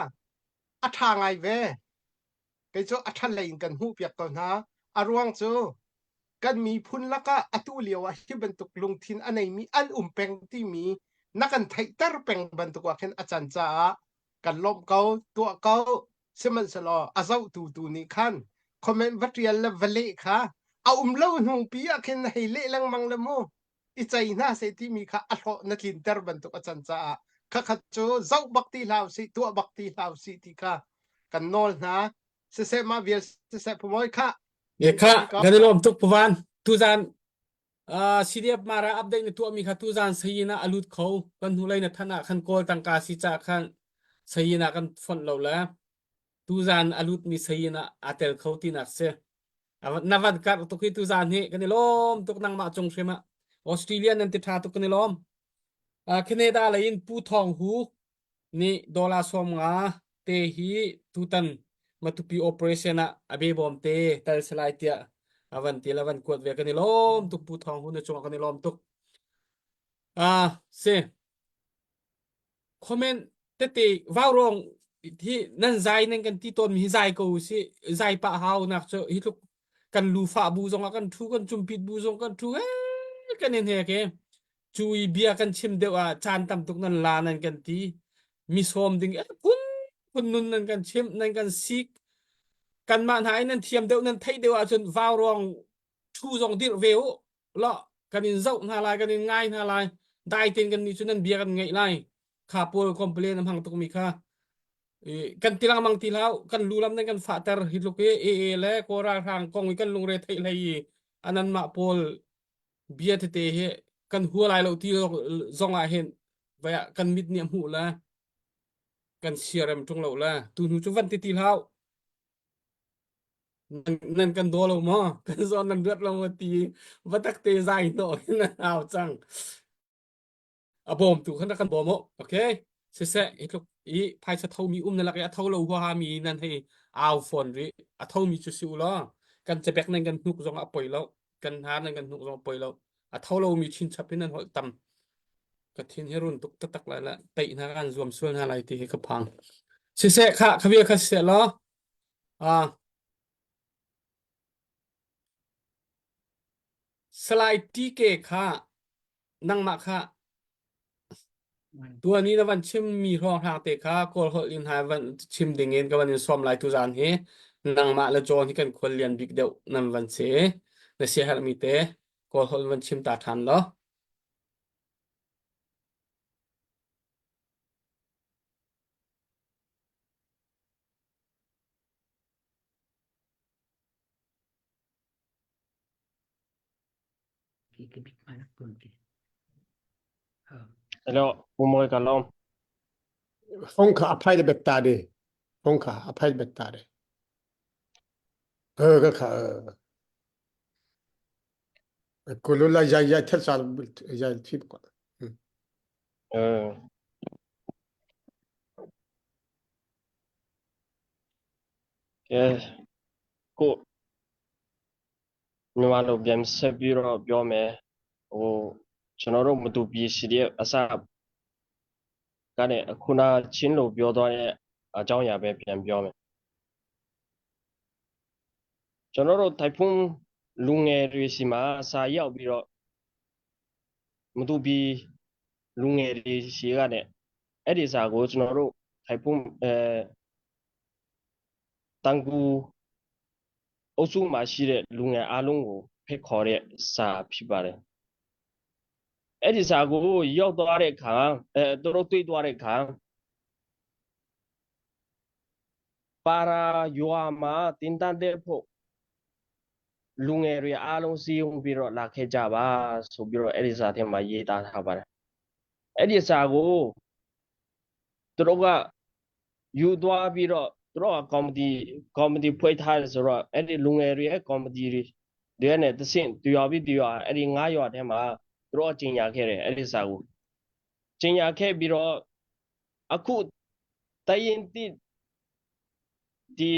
a ṭha ngai ve. Kei cu a ṭhat lei in kan hmuh piak ko hna. A ruang cu kan miphun lakah atu lio ah hi bantuk lungthin a neimi an um peng timi na kan theihter peng bantuk ah khin a can caah kan lawmh ko, tuah ko. Sihmanhsehlaw a zohtu tu nih khan comment va ṭial le va leh kha a um lo hnu pi ah khin hei leh lengmang le mu i cei hna seh timi kha a hlawh na tlinter bantuk a can caah khakhat cu zoh bak ti hlah usih tuah bak ti hlah usih ti kha kan nawl hna siseh mah vial siseh phumawi kha Ye kha kan i lawm tuk puvan tuzan uh, CDF Mara update na tuahmi kha tuzan sayin ah a lut kho kan hnu lei na than ah khan kawl tangka si ca khan sayin ah kan fonh lo le tuzan a lutmi sayin ah aa tel kho tinak si na van karh tuk hi tuzan hi kan i lawm tuk nangmah cung hrim ah Australia nan ti tha tuk kan i lawm Canada lei in Pu Thawng Hu nih dollar 50 te hi tutan Matupi operation ah a be bawm te tel selai tiah a van ti la van kuat ve kan i lawm tuk Pu Thawng Hu na cungah kan i lawm tuk ah si Comment tete vaurawng hi nan zai nan kan ti tawn mi hi zai ko si zai pah hau nak cu hi tluk kan lu fah bu zong ah kan thu kan cumpit bu zong kan thu eh kan in he ke cu i bia kan chim deuh ah caan tam tuk nan la nan kan ti mi sawm ding eh phun phun nun nan kan chim nan kan sik kanmah hna in nan thiam deuh nan theih deuh ahcun vaurawng thu zong dirh ve u lo kan in zoh hna lai kan in ngai hna lai dai tein kan nih cu nan bia kan ngaih lai kha pawl complain a hmang tukmi kha kan ti lengmang ti hlah kan lu lam nan kan fahter hi tluk i AA le Kawl ralhrang kong i kan lungre theih hlei i anan mah pawl bia tete hi kan hua lai lo ti zong ah hin vai ah kan mit nih a hmuh le. Kan siarem ṭung lo le tu hnu cu van ti ti hlah. Nan, nan kan daw lo maw? Kan zawn nan ruat lo maw ti va tak te zai hnawh in nan hau cang. A bawmtu khan rak kan bawm u. Okay? Siseh, hi tluk i phaisa thomi um na lak i a tho lo huaha mi nan hei au fawn rih. A thomi cu si u law kan cebek nan kan hnuk zong ah a poi lo. Kan hnar nan kan hnuk zong a poi lo. A tho lomi chinchap in nan holh tam. Ka thin hi run tuk taktak lai la teih hna kan zuam sual hna lai ti hi ka phang. Siseh kha khavia kha siseh law. Ah Salai TK kha nangmah kha tuani na van chim mi hrawnghrang te kha Kawl holh in ha van chim ding in ka van in sawm lai tuzaan hi nangmah le John hi kan khual lian bik deuh nan van si na siaherh mi te Kawl holh in van chim ta ṭhan law. Hello, Pu ka lawm. Phong kha a phai le bet ta de. Phong kha a phai bet ta de. Ờ ka kha kulula ya ya thet sa ya thip ko. เออကဲကိုမြန်မာလိုပြန်ဆက်ပြီးတော့ပြောမယ်ဟိုကျွန်တော်တို့မတူပြည်စီတဲ့အစကနေခုနချင်းလိုပြောသွားတဲ့အကြောင်းအရာပဲပြန်ပြောမယ်ကျွန်တော်တို့တိုင်ဖုန်းလူငယ်တွေစီမှာစာရောက်ပြီးတော့မတူပြည်လူငယ်တွေစီကနဲ့အဲ့ဒီစာကိုကျွန်တော်တို့တိုင်ဖုန်းအဲတန်ကူအုပ်စုမှာရှိတဲ့လူငယ်အားလုံးကိုဖိတ်ခေါ်တဲ့စာဖြစ်ပါတယ်အဲ့ဒီစာကိုရောက်သွားတဲ့အခါအဲသူတို့တွေ့သွားတဲ့အခါပါရာယွာမှာတင်တန်တဲ့ဖို့လူငယ်တွေအားလုံးစည်းရုံးပြီးတော့လာခဲ့ကြပါဆိုပြီးတော့အဲ့ဒီစာထဲမှာရေးသားထားပါတယ်အဲ့ဒီစာကိုသူတို့ကယူသွားပြီးတော့သူတို့ကကော်မတီကော်မတီဖွဲ့ထားတယ်ဆိုတော့အဲ့ဒီလူငယ်တွေရဲ့ကော်မတီတွေတွေနဲ့တဆင့်တရွာပြီးတရွာအဲ့ဒီငါးရွာထဲမှာသူတို့ကကြီးညာခဲ့တယ်အဲ့ဒီစာကိုကြီးညာခဲ့ပြီးတော့အခုတရင်တိဒီ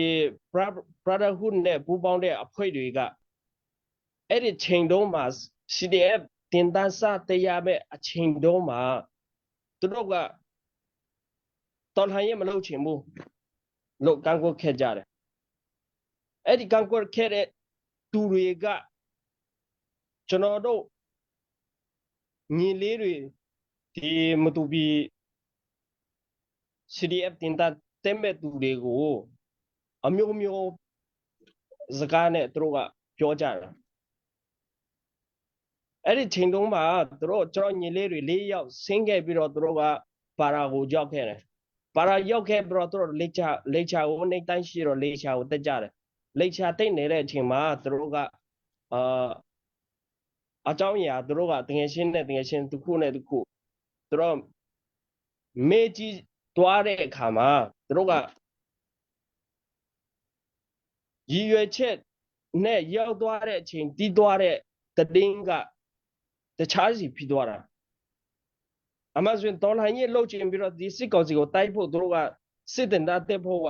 Brotherhood နဲ့ပူးပေါင်းတဲ့အဖွဲ့တွေကအဲ့ဒီချိန်တုန်းမှာ CDF တင်တန်းစတရားမဲ့အချိန်တုန်းမှာသူတို့ကတော်လှန်ရေးမလုပ်ချင်ဘူးလို့ကန့်ကွက်ခဲ့ကြတယ်အဲ့ဒီကန့်ကွက်ခဲ့တဲ့သူတွေကကျွန်တော်တို့ညီလေးတွေဒီမတူပီ CDF တင်တာတက်မဲ့သူတွေကိုအမျိုးမျိုးစကားနဲ့သူတို့ကပြောကြတာအဲ့ဒီချိန်တုန်းမှာသူတို့ကျွန်တော်ညီလေးတွေ၄ယောက်ဆင်းခဲ့ပြီးတော့သူတို့ကပါရာကိုရောက်ခဲ့တယ်ပါရာရောက်ခဲ့ပြီးတော့သူတို့လေချာလေချာကိုနေတိုင်းရှိတော့လေချာကိုတက်ကြတယ်လေချာတိတ်နေတဲ့အချိန်မှာသူတို့ကအာအကြောင်းအရာသူတို့ကတငယ်ချင်းနဲ့တငယ်ချင်းတစ်ခုနဲ့တစ်ခုသူတို့မေးကြည့်သွားတဲ့အခါမှာသူတို့ကရည်ရွယ်ချက်နဲ့ရောက်သွားတဲ့အချိန်တီးသွားတဲ့တည်င်းကတခြားစီဖြစ်သွားတာအမှဆိုရင်တော်လှန်ရေးလှုပ်ချင်ပြီးတော့ဒီစစ်ကောင်စီကိုတိုက်ဖို့သူတို့ကစစ်တင်တာတက်ဖို့က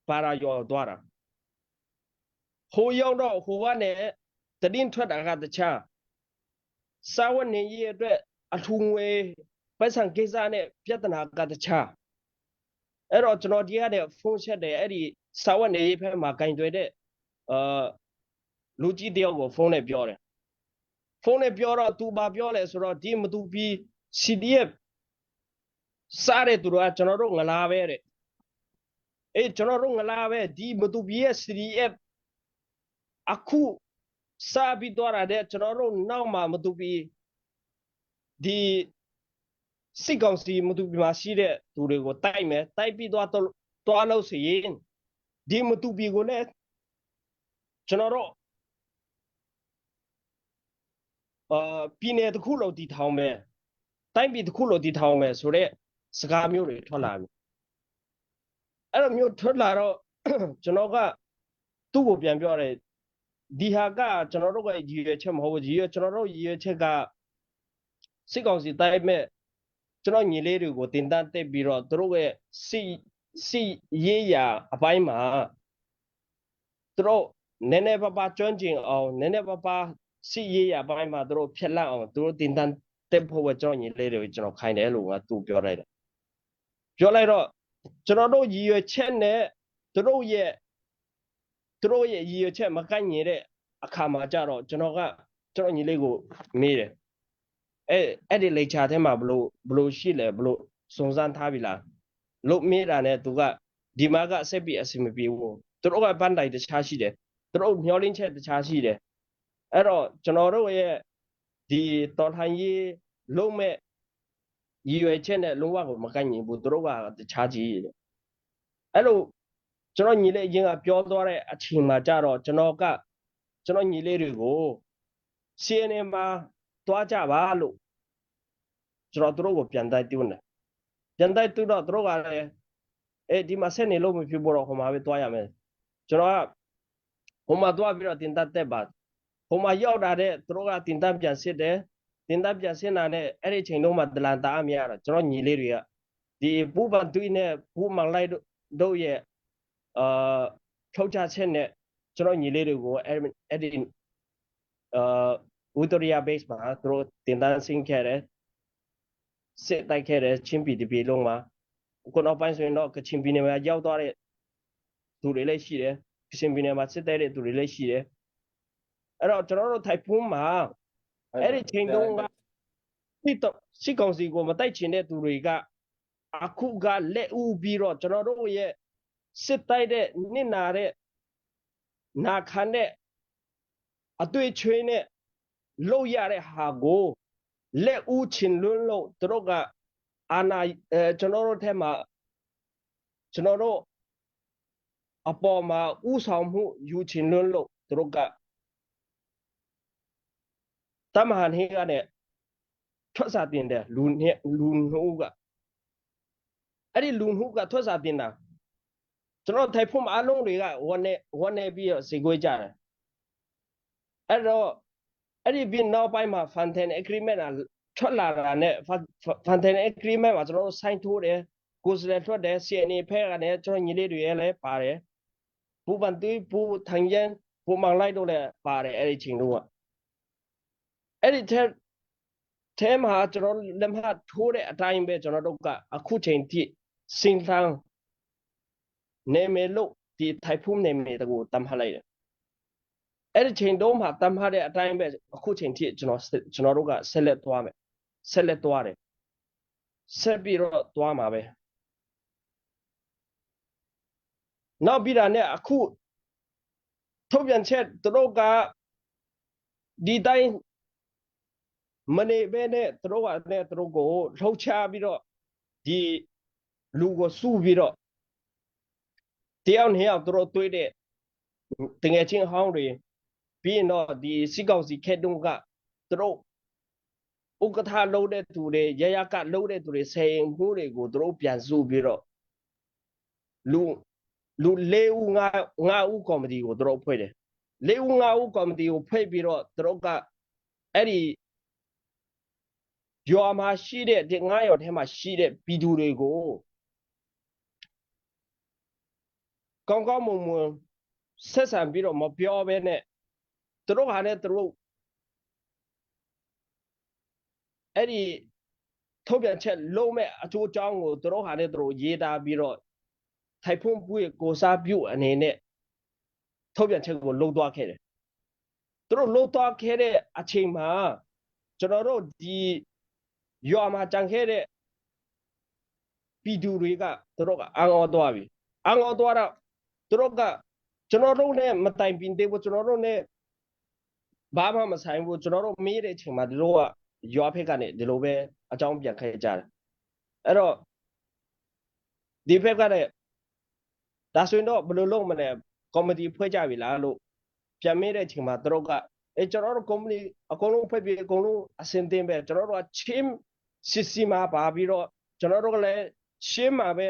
ပါရာရောသွားတာဟိုရောက်တော့ဟိုကနဲ့တည်င်းထွက်တာကတခြားစာဝတ်နေရေးအတွက်အထူငွေပိုက်ဆံကိစ္စနဲ့ပြဿနာကတခြားအဲ့တော့ကျွန်တော်ဒီကတဲ့ဖုန်းဆက်တယ်အဲ့ဒီစာဝတ်နေရေးဖက်မှာကင်တွယ်တဲ့အာလူကြီးတယောက်ကိုဖုန်းနဲ့ပြောတယ်ဖုန်းနဲ့ပြောတော့သူဘာပြောလဲဆိုတော့ဒီမတူပြီး CDF စားတဲ့သူတို့ကကျွန်တော်တို့ငလာပဲတဲ့အေးကျွန်တော်တို့ငလာပဲဒီမတူပြီးရဲ့ CDF အခုစားပြီးတော့တဲ့ကျွန်တော်တို့နောက်မှာမတူပြီးဒီစစ်ကောင်စီမတူပြီးမှာရှိတဲ့သူတွေကိုတိုက်မယ်တိုက်ပြီးတော့တွားလို့ဆိုရင်ဒီမတူပြီးကိုလည်းကျွန်တော်တို့အာပြည်နယ်တစ်ခုလုံးတည်ထောင်မယ်တိုင်းပြည်တစ်ခုလုံးတည်ထောင်မယ်ဆိုတော့စကားမျိုးတွေထွက်လာပြီ။ အဲ့လိုမျိုးထွက်လာတော့ကျွန်တော်ကသူ့ကိုပြန်ပြောတယ်ဒီဟာကကျွန်တော်တို့ကရည်ရွယ်ချက်မဟုတ်ဘူးရည်ရွယ်ကျွန်တော်တို့ရည်ရွယ်ချက်ကစစ်ကောင်စီတိုက်မဲ့ကျွန်တော်ညီလေးတွေကိုတင်တန်းတက်ပြီးတော့သူတို့ရဲ့စစ်စစ်ရေးရာအပိုင်းမှာသူတို့နည်းနည်းပါးပါးကျွမ်းကျင်အောင်နည်းနည်းပါးပါးစစ်ရေးရာပိုင်းမှာသူတို့ဖြက်လက်အောင်သူတို့တင်တန်းတက်ဖို့ပဲကျွန်တော်ညီလေးတွေကိုကျွန်တော်ခိုင်းတယ်လို့ငါသူပြောလိုက်တယ်ပြောလိုက်တော့ကျွန်တော်တို့ရည်ရွယ်ချက်နဲ့သူတို့ရဲ့သူတို့ရဲ့ရည်ရွယ်ချက်မကိုက်ညီတဲ့အခါမှာကြတော့ကျွန်တော်ကကျွန်တော်ညီလေးကိုမေးတယ်အဲအဲ့ဒီလေချာထဲမှာဘလို့ဘလို့ရှိလဲဘလို့စုံစမ်းထားပြီလားလို့မေးတာနဲ့သူကဒီမှာကဆက်ပြီးအဆင်မပြေဘူးသူတို့ကပန်းတိုင်တခြားရှိတယ်သူတို့မျောလင်းချက်တခြားရှိတယ်အဲ့တော့ကျွန်တော်တို့ရဲ့ဒီတော်လှန်ရေးလုံးမဲ့ရည်ရွယ်ချက်နဲ့လုံးဝကိုမကိုက်ညီဘူးသူတို့ကတခြားကြီးတယ်အဲ့လိုကျွန်တော်ညီလေးအရင်ကပြောသွားတဲ့အချိန်မှာကြတော့ကျွန်တော်ကကျွန်တော်ညီလေးတွေကို CNN မှာတွားကြပါလို့ကျွန်တော်တို့ကိုပြန်တိုက်တွန်းတယ်ပြန်တိုက်တွန်းတော့တို့ကလည်းအဲဒီမှာဆက်နေလို့မဖြစ်ဘူးတော့ဟိုမှာပဲတွားရမယ်ကျွန်တော်ကဟိုမှာတွားပြီးတော့တင်တတ်တက်ပါဟိုမှာရောက်တာတဲ့တို့ကတင်တတ်ပြန်စစ်တယ်တင်တတ်ပြန်စစ်တာနဲ့အဲ့ဒီချိန်တုန်းမှာဒလန်တာအမရတော့ကျွန်တော်ညီလေးတွေကဒီပူပန်တွေးနဲ့ပူမောင်လိုက်တို့ရဲ့အာထုတ်ချချက်နဲ့ကျွန်တော်ညီလေးတွေကိုအဲ့အဲ့ဒီအာဝီတိုရီယာ base မှာသူတို့တင်တန်းဆင်းခဲ့တယ်စစ်တိုက်ခဲ့တယ်ချင်းပြည်တပြည်လုံးမှာခုနောက်ပိုင်းဆိုရင်တော့ကချင်ပြည်နယ်မှာရောက်သွားတဲ့သူတွေလည်းရှိတယ်ကချင်ပြည်နယ်မှာစစ်တိုက်တဲ့သူတွေလည်းရှိတယ်အဲ့တော့ကျွန်တော်တို့ထိုက်ဖုံးမှာအဲ့ဒီချိန်တုန်းကစစ်တော့စစ်ကောင်စီကိုမတိုက်ချင်တဲ့သူတွေကအခုကလက်ဦးပြီးတော့ကျွန်တော်တို့ရဲ့စစ်တိုက်တဲ့နစ်နာတဲ့နာခံတဲ့အတွေ့ချွေးနဲ့လုပ်ရတဲ့ဟာကိုလက်ဦးချင်လွန်းလို့သူတို့ကအာနာအဲကျွန်တော်တို့ထဲမှာကျွန်တော်တို့အပေါ်မှာဥဆောင်မှုယူချင်လွန်းလို့သူတို့ကတမဟန်ဟင်းကနဲ့ထွက်စာတင်တယ်လူနဲ့လူနှုတ်ကအဲ့ဒီလူနှုတ်ကထွက်စာတင်တာကျွန်တော်ထိုင်ဖို့အလုံးတွေကဝနဲ့ဝနဲ့ပြီးတော့စေခွေးကြတယ်အဲ့တော့အဲ့ဒီပြီးနောက်ပိုင်းမှာ Fountain Agreement ကထွက်လာတာနဲ့ Fountain Agreement မှာကျွန်တော်တို့ sign ထိုးတယ်ကိုယ်စားလှယ်ထွက်တယ် CNA ဖဲကနေကျွန်တော်ညီလေးတွေလည်းပါတယ်ဘူပန်တီဘူထန်ရန်ဘူမောင်လိုက်တို့လည်းပါတယ်အဲ့ဒီချိန်တုန်းကအဲ့ဒီထဲထဲမှာကျွန်တော်လက်မှတ်ထိုးတဲ့အတိုင်းပဲကျွန်တော်တို့ကအခုချိန်ထိစင်သန်းနေမယ်လို့ဒီထိုက်ဖုံးနေမယ်တကူတမ်းဖလိုက်တယ်အဲ့ဒီချိန်တုန်းမှာတမ်းဖတဲ့အတိုင်းပဲအခုချိန်ထိကျွန်တော်ကျွန်တော်တို့ကဆက်လက်သွားမယ်ဆက်လက်သွားတယ်ဆက်ပြီးတော့သွားမှာပဲနောက်ပြီးတာနဲ့အခုထုတ်ပြန်ချက်သူတို့ကဒီတိုင်းမနေဘဲနဲ့သူတို့ကနဲ့သူတို့ကိုလှုပ်ချပြီးတော့ဒီလူကိုစုပြီးတော့တယောက်နှစ်ယောက်သူတို့တွေးတဲ့တငယ်ချင်းဟောင်းတွေပြီးရင်တော့ဒီစစ်ကောင်စီခက်တုန်းကသူတို့ဥက္ကဋ္ဌလုံးတဲ့သူတွေရရကလုံးတဲ့သူတွေဆေရင်မှုတွေကိုသူတို့ပြန်စုပြီးတော့လူလူ၄ဦး၅၅ဦးကော်မတီကိုသူတို့ဖွဲ့တယ်၄ဦး၅ဦးကော်မတီကိုဖွဲ့ပြီးတော့သူတို့ကအဲ့ဒီရွာမှာရှိတဲ့ဒီငါးရွာထဲမှာရှိတဲ့ပြည်သူတွေကိုကောင်းကောင်းမွန်မွန်ဆက်ဆံပြီးတော့မပြောဘဲနဲ့သူတို့ဟာနဲ့သူတို့အဲ့ဒီထုတ်ပြန်ချက်လုံးမဲ့အကျိုးအကြောင်းကိုသူတို့ဟာနဲ့သူတို့ရေးသားပြီးတော့ထိုက်ဖွင့်ပွေကိုစားပြုအနေနဲ့ထုတ်ပြန်ချက်ကိုလှုပ်သွားခဲ့တယ်သူတို့လှုပ်သွားခဲ့တဲ့အချိန်မှာကျွန်တော်တို့ဒီရွာမှာကြံခဲ့တဲ့ပြည်သူတွေကသူတို့ကအံ့ဩသွားပြီအံ့ဩသွားတော့သူတို့ကကျွန်တော်တို့နဲ့မတိုင်ပင်သေးဘူးကျွန်တော်တို့နဲ့ဘာမှမဆိုင်ဘူးကျွန်တော်တို့မေးတဲ့အချိန်မှာသူတို့ကရွာဖက်ကနေဒီလိုပဲအကြောင်းပြန်ခဲ့ကြတယ်အဲ့တော့ဒီဖက်ကလည်းဒါဆိုရင်တော့ဘယ်လိုလုပ်မလဲကော်မတီဖွဲ့ကြပြီလားလို့ပြန်မေးတဲ့အချိန်မှာသူတို့ကအဲကျွန်တော်တို့ကုမ္ပဏီအကုန်လုံးဖွဲ့ပြီးအကုန်လုံးအဆင်သင့်ပဲကျွန်တော်တို့ကချင်းစစ်စီမှာပါပြီးတော့ကျွန်တော်တို့ကလည်းရှင်းမှာပဲ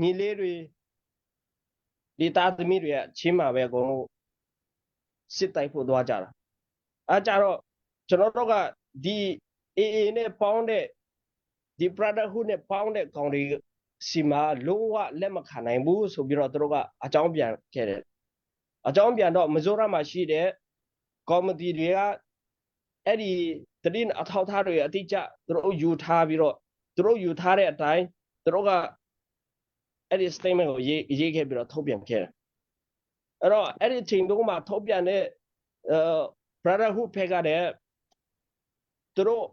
ညီလေးတွေ။ ဒီသားသမီးတွေကချင်းမှာပဲအကုန်လုံးစစ်တိုက်ဖို့သွားကြတာအဲကြတော့ကျွန်တော်တို့ကဒီ AA နဲ့ပေါင်းတဲ့ဒီ Brotherhood နဲ့ပေါင်းတဲ့ကောင်တွေစီမှာလုံးဝလက်မခံနိုင်ဘူးဆိုပြီးတော့သူတို့ကအကြောင်းပြန်ခဲ့တယ်အကြောင်းပြန်တော့မဇိုရမှာရှိတဲ့ကော်မတီတွေကအဲ့ဒီတတိအထောက်ထားတွေအတိအကျသူတို့ယူထားပြီးတော့သူတို့ယူထားတဲ့အတိုင်းသူတို့ကအဲ့ဒီ statement ကိုရေးရေးခဲ့ပြီးတော့ထုတ်ပြန်ခဲ့တယ်အဲ့တော့အဲ့ဒီအချိန်တုန်းမှာထုတ်ပြန်တဲ့အဲ Brotherhood ဖက်ကတဲ့သူတို့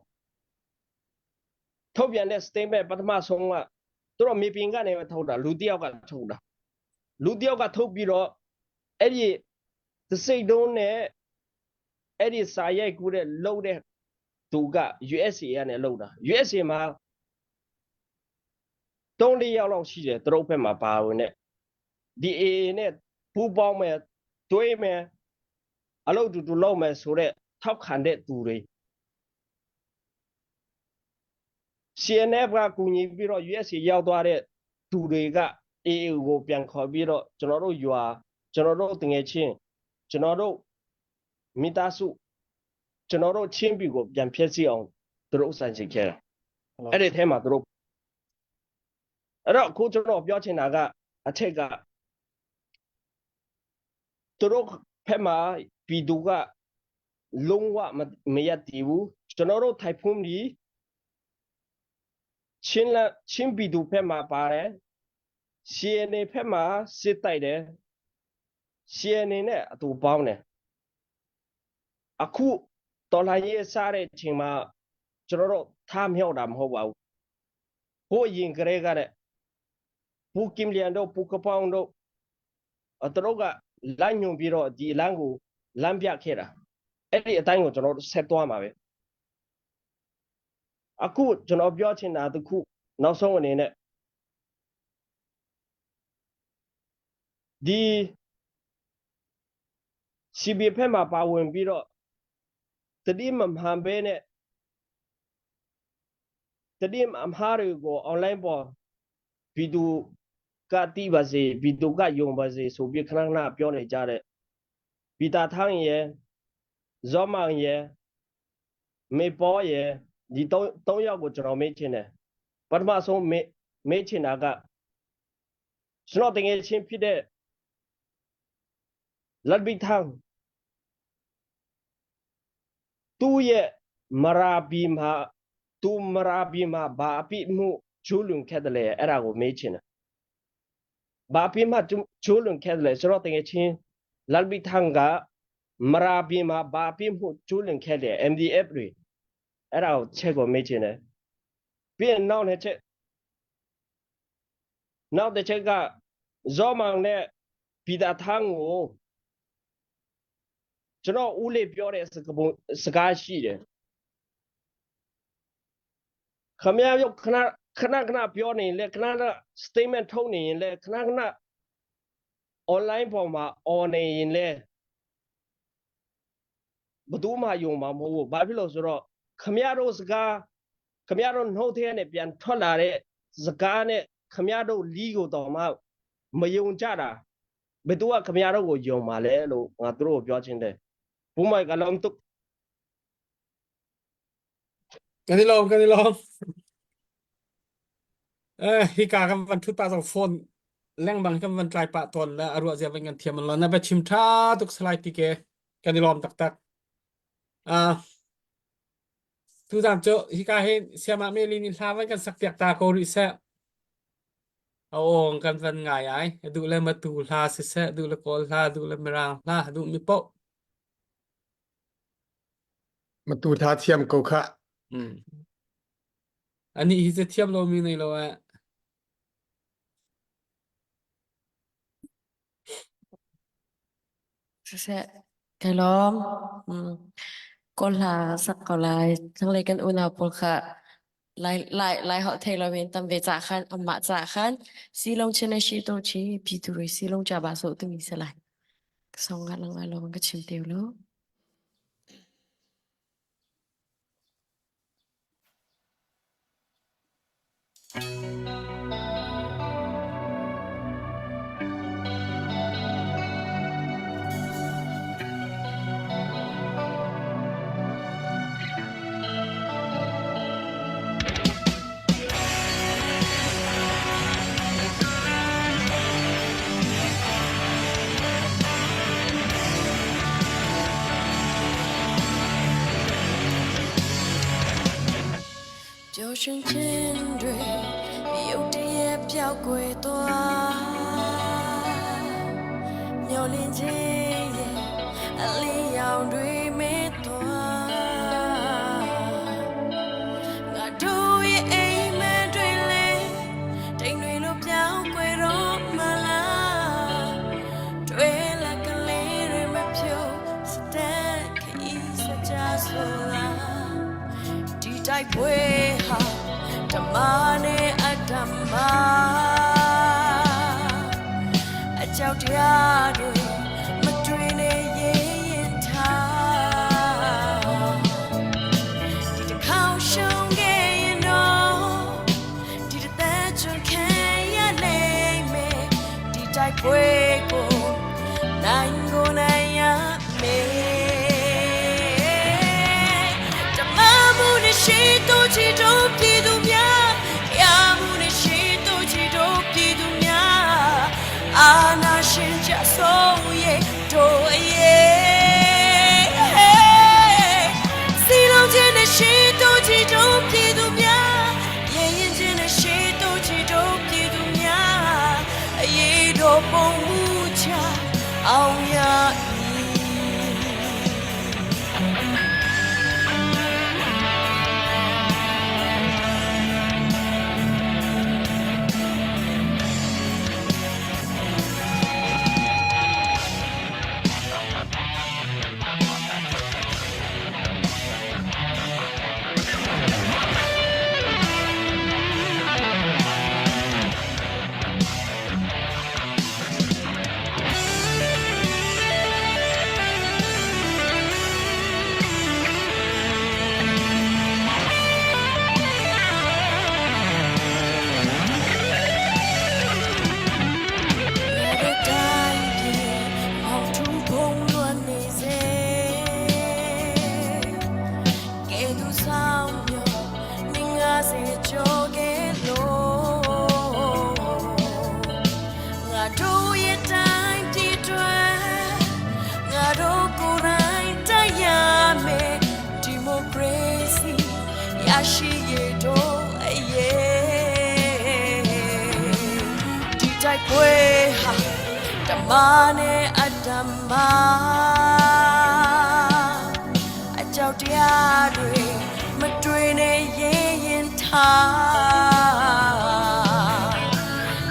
ထုတ်ပြန်တဲ့ statement ပထမဆုံးကသူတို့မြေပြင်ကနေပဲထုတ်တာလူတယောက်ကထုတ်တာလူတယောက်ကထုတ်ပြီးတော့အဲ့ဒီသစိတ်တုံးနဲ့အဲ့ဒီစာရိုက်ကူးတဲ့လှုပ်တဲ့သူက USA ကနေလှုပ်တာ USA မှာ၃၄ယောက်လောက်ရှိတယ်သူတို့ဘက်မှာပါဝင်တဲ့ဒီ AA နဲ့ပူးပေါင်းမယ်တွေးမယ်အလုပ်တူတူလုပ်မယ်ဆိုတော့ထောက်ခံတဲ့သူတွေ CNF ကကူညီပြီးတော့ USA ရောက်သွားတဲ့သူတွေက AA ကိုပြန်ခေါ်ပြီးတော့ကျွန်တော်တို့ရွာကျွန်တော်တို့တငယ်ချင်းကျွန်တော်တို့မိသားစုကျွန်တော်တို့ချင်းပြည်ကိုပြန်ဖျက်ဆီးအောင်သူတို့စံချင်ခဲ့တာအဲ့ဒီထဲမှာသူတို့အဲ့တော့အခုကျွန်တော်ပြောချင်တာကအထက်ကသူတို့ဖက်မှာပြည်သူကလုံးဝမရတည်ဘူးကျွန်တော်တို့ထိုက်ဖုံးဒီချင်းလာချင်းပြည်သူဖက်မှာပါတယ် CNA ဖက်မှာစစ်တိုက်တယ် CNA နဲ့အတူပေါင်းတယ်အခုတော်လှန်ရေးစားတဲ့အချိန်မှာကျွန်တော်တို့ထားမြောက်တာမဟုတ်ပါဘူးဟိုအရင်ကလေးကတဲ့ပူကင်လျန်တို့ပူကပောင်းတို့အတို့ကလမ်းညွန်ပြီးတော့ဒီလမ်းကိုလမ်းပြခဲ့တာအဲ့ဒီအတိုင်းကိုကျွန်တော်တို့ဆက်သွားမှာပဲအခုကျွန်တော်ပြောချင်တာတခုနောက်ဆုံးအနေနဲ့ဒီ CB ဖက်မှာပါဝင်ပြီးတော့တတိမမှန်ပဲနဲ့တတိအမှားတွေကို online ပေါ်ဗီဒီယိုကတိပါစေဗီဒီယိုကယုံပါစေဆိုပြီးခဏခဏပြောနေကြတဲ့ဗီတာထန်းရယ်ဇောမောင်ရယ်မေပေါ်ရယ်ဒီသုံးသုံးယောက်ကိုကျွန်တော်မေးချင်တယ်ပထမဆုံးမေးမေးချင်တာကကျွန်တော်တကယ်ချင်းဖြစ်တဲ့လက်ဘီထန်းသူ့ရဲ့မရာဘီမှာသူမရာဘီမှာဘာအပိမှုကျူးလွန်ခဲ့တယ်လဲအဲ့ဒါကိုမေးချင်တယ်ဘာအပိမှကျူးလွန်ခဲ့တယ်လဲဆိုတော့တကယ်ချင်းလက်ဘီထန်းကမရာဘီမှာဘာအပိမှုကျူးလွန်ခဲ့တယ် MDF တွေအဲ့ဒါကိုချက်ကိုမေးချင်တယ်ပြီးရင်နောက်တစ်ချက်နောက်တစ်ချက်ကဇောမောင်နဲ့ဗီတာထန်းကိုကျွန်တော်ဦးလေးပြောတဲ့စကားပုံစကားရှိတယ်ခမရရုပ်ခဏခဏခဏပြောနေလေခဏခဏ statement ထုတ်နေရင်လေခဏခဏ online ပေါ်မှာ on နေရင်လေဘယ်သူမှယုံမှာမဟုတ်ဘူးဘာဖြစ်လို့ဆိုတော့ခမရတို့စကားခမရတို့နှုတ်ထဲနဲ့ပြန်ထွက်လာတဲ့စကားနဲ့ခမရတို့လီးကိုတော့မှမယုံကြတာဘယ်သူကခမရတို့ကိုယုံမှာလဲလို့ငါတို့ကိုပြောချင်တယ်ဘူမိုက်ကလုံးတု Kan i lawm, kan i lawm. Eh, hika kan van thut pa zong phone lengmang kan van tlai pah tawn le a ruah zia van kan thiam lo na va chim tha tuk salai ti ke kan i lawm taktak. Ah, tu zan cu hika hin siama me lin in hla van kan sak piak ta ko rih seh. A awng kan van ngai ai. Duh le matu hla siseh, duh le kawl hla, duh le mirang hla, duh mi poh. Matu tha thiam ko kha. Mm. Ani hi cu thiam lomi nei lo eh. Siseh, kai lawm. Mm. Kawl hla sak ko lai. Thlanglei kan unau pawl kha lai lai lai holh thei loin tam ve ca khan amah ca khan silong chen shi to chi pi tu ri silong cha ba so tu mi se lai. Song nga lang ai lo ka chim teu lo. ပျော်ရွှင်ခြင်းတွေရုတ်တရက်ပျောက်ကွယ်သွားမျောလင်းခြင်းရဲ့အလင်းရောင်တွေမဲ့သွားငါတို့ရဲ့အိမ်မက်တွေလဲတိမ်တွေလိုပြောင်းကွယ်တော့မလား တွေ့လက်ကလေးတွေမဖြိုးစတဲ့ခရီးစကြဆိုလားဒီတိုက်ပွဲဟာဓမ္မနဲ့အတ္တမအကြောက်တရားတွေမတွေ့နဲ့ရင်ရင်ထားဒီတစ်ခေါက်ရှုံးခဲ့ရင်တော့ ဒီတစ်သက်ချွန်ခံရလိမ့်မယ်ဒီတိုက်ပွဲကိုနိုင်ကိုနိုင်ရမယ်တမမှုနဲ့ရှိတို့ချီတို့ပြည်သူများတရားမှုနဲ့ရှိတို့ချီတို့ပြည်သူများအာနာရှင်ကြဆုံးရဲ့တို့အရေးစီလုံးချင်းနဲ့ရှိတို့ချီတို့ပြည်သူများ ရင်ရင်ချင်းနဲ့ရှိတို့ချီတို့ပြည်သူများအရေးတော်ပုံမူချအောင်ရမည် ငါတို့တိုင်းပြည်အောင်ထူဖုံးလွှမ်းနေစေကဲသူဆောင်မျိုးနေငါစေကြောခဲ့လို့ငါတို့ရဲ့တိုင်းပြည်တွေငါတို့ကိုယ်တိုင်တရားမယ်ဒီမိုကရေစီရရှိရတော့အရေးဒီတိုက်ပွဲဟာဓမ္မနဲ့အတ္တမအကြောက်တရားတွေမတွေ့နဲ့ရင်ရင်ထား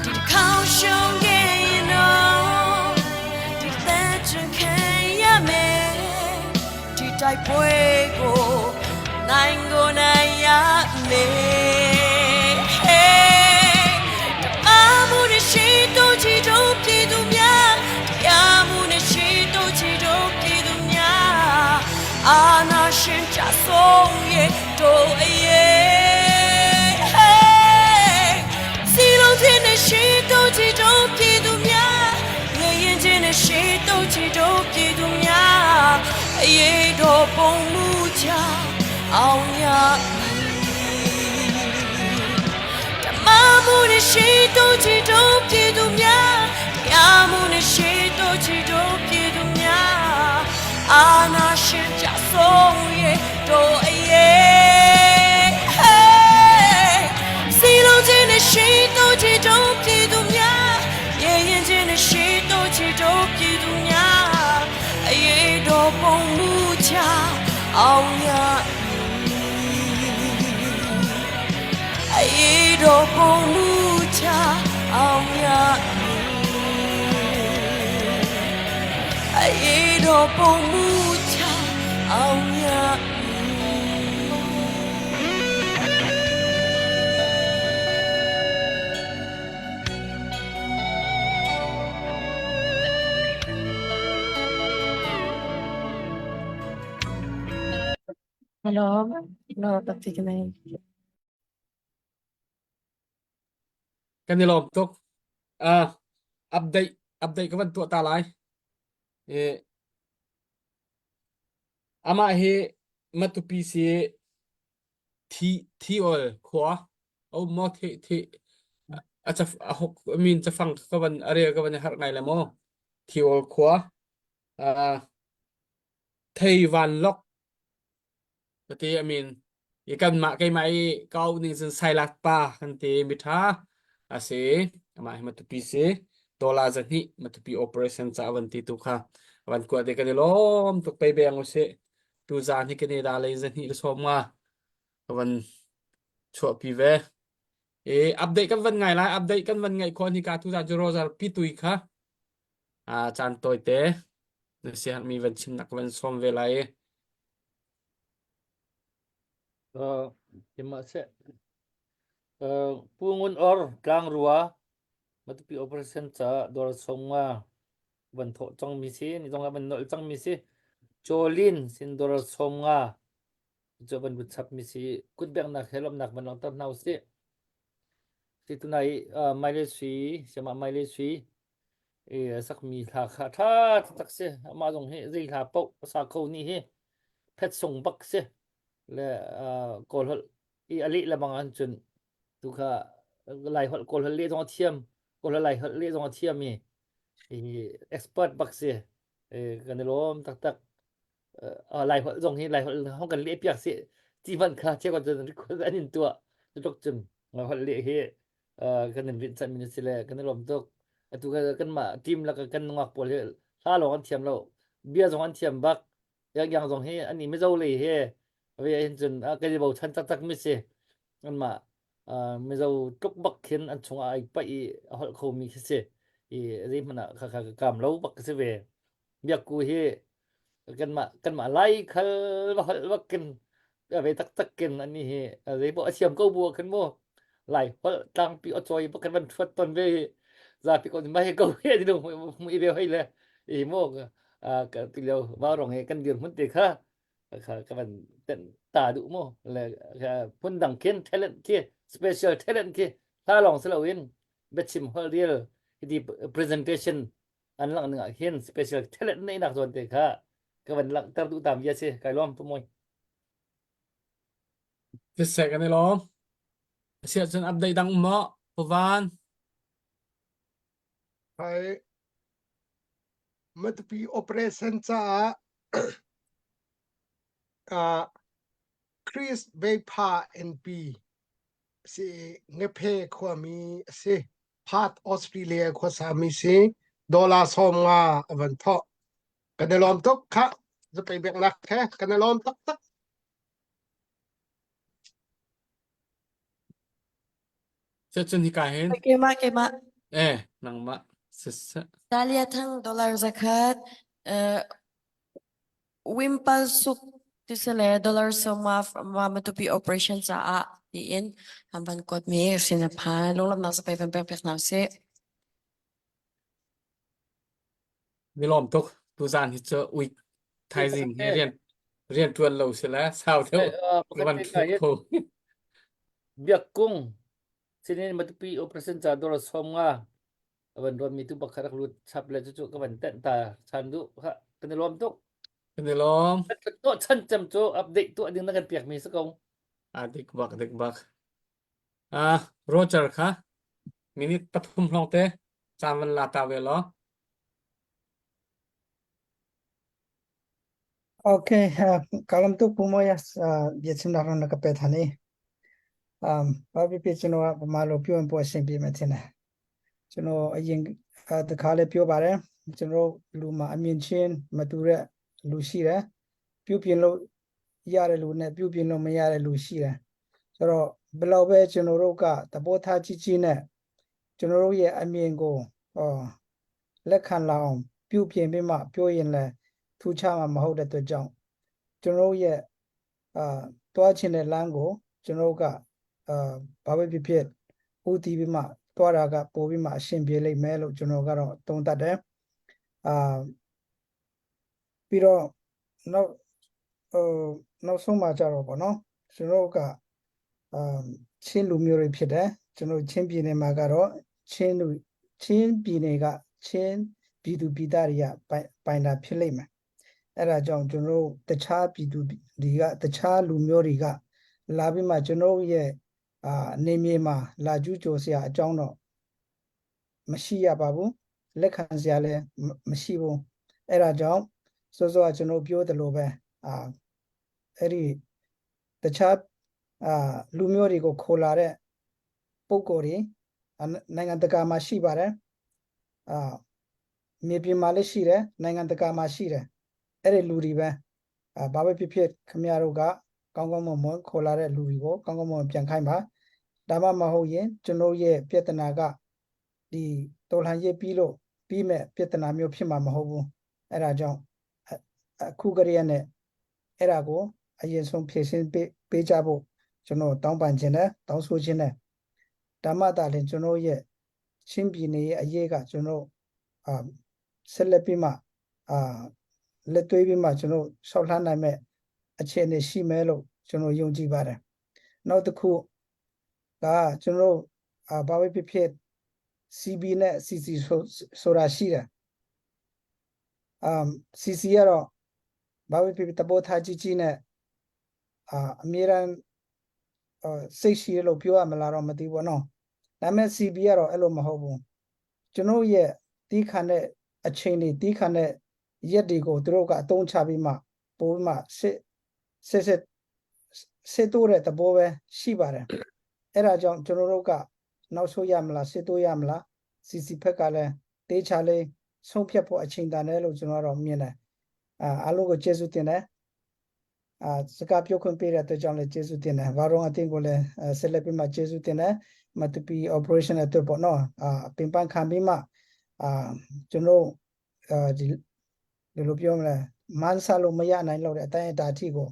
ဒီတစ်ခေါက်ရှုံးခဲ့ရင်တော့ဒီသက်ချင်ခံရမယ်ဒီတိုက်ပွဲကိုနိုင်ကိုနိုင်ရမယ်တမမှုနဲ့ရှိတို့ချီတို့ပြည်သူများတရားမှုနဲ့ရှိတို့ချီတို့ပြည်သူများအာနာရှင်ကြဆုံးရဲ့တို့အရေးစီလုံးချင်းနဲ့ရှိတို့ချီတို့ပြည်သူများငရင်ချင်းနဲ့ရှိတို့ချီတို့ပြည်သူများအရေးတော်ပုံမူချအောင်ရမည် တမမှုနဲ့ရှိတို့ချီတို့ပြည်သူများတရားမှုနဲ့ရှိတို့ချီတို့ပြည်သူများအာနာရှင်ကြဆုံးရဲ့တို့အရေးစီလုံးချင်းနဲ့ရှိတို့ချီတို့ပြည်သူများရင်ရင်ချင်းနဲ့ရှိတို့ချီတို့ပြည်သူများအရေးတော်ပုံမူချအောင်ရမည် အရေးတော်ပုံမူချအောင်ရမည်အရေးတော်ပုံမူချအောင်ရမည် Hello, no, tapi kena. Kan i lawm tuk. Uh, update update ka van tuah ta lai. Eh, amah hi Matupi si thi thi ol khua o mo thi thi a chaf a hok I mean cafang ka van a rel ka van i harh ngai le mo thi ol khua uh, thei van lok ka ti I mean. I kanmah keimah i ka auh ning cun Sailat pa kan ti mitha a si. Amah hi Matupi si. Dollar 200 Matupi operation ca van ti tu kha van kuat i kan i lawm tuk pei beng usih. Tu zan hi Canada lei 200 le 50 ka van chuahpi ve. E update kan van ngai lai update kan van ngaih khawh ni ka tu zan cu Roger pitui kha a caan tawi te na siangmi van chimnak van sawm ve lai. Uh, timah seh. Uh, Pu Ngun Or Tlangrua Matupi operation ca dawr song nga van thawh cang mi si ni zong van nolh cang mi si Cholin sin dawr som nga cu van but chap mi si kut bengnak he lomnak van langhter hna usih si tunai uh, Maile Sui siama Maile Sui i sakmi hla kha ṭha taktak si. Amah zong hi zei hla paoh a sa kho ni hi phet sung bak si. Le Kawl holh i a leh lebang ahcun tu kha Lai holh Kawl holh leh zong a thiam. Kawl holh Lai holh leh zong a thiam i i expert bak si. Kan i lawm taktak. Lai holh zong hi Lai holh hong kan leh piak si. Ti hmanh kha cheukhat cun request an in tuah. Cutluk cun holh leh hi kan in rinh chan mi si le kan i lawm tuk atu kanmah team lak kan nungak pawl hi hla lawng an thiam lo bia zong an thiam bak yang yang zong hi ani mizo lei he ve hin cun kan i bochan taktak mi si anmah mizo tluk bak khin an chungah ai paih i a holh kho mi khi si i zeihmanh ah kha kha kam lo bak si ve Biakku hi kanmah kanmah lai khal va holh bak kin ve taktak kin ani hi zeipaoh a thiam ko bu ah khin mu lai holh tlangpi a cawi bak kan van thuat ton ve hi zapi ko mai ko he ti mu i ve hoi le i mu ka ti lio va rong he kan dir hmun te kha kha ka van ten ta duh mu le phun dang khin talent khi special talent khi hla lawng si loin biachim holh rel hiti presentation an langh ning ah hin special talent neihnak zawn te kha ka van langhter duh tam bia si kai lawm pu moi Siseh kan i lawm. Asiah cun update dang um maw? Pu Van. Hai Matupi operation caah uh, Chris Veipa NP si Ngephe khuami a si. Perth Australia khuasami si dollar 50 a van thawh. Kan i lawm tuk khah. Zapei biaknak he kan i lawm taktak. Cun hika hin. Keimah keimah. Eh, nangmah. Siseh. Talia thang dollar zakhat uh, Wimpal suk tisale dollar sawma ma matupi operation caah tiin an van kuat mi sin a phan lunglamnak zapei van pek piak hna usih. Mi lawm tuk tuzaan hi cu ui thaizing hi rian rian tuan lo si le sau deuh van thlu kho. Biak Kung sinin Matupi operation ca dollar 50 a van ruatmi tu pakhat rak lut chap le cucu ka van tenh ta chan duh kha kan i lawm tuk kan i lawm tuah chan cem cu update tuah ding na kan piak mi si ko a dik bak dik bak ah Roger kha minute pathum hlong te caan van la ta ve law Okay, uh, kalam tu pumoya uh, biachimnak ram na ka pe than i. Um, pa pi pi chuno pa lo pyo po sin pi ma thina. ကျွန်တော်အရင်တခါလည်းပြောပါတယ်ကျွန်တော်လူမှာအမြင်ချင်းမတူတဲ့လူရှိတယ်ပြုပြင်လို့ရတဲ့လူနဲ့ပြုပြင်လို့မရတဲ့လူရှိတယ်ဆိုတော့ဘယ်လောက်ပဲကျွန်တော်တို့ကသဘောထားကြီးကြီးနဲ့ကျွန်တော်တို့ရဲ့အမြင်ကိုဟောလက်ခံလာအောင်ပြုပြင်ပြီးမှပြောရင်လည်းထူးခြားမှာမဟုတ်တဲ့အတွက်ကြောင့်ကျွန်တော်တို့ရဲ့ အာတွားချင်တဲ့လမ်းကိုကျွန်တော်တို့ကအာဘာပဲဖြစ်ဖြစ်ဦးတည်ပြီးမှတွားတာကပို့ပြီးမှအရှင်ပြေလိမ့်မယ်လို့ကျွန်တော်ကတော့သုံးသပ်တယ်အာပြီးတော့နောက်ဟိုနောက်ဆုံးမှကြတော့ဗောနော်ကျွန်တော်တို့ကအာချင်းလူမျိုးတွေဖြစ်တယ်ကျွန်တော်ချင်းပြည်နယ်မှာကတော့ချင်းလူချင်းပြည်နယ်ကချင်းပြည်သူပြည်သားတွေကပိုင်ပိုင်တာဖြစ်လိမ့်မယ် အဲ့ဒါကြောင့်ကျွန်တော်တို့တခြားပြည်သူတွေကတခြားလူမျိုးတွေကလာပြီးမှကျွန်တော်တို့ရဲ့အာနေမြေမှာလာကျူးကျော်စရာအကြောင်းတော့မရှိရပါဘူးလက်ခံစရာလည်းမရှိဘူးအဲ့ဒါကြောင့်စောစောကကျွန်တော်ပြောသလိုပဲအာအဲ့ဒီတခြား အာလူမျိုးတွေကိုခေါ်လာတဲ့ပုံကိုယ်တွေနိုင်ငံတကာမှာရှိပါတယ်အာမြေပြင်မှာလည်းရှိတယ်နိုင်ငံတကာမှာရှိတယ်အဲ့ဒီလူတွေပဲအာဘာပဲဖြစ်ဖြစ်ခမရတို့ကကောင်းကောင်းမွန်မွန်ခေါ်လာတဲ့လူတွေကိုကောင်းကောင်းမွန်မွန်ပြန်ခိုင်းပါဒါမှမဟုတ်ရင်ကျွန်တော်ရဲ့ပြဿနာကဒီတော်လှန်ရေးပြီးလို့ပြီးမဲ့ပြဿနာမျိုးဖြစ်မှာမဟုတ်ဘူးအဲ့ဒါကြောင့်အခုကလေးနဲ့အဲ့ဒါကိုအရင်ဆုံးဖြည့်ရှင်းပေးပေးကြဖို့ကျွန်တော်တောင်းပန်ခြင်းနဲ့တောင်းဆိုခြင်းနဲ့ဓမ္မတာလင်ကျွန်တော်ရဲ့ချင်းပြည်နယ်ရဲ့အရေးကကျွန်တော်အာဆက်လက်ပြီးမှအာလက်သွေးပြီးမှကျွန်တော်ဆောက်လှမ်းနိုင်မဲ့အခြေအနေရှိမဲလို့ကျွန်တော်ယုံကြည်ပါတယ်နောက်တစ်ခုကကျွန်တော်အာဘာပဲဖြစ်ဖြစ် CB နဲ့ CC ဆိုဆိုတာရှိတယ်အမ် CC ကတော့ဘာပဲဖြစ်ဖြစ်တဘောထားကြီးကြီးနဲ့အာအမြဲတမ်းစိတ်ရှိရလို့ပြောရမလားတော့မသိဘူးနော်ဒါပေမဲ့ CB ကတော့အဲ့လိုမဟုတ်ဘူးကျွန်တော်ရဲ့တီးခံတဲ့အချိန်တွေတီးခံတဲ့ရက်တွေကိုသူတို့ကအတုံးချပြီးမှပို့ပြီးမှစစ်စစ်စစ်စစ်တိုးတဲ့သဘောပဲရှိပါတယ်အဲ့ဒါကြောင့်ကျွန်တော်တို့ကနောက်ဆိုရမလားစစ်တိုးရမလား CC ဖက်ကလည်းတေးချလေးဆုံးဖြတ်ဖို့အချိန်တန်တယ်လို့ကျွန်တော်တော့မြင်တယ်အာအားလုံးကိုကျေးဇူးတင်တယ်အာစကားပြောခွင့်ပေးတဲ့အတွက်ကြောင့်လည်းကျေးဇူးတင်တယ်ဘာတော့အတင်းကိုလည်းဆက်လက်ပြီးမှကျေးဇူးတင်တယ်မတူပီ operation အတွက်ပေါ့နော်အာပင်ပန်းခံပြီးမှအာကျွန်တော်အာဒီဒီလိုပြောမလဲမန်းဆလို့မရနိုင်တော့တဲ့အတိုင်းအတာအထိကို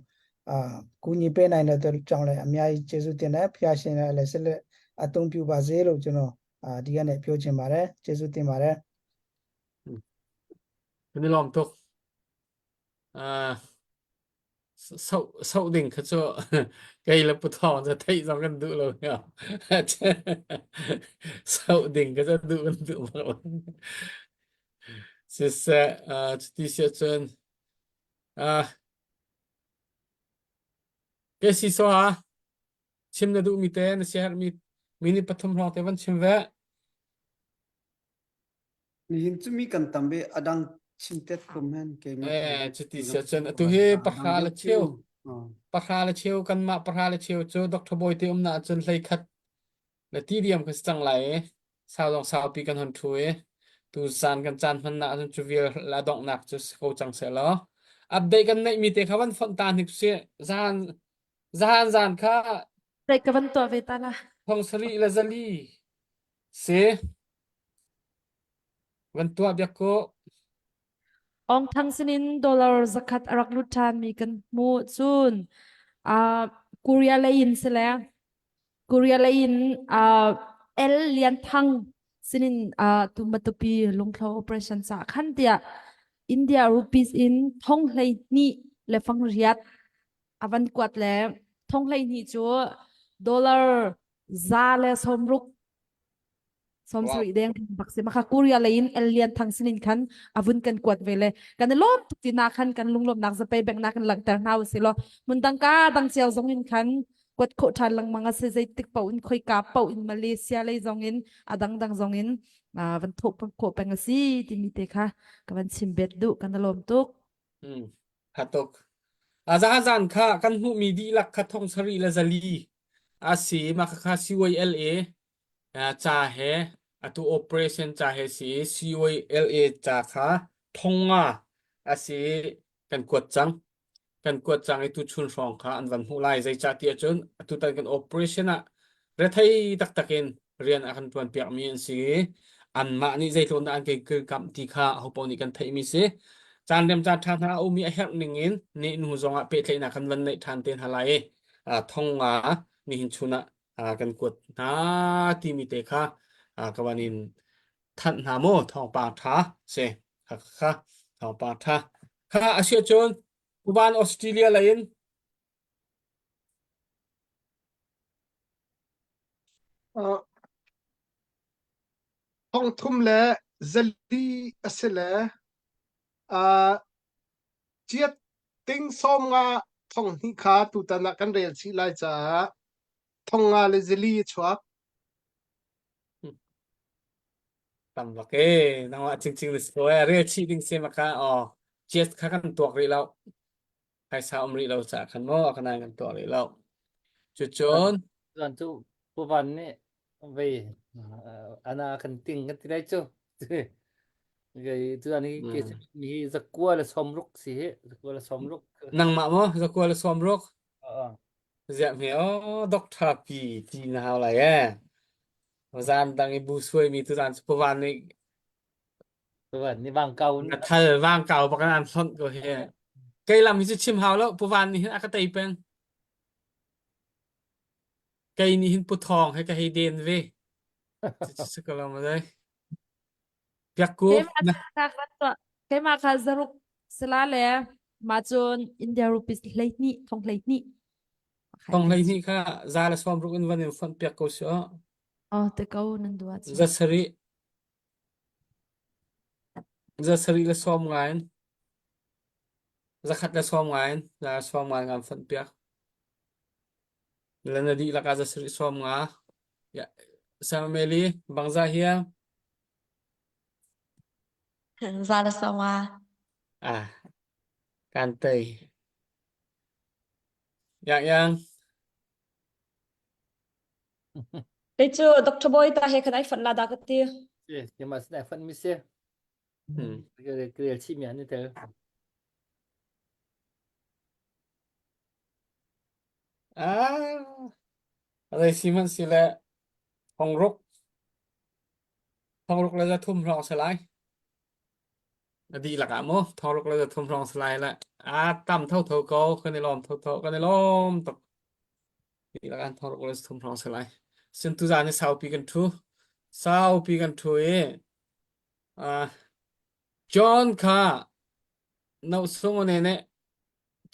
အာကူညီပေးနိုင်တဲ့အတွက်ကြောင့်လည်းအများကြီးကျေးဇူးတင်တယ်ဖျားရှင်လည်းဆက်လက်အသုံးပြုပါစေလို့ကျွန်တော်အာဒီကနေ့ပြောချင်ပါတယ်ကျေးဇူးတင်ပါတယ် Kan i lawm tuk. Ah, so so ding kha cu kei le Pu Thawng cu theih zong kan duh lo hnga. So ding kha cu duh kan duh bak lo. Siseh, ah, cuti si ahcun ah, ke si so ha chim na duhmi te na siaherhmi minute pathum hrawng te van chim ve. Nihin cu mi kan tam i a dang chim tet ko men keimah Eh, cuti si ahcun atu hi pahra le cheu pahra le cheu kanmah pahra le cheu cu Dr. Bawi te umnak ahcun hlei khat le ti diam kan si cang lai i sau zong saupi kan hon ṭhu i tu zan kan caan hmannak ahcun cu vial la donghnak cu si ko cang seh law update kan neihmi te kha van fonh ta hnik sih zan zahan zan kha Dai ka van tuah ve ta la. thong sarih le zali si Van tuah biak ko. Aung Thang sinin dollar zakhat a rak lut ṭhan mi kan hmuh. Cun uh, Korea lei in si le Korea lei in uh, L Lian Thang sinin uh, tu Matupi lungthlo operation ca khan tiah India rupees in thong hlei hnih le fang riat avan kuat le thong hlei hnih cu dollar za le sawmruk som sari deng bak si maka Korea lei in El Lian Thang sinin khan avun kan kuat ve le kan i lawm tuk ti na khan kan lunglawm nak zapei bek na kan langhter hna u si lo mun dang ka dang chiao zong in khan kuat khawh ṭhan lengmang a si zeitik paoh in khoika paoh in Malaysia lei zong in a dangdang zong in van thawh khawh peng a si timi te kha ka van chim bet duh kan i lawm tuk Hmm. Tha tuk. A zan kha kan hmuhmi dihlak kha thong sarih le zali a si mah kha CYLA ca he atu operation ca he si CYLA ca kha thong nga a si kan kuat cang. Kan kuat cang i tuchun hrawng kha an van hmuh lai. Zeicah ti ahcun atutan kan operation ah rethei taktak in rian a kan ṭuan piakmi an si i anmah nih zeitluk dah an kan kilkamh ti kha ahopaoh nih kan theihmi si. Caan rem caan ṭha hna a um i a herh ning in nehhnu zong ah pehtlaihnak kan van neih ṭhan te hna lai i thong nga nihin chun ah kan kuat hna timi te kha ka van in thanh hna mu thawngpang ṭha si kha kha thawngpang ṭha kha a si ahcun Uban Australia lei in Uh, thong thum le zali a si le uh, chiat ting sawm nga thong hnih kha tutan ah kan rel chih lai caah thong nga le zali a chuak. Tam bak e nangmah cingcing na si ko e rel chih ding si maka aw chiat kha kan tuak rih lo phaisa um rih lo caah khan maw a kan kan tuah rih lo. Cucun Tuan cu Pu Van nih vei ana kan ting kan ti lai cu. Tuan hi ke mi hi zakua le sawmruk si hi zakua le sawmruk. Nangmah maw zakua le sawmruk? Ziah hme aw doctor pi ti na hau lai ee. Zan dang i bu suai mi tu zan cu Pu Van nih Pu Van nih vang kau na thal vang kau bak an hlonh ko hi. Kei lam hi cu chim hau lo Pu Van nih hin a ka tei peng. Kei nih hin Pu Thawng he ka hei den ve. Cucu ka lo ma dai. Piakku. Keimah kha zaruk sala le mah cun India rupees 12 thong 12. Thong 12 kha za le sawm ruk in van in fonh piak ko si aw. Oh, te ko nan duah cu. Za sarih. Za sarih le sawm nga in. Zakhat le sawm nga in za le sawm nga in kan fonh piak. Le na dihlak ah za sarih sawm nga. Ya, Samameli, bangza hiya. Za le sawm nga. Ah, kan tei. Yang yang. Kei cu Dr. Boy ta he khan ai fonh la da ka ti. Si, keimah sin ai fonh mi si. Hmm. Rel chih mi an i tel. Ah, zei si hmanh si le thongruk thongruk le zathum hrawng si lai. A dihlak ah mu thongruk le zathum hrawng si lai le a tam thotho ko kan i lawm thotho kan i lawm tuk. Dihlak an thongruk le zathum hrawng si lai. Sin tuzaan hi saupi kan ṭhu. Saupi kan ṭhu i ah John kha no sung ne ne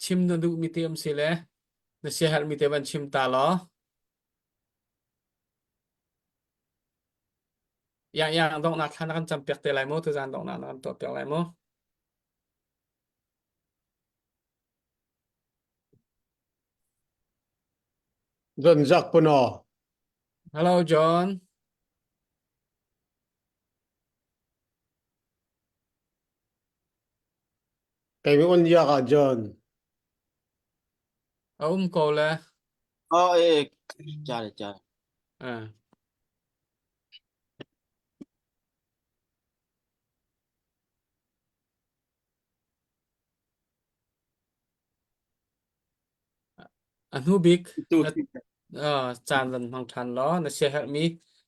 chim na duhmi te um si le na siaherhmi te van chim ta law yang yang donghnak thla na kan cam piak te lai mu tuzaan donghnak na kan tuah piak lai mu John Zak Puno. Hello John Kei mi on yak ah John. A um ko le. Oh, eh,ကြားတယ်ကြားတယ် Ah. A hnu bik Tu na uh, caan van hmang ṭhan law na siaherhmi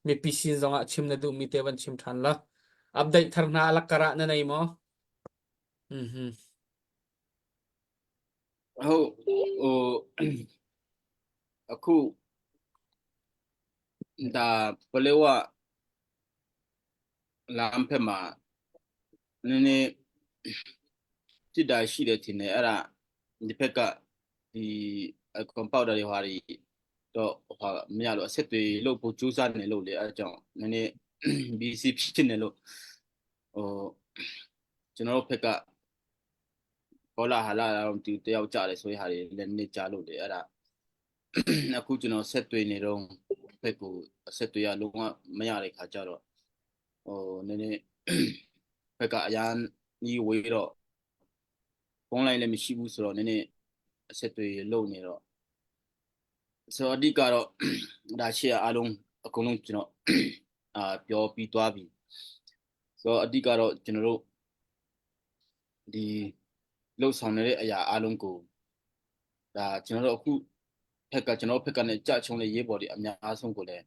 mipi sin zongah chim na duhmi te van chim ṭhan law update thar hna alak karah na nei maw? Mhm. ဟုတ်ဟိုအခုဒါပလေဝလမ်းဖက်မှာနည်းနည်းဖြစ်တာရှိတယ်ထင်တယ်အဲ့ဒါဒီဖက်ကဒီအကွန်ပေါက်တာတွေဟာတွေတော့ဟာမရလို့အဆက်တွေလို့ပိုစူးစမ်းနေလို့လေအဲ့ကြောင့်နည်းနည်း BC ဖြစ်နေလို့ဟိုကျွန်တော်တို့ဖက်က ကောလာဟာလာတော့ဒီတယောက်ကြတယ်ဆိုရဟာတွေလည်းနေကြလို့လေအဲ့ဒါအခုကျွန်တော်ဆက်တွေ့နေတော့ဖက်ကိုဆက်တွေ့ရလုံးဝမရတဲ့ခါကျတော့ဟိုနည်းနည်းဖက်ကအရန်ကြီးဝေးတော့ဖုန်းလိုင်းလည်းမရှိဘူးဆိုတော့နည်းနည်းအဆက်တွေလုံနေတော့ဆိုတော့အဓိကတော့ဒါရှေ့အားလုံးအကုန်လုံးကျွန်တော်အာပြောပြီးသွားပြီဆိုတော့အဓိကတော့ကျွန်တော်တို့ဒီလှုပ်ဆောင်နေတဲ့အရာအားလုံးကိုဒါကျွန်တော်တို့အခုဖက်ကကျွန်တော်ဖက်ကနဲ့ကြချုံတဲ့ရေးပေါ်တွေအများဆုံးကိုလည်း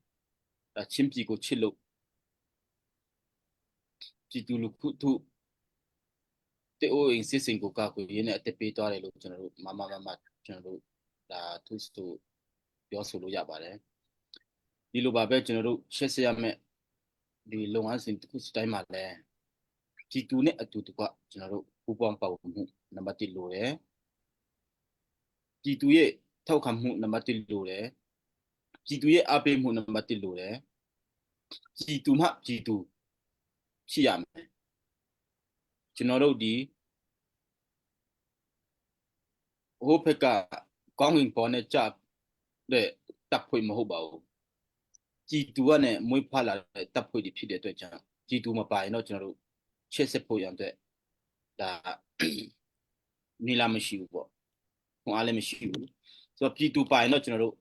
ဒါချင်းပြည်ကိုချစ်လို့ပြည်သူလူထုထုတေအိုအင်စစ်စင်ကိုကကိုရင်းနဲ့အသက်ပေးသွားတယ်လို့ကျွန်တော်တို့မမမမကျွန်တော်တို့ဒါသူစုပြောဆိုလို့ရပါတယ်ဒီလိုပါပဲကျွန်တော်တို့ရှက်စရမယ့်ဒီလုပ်ငန်းစဉ်တစ်ခုစတိုင်းမှာလည်းပြည်သူနဲ့အတူတကွကျွန်တော်တို့ပူးပေါင်းပါဝင်မှုနံပါတ်1လိုတယ်ပြည်သူရဲ့ထောက်ခံမှုနံပါတ်1လိုတယ်ပြည်သူရဲ့အားပေးမှုနံပါတ်1လိုတယ်ပြည်သူမှပြည်သူဖြစ်ရမယ်ကျွန်တော်တို့ဒီဟိုဘက်ကကောင်းကင်ပေါ်နဲ့ကြတဲ့တပ်ဖွဲ့မဟုတ်ပါဘူးကြည်သူကနဲ့မွေးဖွားလာတဲ့တပ်ဖွဲ့တွေဖြစ်တဲ့အတွက်ကြောင့်ကြည်သူမပါရင်တော့ကျွန်တော်တို့ချစ်စစ်ဖို့ရန်အတွက်ဒါနေလာမရှိဘူးပေါ့ခွန်အားလည်းမရှိဘူးဆိုတော့ပြည်သူပါရင်တော့ကျွန်တော်တို့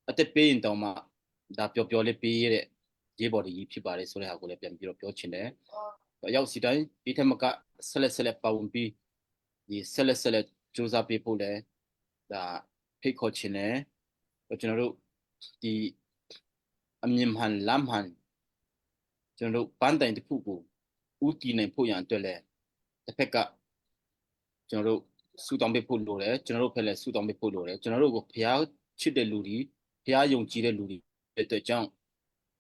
အသက်ပေးရင်တောင်မှဒါပျော်ပျော်လေးပေးရတဲ့ရဲဘော်တွေကြီးဖြစ်ပါတယ်ဆိုတဲ့ဟာကိုလည်းပြန်ပြီးတော့ပြောချင်တယ်။ရောက်စီတိုင်းဒီထက်မကဆက်လက်ဆက်လက်ပါဝင်ပြီးဒီဆက်လက်ဆက်လက်စူးစမ်းပေးဖို့လည်းဒါဖိတ်ခေါ်ချင်တယ်။ကျွန်တော်တို့ဒီအမြင်မှန်လမ်းမှန်ကျွန်တော်တို့ပန်းတိုင်တစ်ခုကိုဦးတည်နိုင်ဖို့ရန်အတွက်လည်းတစ်ဖက်ကကျွန်တော်တို့ဆူတောင်းပေးဖို့လိုတယ်ကျွန်တော်တို့ဖက်လည်းဆူတောင်းပေးဖို့လိုတယ်ကျွန်တော်တို့ကိုဖျားချစ်တဲ့လူတွေဖျားယုံကြည်တဲ့လူတွေအတွက်ကြောင့်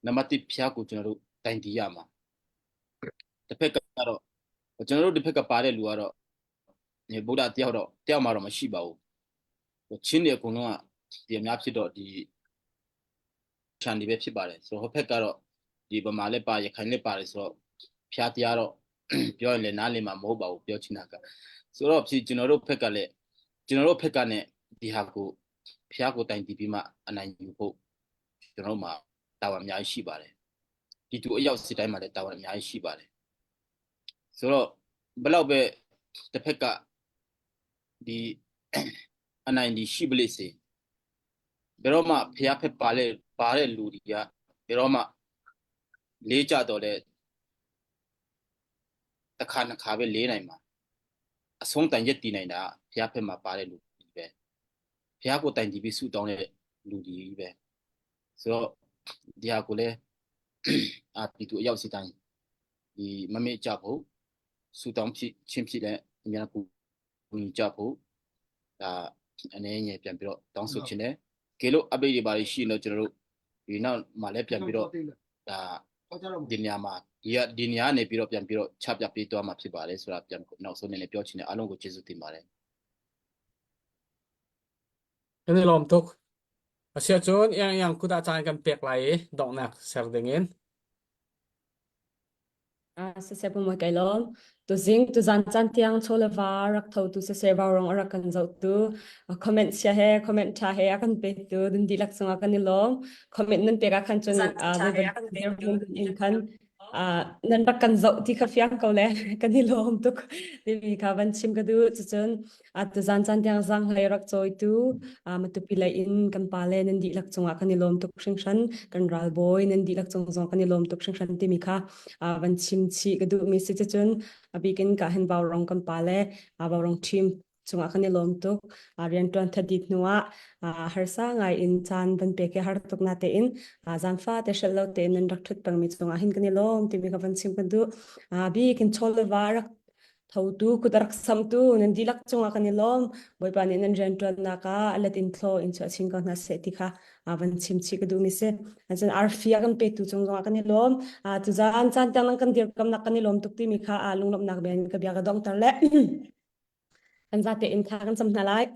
နံပါတ်1ဖျားကိုကျွန်တော်တို့တိုင်တည်ရမှာတစ်ဖက်ကတော့ကျွန်တော်တို့တစ်ဖက်ကပါတဲ့လူကတော့ဗုဒ္ဓတယောက်တော့တယောက်မှတော့မရှိပါဘူးချင်းတွေအကုန်လုံးကဒီအများဖြစ်တော့ဒီ ချန်ဒီပဲဖြစ်ပါတယ်ဆိုတော့ဟိုဖက်ကတော့ဒီဗမာလည်းပါရခိုင်လည်းပါတယ်ဆိုတော့ဖျားတရားတော့ပြောရင်လည်းနားလည်မှာမဟုတ်ပါဘူးပြောချင်တာကဆိုတော့ဖြစ်ကျွန်တော်တို့ဖက်ကလည်းကျွန်တော်တို့ဖက်ကနဲ့ဒီဟာကိုဖျားကိုတိုင်တည်ပြီးမှအနိုင်ယူဖို့ကျွန်တော်တို့မှာတာဝန်အများကြီးရှိပါတယ်ဒီတူအရောက်စစ်တိုင်းမှာလည်းတာဝန်အများကြီးရှိပါတယ်ဆိုတော့ဘလောက်ပဲတစ်ဖက်ကဒီအနိုင်ဒီရှိပလိစေ ဘယ်တော့မှဖျားဖက်ပါတဲ့ပါတဲ့လူတွေကဘယ်တော့မှလေးကြတော့လဲတစ်ခါနှစ်ခါပဲလေးနိုင်မှာအဆုံးတန်ရက်တည်နိုင်တာဖျားဖက်မှာပါတဲ့လူတွေပဲဖျားကိုတိုင်တည်ပြီးဆူတောင်းတဲ့လူတွေပဲဆိုတော့ဒီဟာကိုလည်းအာပြည်သူအရောက်စီတိုင်းဒီမမေ့ကြဖို့ဆူတောင်းဖြစ်ချင်းဖြစ်တဲ့အများကူညီကြဖို့ဒါအနေငယ်ပြန်ပြီးတော့တောင်းဆိုချင်တယ် ကဲလို့ update တွေပါရှိရင်တော့ကျွန်တော်တို့ဒီနောက်မှာလည်းပြန်ပြီးတော့ဒါဒီနေရာမှာဒီကဒီနေရာကနေပြီးတော့ပြန်ပြီးတော့ချပြပေးသွားမှာဖြစ်ပါတယ်ဆိုတာပြန်နောက်ဆုံးအနေနဲ့ပြောချင်တယ်အားလုံးကိုကျေးဇူးတင်ပါတယ် Kan i lawm tuk. Asia cun iang iang kut ah caan kan pek lai i donghnak ser dingin. Siseh pumoi kai lawm. Tuzing tuzan caan tiang chaw le va rak tho tu siseh vaurawng a rak kan zoh tu comment chia he comment tha he a kan pe tu dun dihlak cungah kan i lawm. Comment nan pek ah khan cun zei in khan nan rak kan zoh ti kha fiang ko le kan i lawm tuk timi kha van chim ka duh. Cucun tuzan caan tiang zaanghlei rak cawitu Matupi lei in kan pale nan dihlak cungah kan i lawm tuk hringhran. Kan ralbawi nan dihlak cung zong kan i lawm tuk hringhran timi kha van chim chih ka duhmi si cun a bikin ka hin Vaurawng kan pale Vaurawng team cungah kan i lawm tuk. Rianṭuan thadit hnuah harsa ngai in caan van pek hi har tuk na tein zaanfa te hrelh lo tein nan rak ṭhut pengmi cungah hin kan i lawm timi ka van chim ka duh. Bikin chawl le va rak Thotu kut a rak samtu nan dihlak cungah kan i lawm. Bawipa nih nan rianṭuannak ah a let in thlaw in chuah chin ko hna seh ti kha van chim chih ka duhmi si. Cun arfi a kan petu cung zongah kan i lawm. Tuzaan caan tiang nan kan dirkamnak kan i lawm tuk timi kha lunglawmhnak bia in ka bia ka donghter le kan zate in thla kan cam hna lai.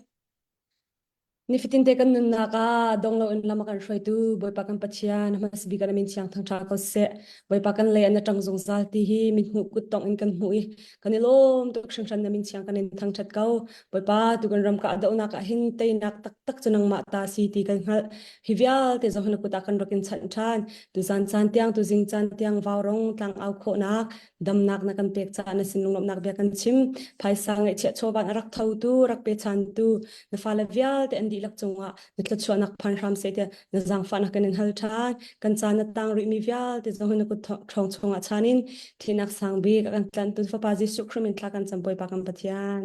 Nifatin te kan nunnak ah dong loin lam a kan hruaitu Bawipa kan Pathian hmasa bik ah na min thiang thangṭha ko seh. Bawipa kan lei ah na ṭang zungzal ti hi mithmuh kuttongh in kan hmuh i kan i lawm tuk hringhran na min thiang kan in thangṭhat ko. Bawipa tu kan ram kah dohnak ah hin teinak taktak cu nangmah ta si ti kan hngalh. Hi vialte zong na kut ah kan rak in chanh ṭhan. Tuzan caan tiang tuzing caan tiang vaurong tlang au khawhnak damnak na kan pek caah na sin lunglawmhnak bia kan chim. Phaisa ngaihchiah chawvan a rak thotu rak pechantu na fale vialte an dihlak cungah na thluachuahnak phan hram seh tiah na zaangfahnak kan in hal ṭhan. Kan ca na tang rihmi vialte zong na kut ṭhawng chungah chan in thihnak sang bik a kan tlanhtu Fapa Jesuh Khrih min thla kan cam Bawipa kan Pathian.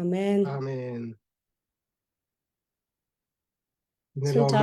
Amen. Amen. Sunta